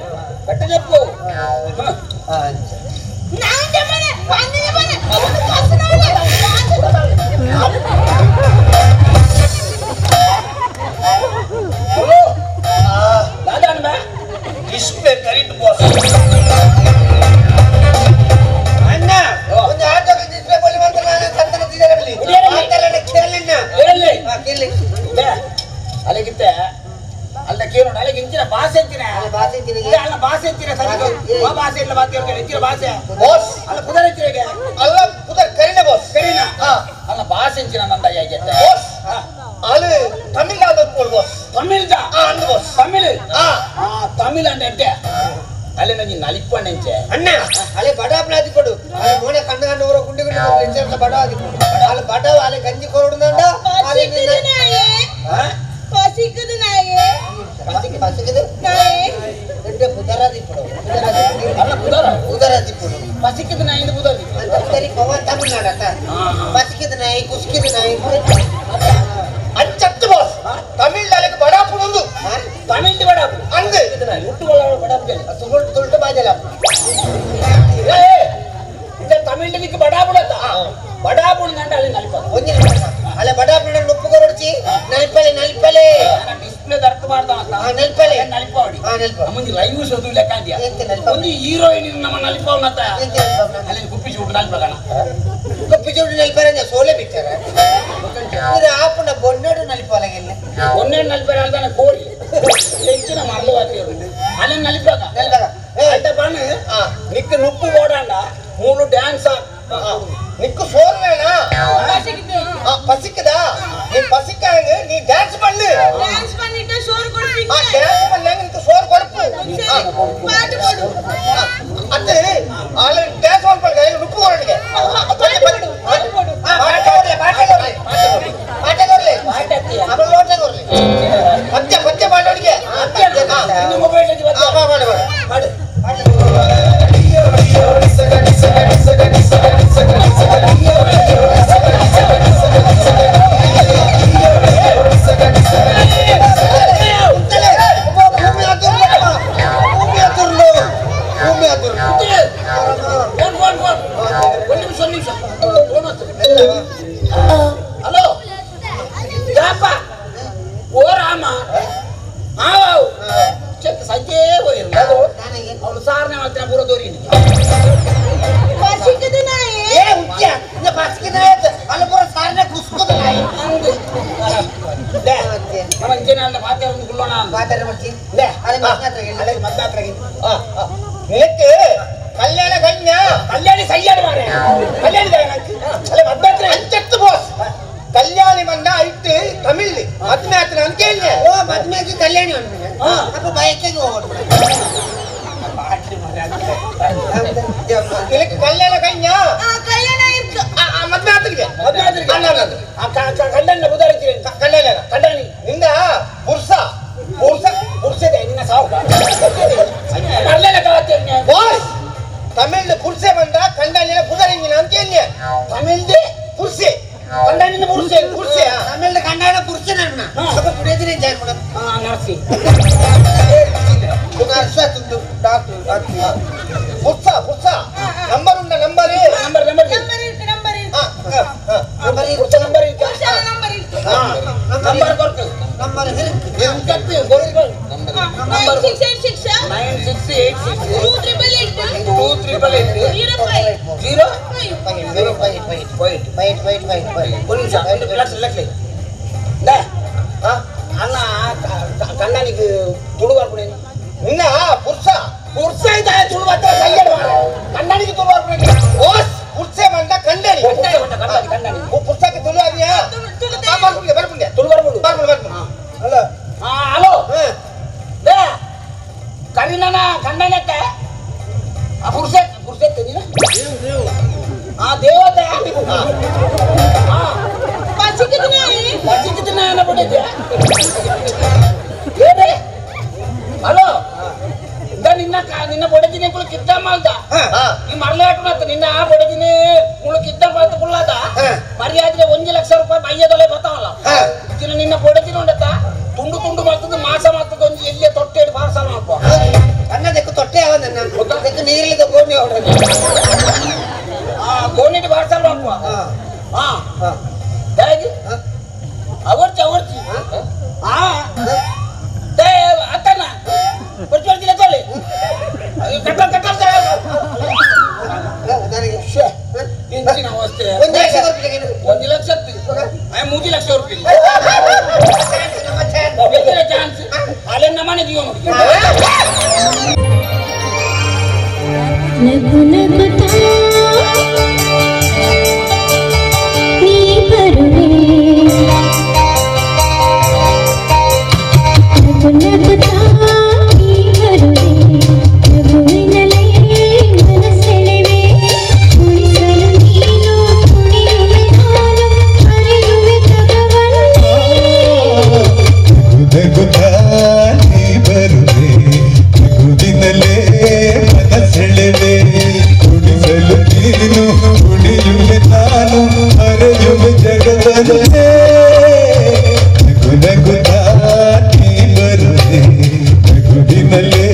కట్ట చెప్పు display current boss ಅಣ್ಣ ಒಂದು ಆಟೋ ಡಿಸ್ಪ್ಲೇ ಬಲ್ಲಿ ಬಂತ ನಾನು ಸಂತನ ತಿದರಲಿ ಮಾತಾಡಲ್ಲ ಕೇಳಿನ ಹೇಳಿ ಹಾ ಕೇಳಿ ಅಲ್ಲಿಗಿತ್ತೆ ಅಲ್ಲ ಕೇಳೋಣ ಅಲ್ಲಿಗೆ ಇಂಚಿನ ಭಾಷೆ ಅಂತಿನ ಅಲ್ಲ ಭಾಷೆ ಅಂತಿನ ಅಲ್ಲ ಭಾಷೆ ಅಂತಿನ ಸರಿ ಆ ಭಾಷೆ ಇಲ್ಲ ಮಾತು ಹೇಳ್ತಾರೆ ಇಂಚಿನ ಭಾಷೆ ಬಾಸ್ ಅಲ್ಲ ಪುದರ್ ಅಂತಿನ ಅಲ್ಲ ಪುದರ್ ಕರೀನ ಬಾಸ್ ಕರೀನ ಅಲ್ಲ ಭಾಷೆ ಅಂತಿನ ನಂದ ಯಾಕೆ ಬಾಸ್ ಅಲ್ಲಿ ತಮಿಳ್ನಾಡು போடு ಬಾಸ್ ತಮಿಳ್ದ ಅಂದು ಬಾಸ್ ತಮಿಳ್ ತಮಿಳ್ ಅಂದ್ರೆ ಅಲ್ಲಿ ನನಗೆ ನಲಿಪ್ಪಂಡೆ ಅಣ್ಣ ಅಲ್ಲಿ ಬಡಾಪ್ನ ಕೊಡು ಅಲ್ಲಿ ಮೋನೆ ಕಣ್ಣು ಕಣ್ಣು ಊರ ಗುಂಡಿ ಗುಂಡಿ ಬಡ ಆದಿಕೊಡು ಅಲ್ಲಿ ಬಡ ಅಲ್ಲಿ ಗಂಜಿ ಕೊಡುದಂಡ ಅಲ್ಲಿ ಪಸಿಕದು ನಾಯೇ ಪಸಿಕದು ನಾಯೇ ரெண்டு புதராதி போடு ಅಲ್ಲ ಪುದರ புதராதி போடு ಪಸಿಕದು ನಾಯಿ ಪುದರ ಸರಿ ಪವ ತಮಿಳ್ನಾಡು ಅತ್ತ ಪಸಿಕದು ನಾಯಿ ಕುಸ್ಕಿದು ನಾಯಿ ಅಂಚತ್ತು ಬಾಸ್ ತಮಿಳ್ನಾಡಿಗೆ ಬಡಾಪುಡು ಒಂದು ತಮಿಳ್ ಬಡಾಪು ಅಂದು ಹುಟ್ಟುಕೊಳ್ಳ ಬಡಾಪು ತುಳುಟು ತುಳುಟು ಬಾಜಲ ಇದು ತಮಿಳ್ನಾಡಿಗೆ ಬಡಾಪುಡು ಅತ್ತ ಬಡಾಪುಡು ನಂಡ ಅಲ್ಲಿ ನಲಿಪ ಒಂಜಿ ಅಲ್ಲ ಬಡಾಪುಡು ಉಪ್ಪು ಕೊರೊಡ್ಚಿ ನಲ್ಪಲೆ ನಲ್ಪಲೆ ಡಿಸ್ಪ್ಲೇ ದರ್ತ ಮಾಡ್ದ ನಲ್ಪಲೆ ನಲಿಪಾವಡಿ ನಲ್ಪ ಮುಂದೆ ಲೈವ್ ಸೋದು ಲೆಕ್ಕ ಅಂದ್ಯಾ ಒಂದು ಹೀರೋಯಿನ್ ನಮ್ಮ ನಲಿಪವನತ್ತ ಅಲ್ಲಿ ಕುಪ್ಪಿ ಚೂಡು ನಲಿಪಗಣ ಕುಪ್ಪಿ ಚೂಡು ನಲಿಪರ ಸೋಲೆ ಪಿಕ್ಚರ್ ಆಪುನ ಬೊನ್ನೋಡು ನಲಿಪವಲಗಿಲ್ಲ ಬೊನ್ನೋಡು ನಲಿಪರ ಅಂತಾನೆ ಕೋರಿ ಹೆಚ್ಚಿನ ಮರಳು ಹಾಕಿರು ಅಲ್ಲಿ ನಲಿಪಾಗ ಅಂತ ಬಣ್ಣ ನಿಕ್ಕ ನುಪ್ಪು ಓಡಾಂಡ ಮೂಲು ಡ್ಯಾನ್ಸ್ ನಿಕ್ಕು ಸೋರ್ வேணா பசிக்குதா நீ பசிக்காங்க நீ டான்ஸ் பண்ணு டான்ஸ் பண்ணிட்டு சோறு கொடுப்பீங்க டான்ஸ் பண்ணாங்க நிக்கு சோறு கொடுப்பு பாட்டு போடு அது ஆளு டான்ஸ் பண்ண நுப்பு ஓடுங்க பாட்டு போடு பாட்டு போடு பாட்டு ஓடல பாட்டு ஓடல பாட்டு ஓடல அவள் ஓட்டே ஓடல பச்சை பச்சை பாட்டு ஓடிக்க இந்த மொபைல் வச்சு பாடு பாடு பாடு హలో జాపా ఓ రామా ఆవు చెప్తే సజ్జే పోయారు ಅವಳು ಸಾರನೆ ಮಾಡ್ತಾನೆ ಪೂರ ದೋರಿ ఏ ఉచ్య ఇంత పసికిన అల్ల ಪೂರ ಸಾರನೆ ಕುಸ್ಕುದ ನಾಯಿ ನಮ್ಮ ಇಂಜಿನ ಪಾತ್ರ ಕುಲ್ಲೋಣ ಪಾತ್ರ ಮಚ್ಚಿ ಅಲೆ ಮತ್ನಾತ್ರ ಅಲೆ ಮತ್ನಾತ್ರ ನಿನಕ್ಕೆ ಕಲ್ಯಾಣ ಕನ್ಯಾ ಕಲ್ಯಾಣಿ ಸಯ್ಯಾಡಿ ಮಾರೆ ಕಲ್ಯಾಣಿ ಅಲೆ ಮತ್ನಾತ್ರ ಅಂಚತ್ತು ಬಾಸ್ ಕಲ್ಯಾಣಿ ಮಂದ ಐತೆ ತಮಿಳ್ ಮದ್ಮ್ಯಾತ್ರ ಅಂತ ಕೇಳಿ ಓ ಮದ್ಮ್ಯಾಕಿ ಕಲ್ಯಾಣಿ ಅಪ್ಪ ಬಯಕೆಗೆ ಹೋಗೋಣ ನಿನಕ್ಕೆ ಕಲ್ಯಾಣ ಕನ್ಯಾ ಕಲ್ಯಾಣ ಇತ್ತು ಮದ್ಮ್ಯಾತ್ರಿಗೆ ಕಲ್ಯಾಣ ಉದಾಹರಣೆ ಕಲ್ಯಾಣ ಕಲ್ಯಾಣಿ ನಿಂದ ಪುರ್ಸ ಪುರ್ಸ ಪುರ್ಸದೆ ನಿನ್ನ ಸಾವು ಬಾಸ್ ತಮಿಳ್ ಪುರ್ಸೆ ಬಂದ ಕಂಡಾಣಿನ ಪುದರಿಂಗಿನ ಅಂತ ಕೇಳಿ ತಮಿಳ್ದೆ ಪುರ್ಸೆ ಕಂಡಾಣಿನ ಪುರ್ಸೆ ಪುರ್ಸೆ ತಮಿಳ್ದ ಕಂಡಾಣ ಪುರ್ಸೆ ನನ್ನ ಸ್ವಲ್ಪ ಪುಡಿಯದಿನ ಜಾಯ್ನ್ ಮಾಡೋದು ನರ್ಸಿ ಡಾಕ್ಟರ್ ಪುರ್ಸ ಪುರ್ಸ ನಂಬರ್ ಉಂಡ number number number number number ಪುರ್ಸ ನಂಬರ್ ನಂಬರ್ ನಂಬರ್ ಕೊಡ್ತು ನಂಬರ್ ಕತ್ತಿ ಕೊಡ್ತು number 686 9686 2888 2888 05 0 0 5 5 5 5 5 5 5 ಒಂದು ನಿಮಿಷ ರಿಲ್ಯಾಕ್ಸ್ ರಿಲ್ಯಾಕ್ಸ್ ಲೇ ಅಣ್ಣ ಕಣ್ಣನಿಗೆ ತುಳು ಬರ್ಪುಣೆ ನಿನ್ನ ಪುರ್ಸ ಪುರ್ಸ ಇದೆ ತುಳು ಬರ್ತಾರೆ ಸಯ್ಯಡ್ ಮಾರ ಕಣ್ಣನಿಗೆ ತುಳು ಬರ್ಪುಣೆ ಓಸ್ ಪುರ್ಸೆ ಬಂದ ಕಂಡನಿ ಕಂಡನಿ ಕಂಡನಿ ಪುರ್ಸಕ್ಕೆ ತುಳು ಆದ್ಯಾ ಬರ್ಪುಣೆ ಬರ್ಪುಣೆ ತುಳು ಬರ್ಪುಣೆ ಬರ್ಪುಣೆ ಬರ್ಪುಣೆ ಹಲೋ ಹಲೋ ಲೇ ಕರಿನನ ಕಂಡನತ್ತೆ ಆ ಪುರ್ಸೆ ಪುರ್ಸೆ ನೀನು ಆ ದೇವತೆ ಪಸಿಕಿದನ ಬಿಟ್ಟಿದ್ದೆ ಏನೇ ಹಲೋ ಇಂದ ನಿನ್ನ ನಿನ್ನ ಬೊಡದಿನಿ ಕುಳು ಕಿದ್ದ ಮಾಲ್ದ ಈ ಮರಲಾಟ ಮತ್ತ ನಿನ್ನ ಆ ಬೊಡದಿನಿ ಕುಳು ಕಿದ್ದ ಮಾಲ್ತ ಕುಳ್ಳಾದ ಮರ್ಯಾದ್ರೆ 1 ಲಕ್ಷ ರೂಪಾಯಿ ಬಯ್ಯದೊಳೆ ಬರ್ತಾವಲ್ಲ ಇದನ್ನ ನಿನ್ನ ಬೊಡದಿನ ಉಂಡತ್ತ ತುಂಡು ತುಂಡು ಮಾಡ್ತದ ಮಾಸ ಮಾಡ್ತದ ಒಂದು ಎಲ್ಲಿಯ ತೊಟ್ಟೆ ಪಾರ್ಸಲ್ ಮಾಡ್ಕೊ ಅನ್ನದಕ್ಕೆ ತೊಟ್ಟೆ ಯಾವ ನನ್ನ ಅದಕ್ಕೆ ನೀರಿಲ್ಲದ ಗೋಣಿ ಹೊಡ್ರಿ ಆ ಗೋಣಿಗೆ ಪಾರ್ಸಲ್ ಮಾಡ್ಕೊ ಹಾ ಹೇಗೆ ಅವರ್ಚಿ ಅವರ್ಚಿ ಹಾ ಅತ್ತಣ್ಣ ಬರ್ತಿ ತೊಳಿ ಕಟ್ಟ ಕಟ್ಟ ಇಂಚಿನ ಅವಸ್ಥೆ 1 ಲಕ್ಷ 3 ಲಕ್ಷ ರೂಪಾಯಿ ಚಾನ್ಸ್ ಅಲ್ಲೇ ನಮ್ಮನೆ ಜೀವ ನೋಡಿ ನಗು ನಗುತ್ತಾ ನೀ ಬರುವೆ ನಗು ನಗುತ್ತಾ ನೀ ಬರುವೆ ನಗುವಿನಲೇ ಮನಸೆಳೆವೆ ಕುಣಿಸಲು ನೀನು ಕುಣಿಯುವೆ ನಾನು ಅರಿಯುವೆ ಜಗವನ್ನೇ ನಗುತ್ತಾ ನೀ ಬರುವೆ ನಗುವಿನಲೇ ಮನಸೆಳೆವೆ ಕುಣಿಸಲು ನೀನು ಕುಣಿಯುವೆ ನಾನು ಅರೆಯುವೆ ಜಗವನ್ನೇ ನಗು ನಗುತ್ತಾ ನೀ ಬರುವೆ ನಗುವಿನಲೇ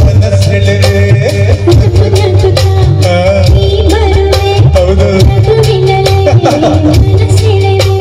ಮನಸೆಳೆವೆ ನಗು ನಗುತ್ತಾ ನೀ ಬರುವೆ ಹೌದು ನಗುವಿನಲೇ ಮನಸೆಳೆವೆ.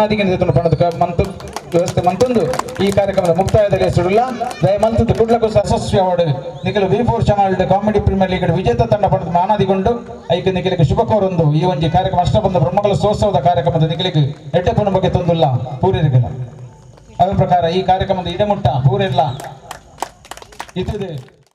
ಮಾನಾದಿಗೆ ಪಣದ ಮಂತು ವ್ಯವಸ್ಥೆ ಮಂತೊಂದು ಈ ಕಾರ್ಯಕ್ರಮದ ಮುಕ್ತಾಯದಲ್ಲಿ ಸುಡುಲ್ಲ. ದಯಮಲ್ತದ್ದು ಕುಡ್ಲಕು ಯಶಸ್ವಿ award Nikhil V4 channel comedy premier league ವಿಜೇತ ತಂಡ ಪಡೆದು ಮಾನಾದಿಗೊಂಡು ಐಕ್ ನಿಖಿಲಿಗೆ ಶುಭ ಕೋರೊಂದು ಈ ಒಂಜಿ ಕಾರ್ಯಕ್ರಮ ಅಷ್ಟಬಂಧ ಬ್ರಹ್ಮಗಳ ಸೋತ್ಸವದ ಕಾರ್ಯಕ್ರಮದ ನಿಖಿಲಿಗೆ ಎಡ್ಡೆಪ್ಪನ ಬಗ್ಗೆ ತಂದುಲ್ಲ ಪೂರಿರಿಗಲ. ಅದರ ಪ್ರಕಾರ ಈ ಕಾರ್ಯಕ್ರಮದ ಇಡಮುಟ್ಟ ಪೂರಿರ್ಲ ಇತ್ತದೆ.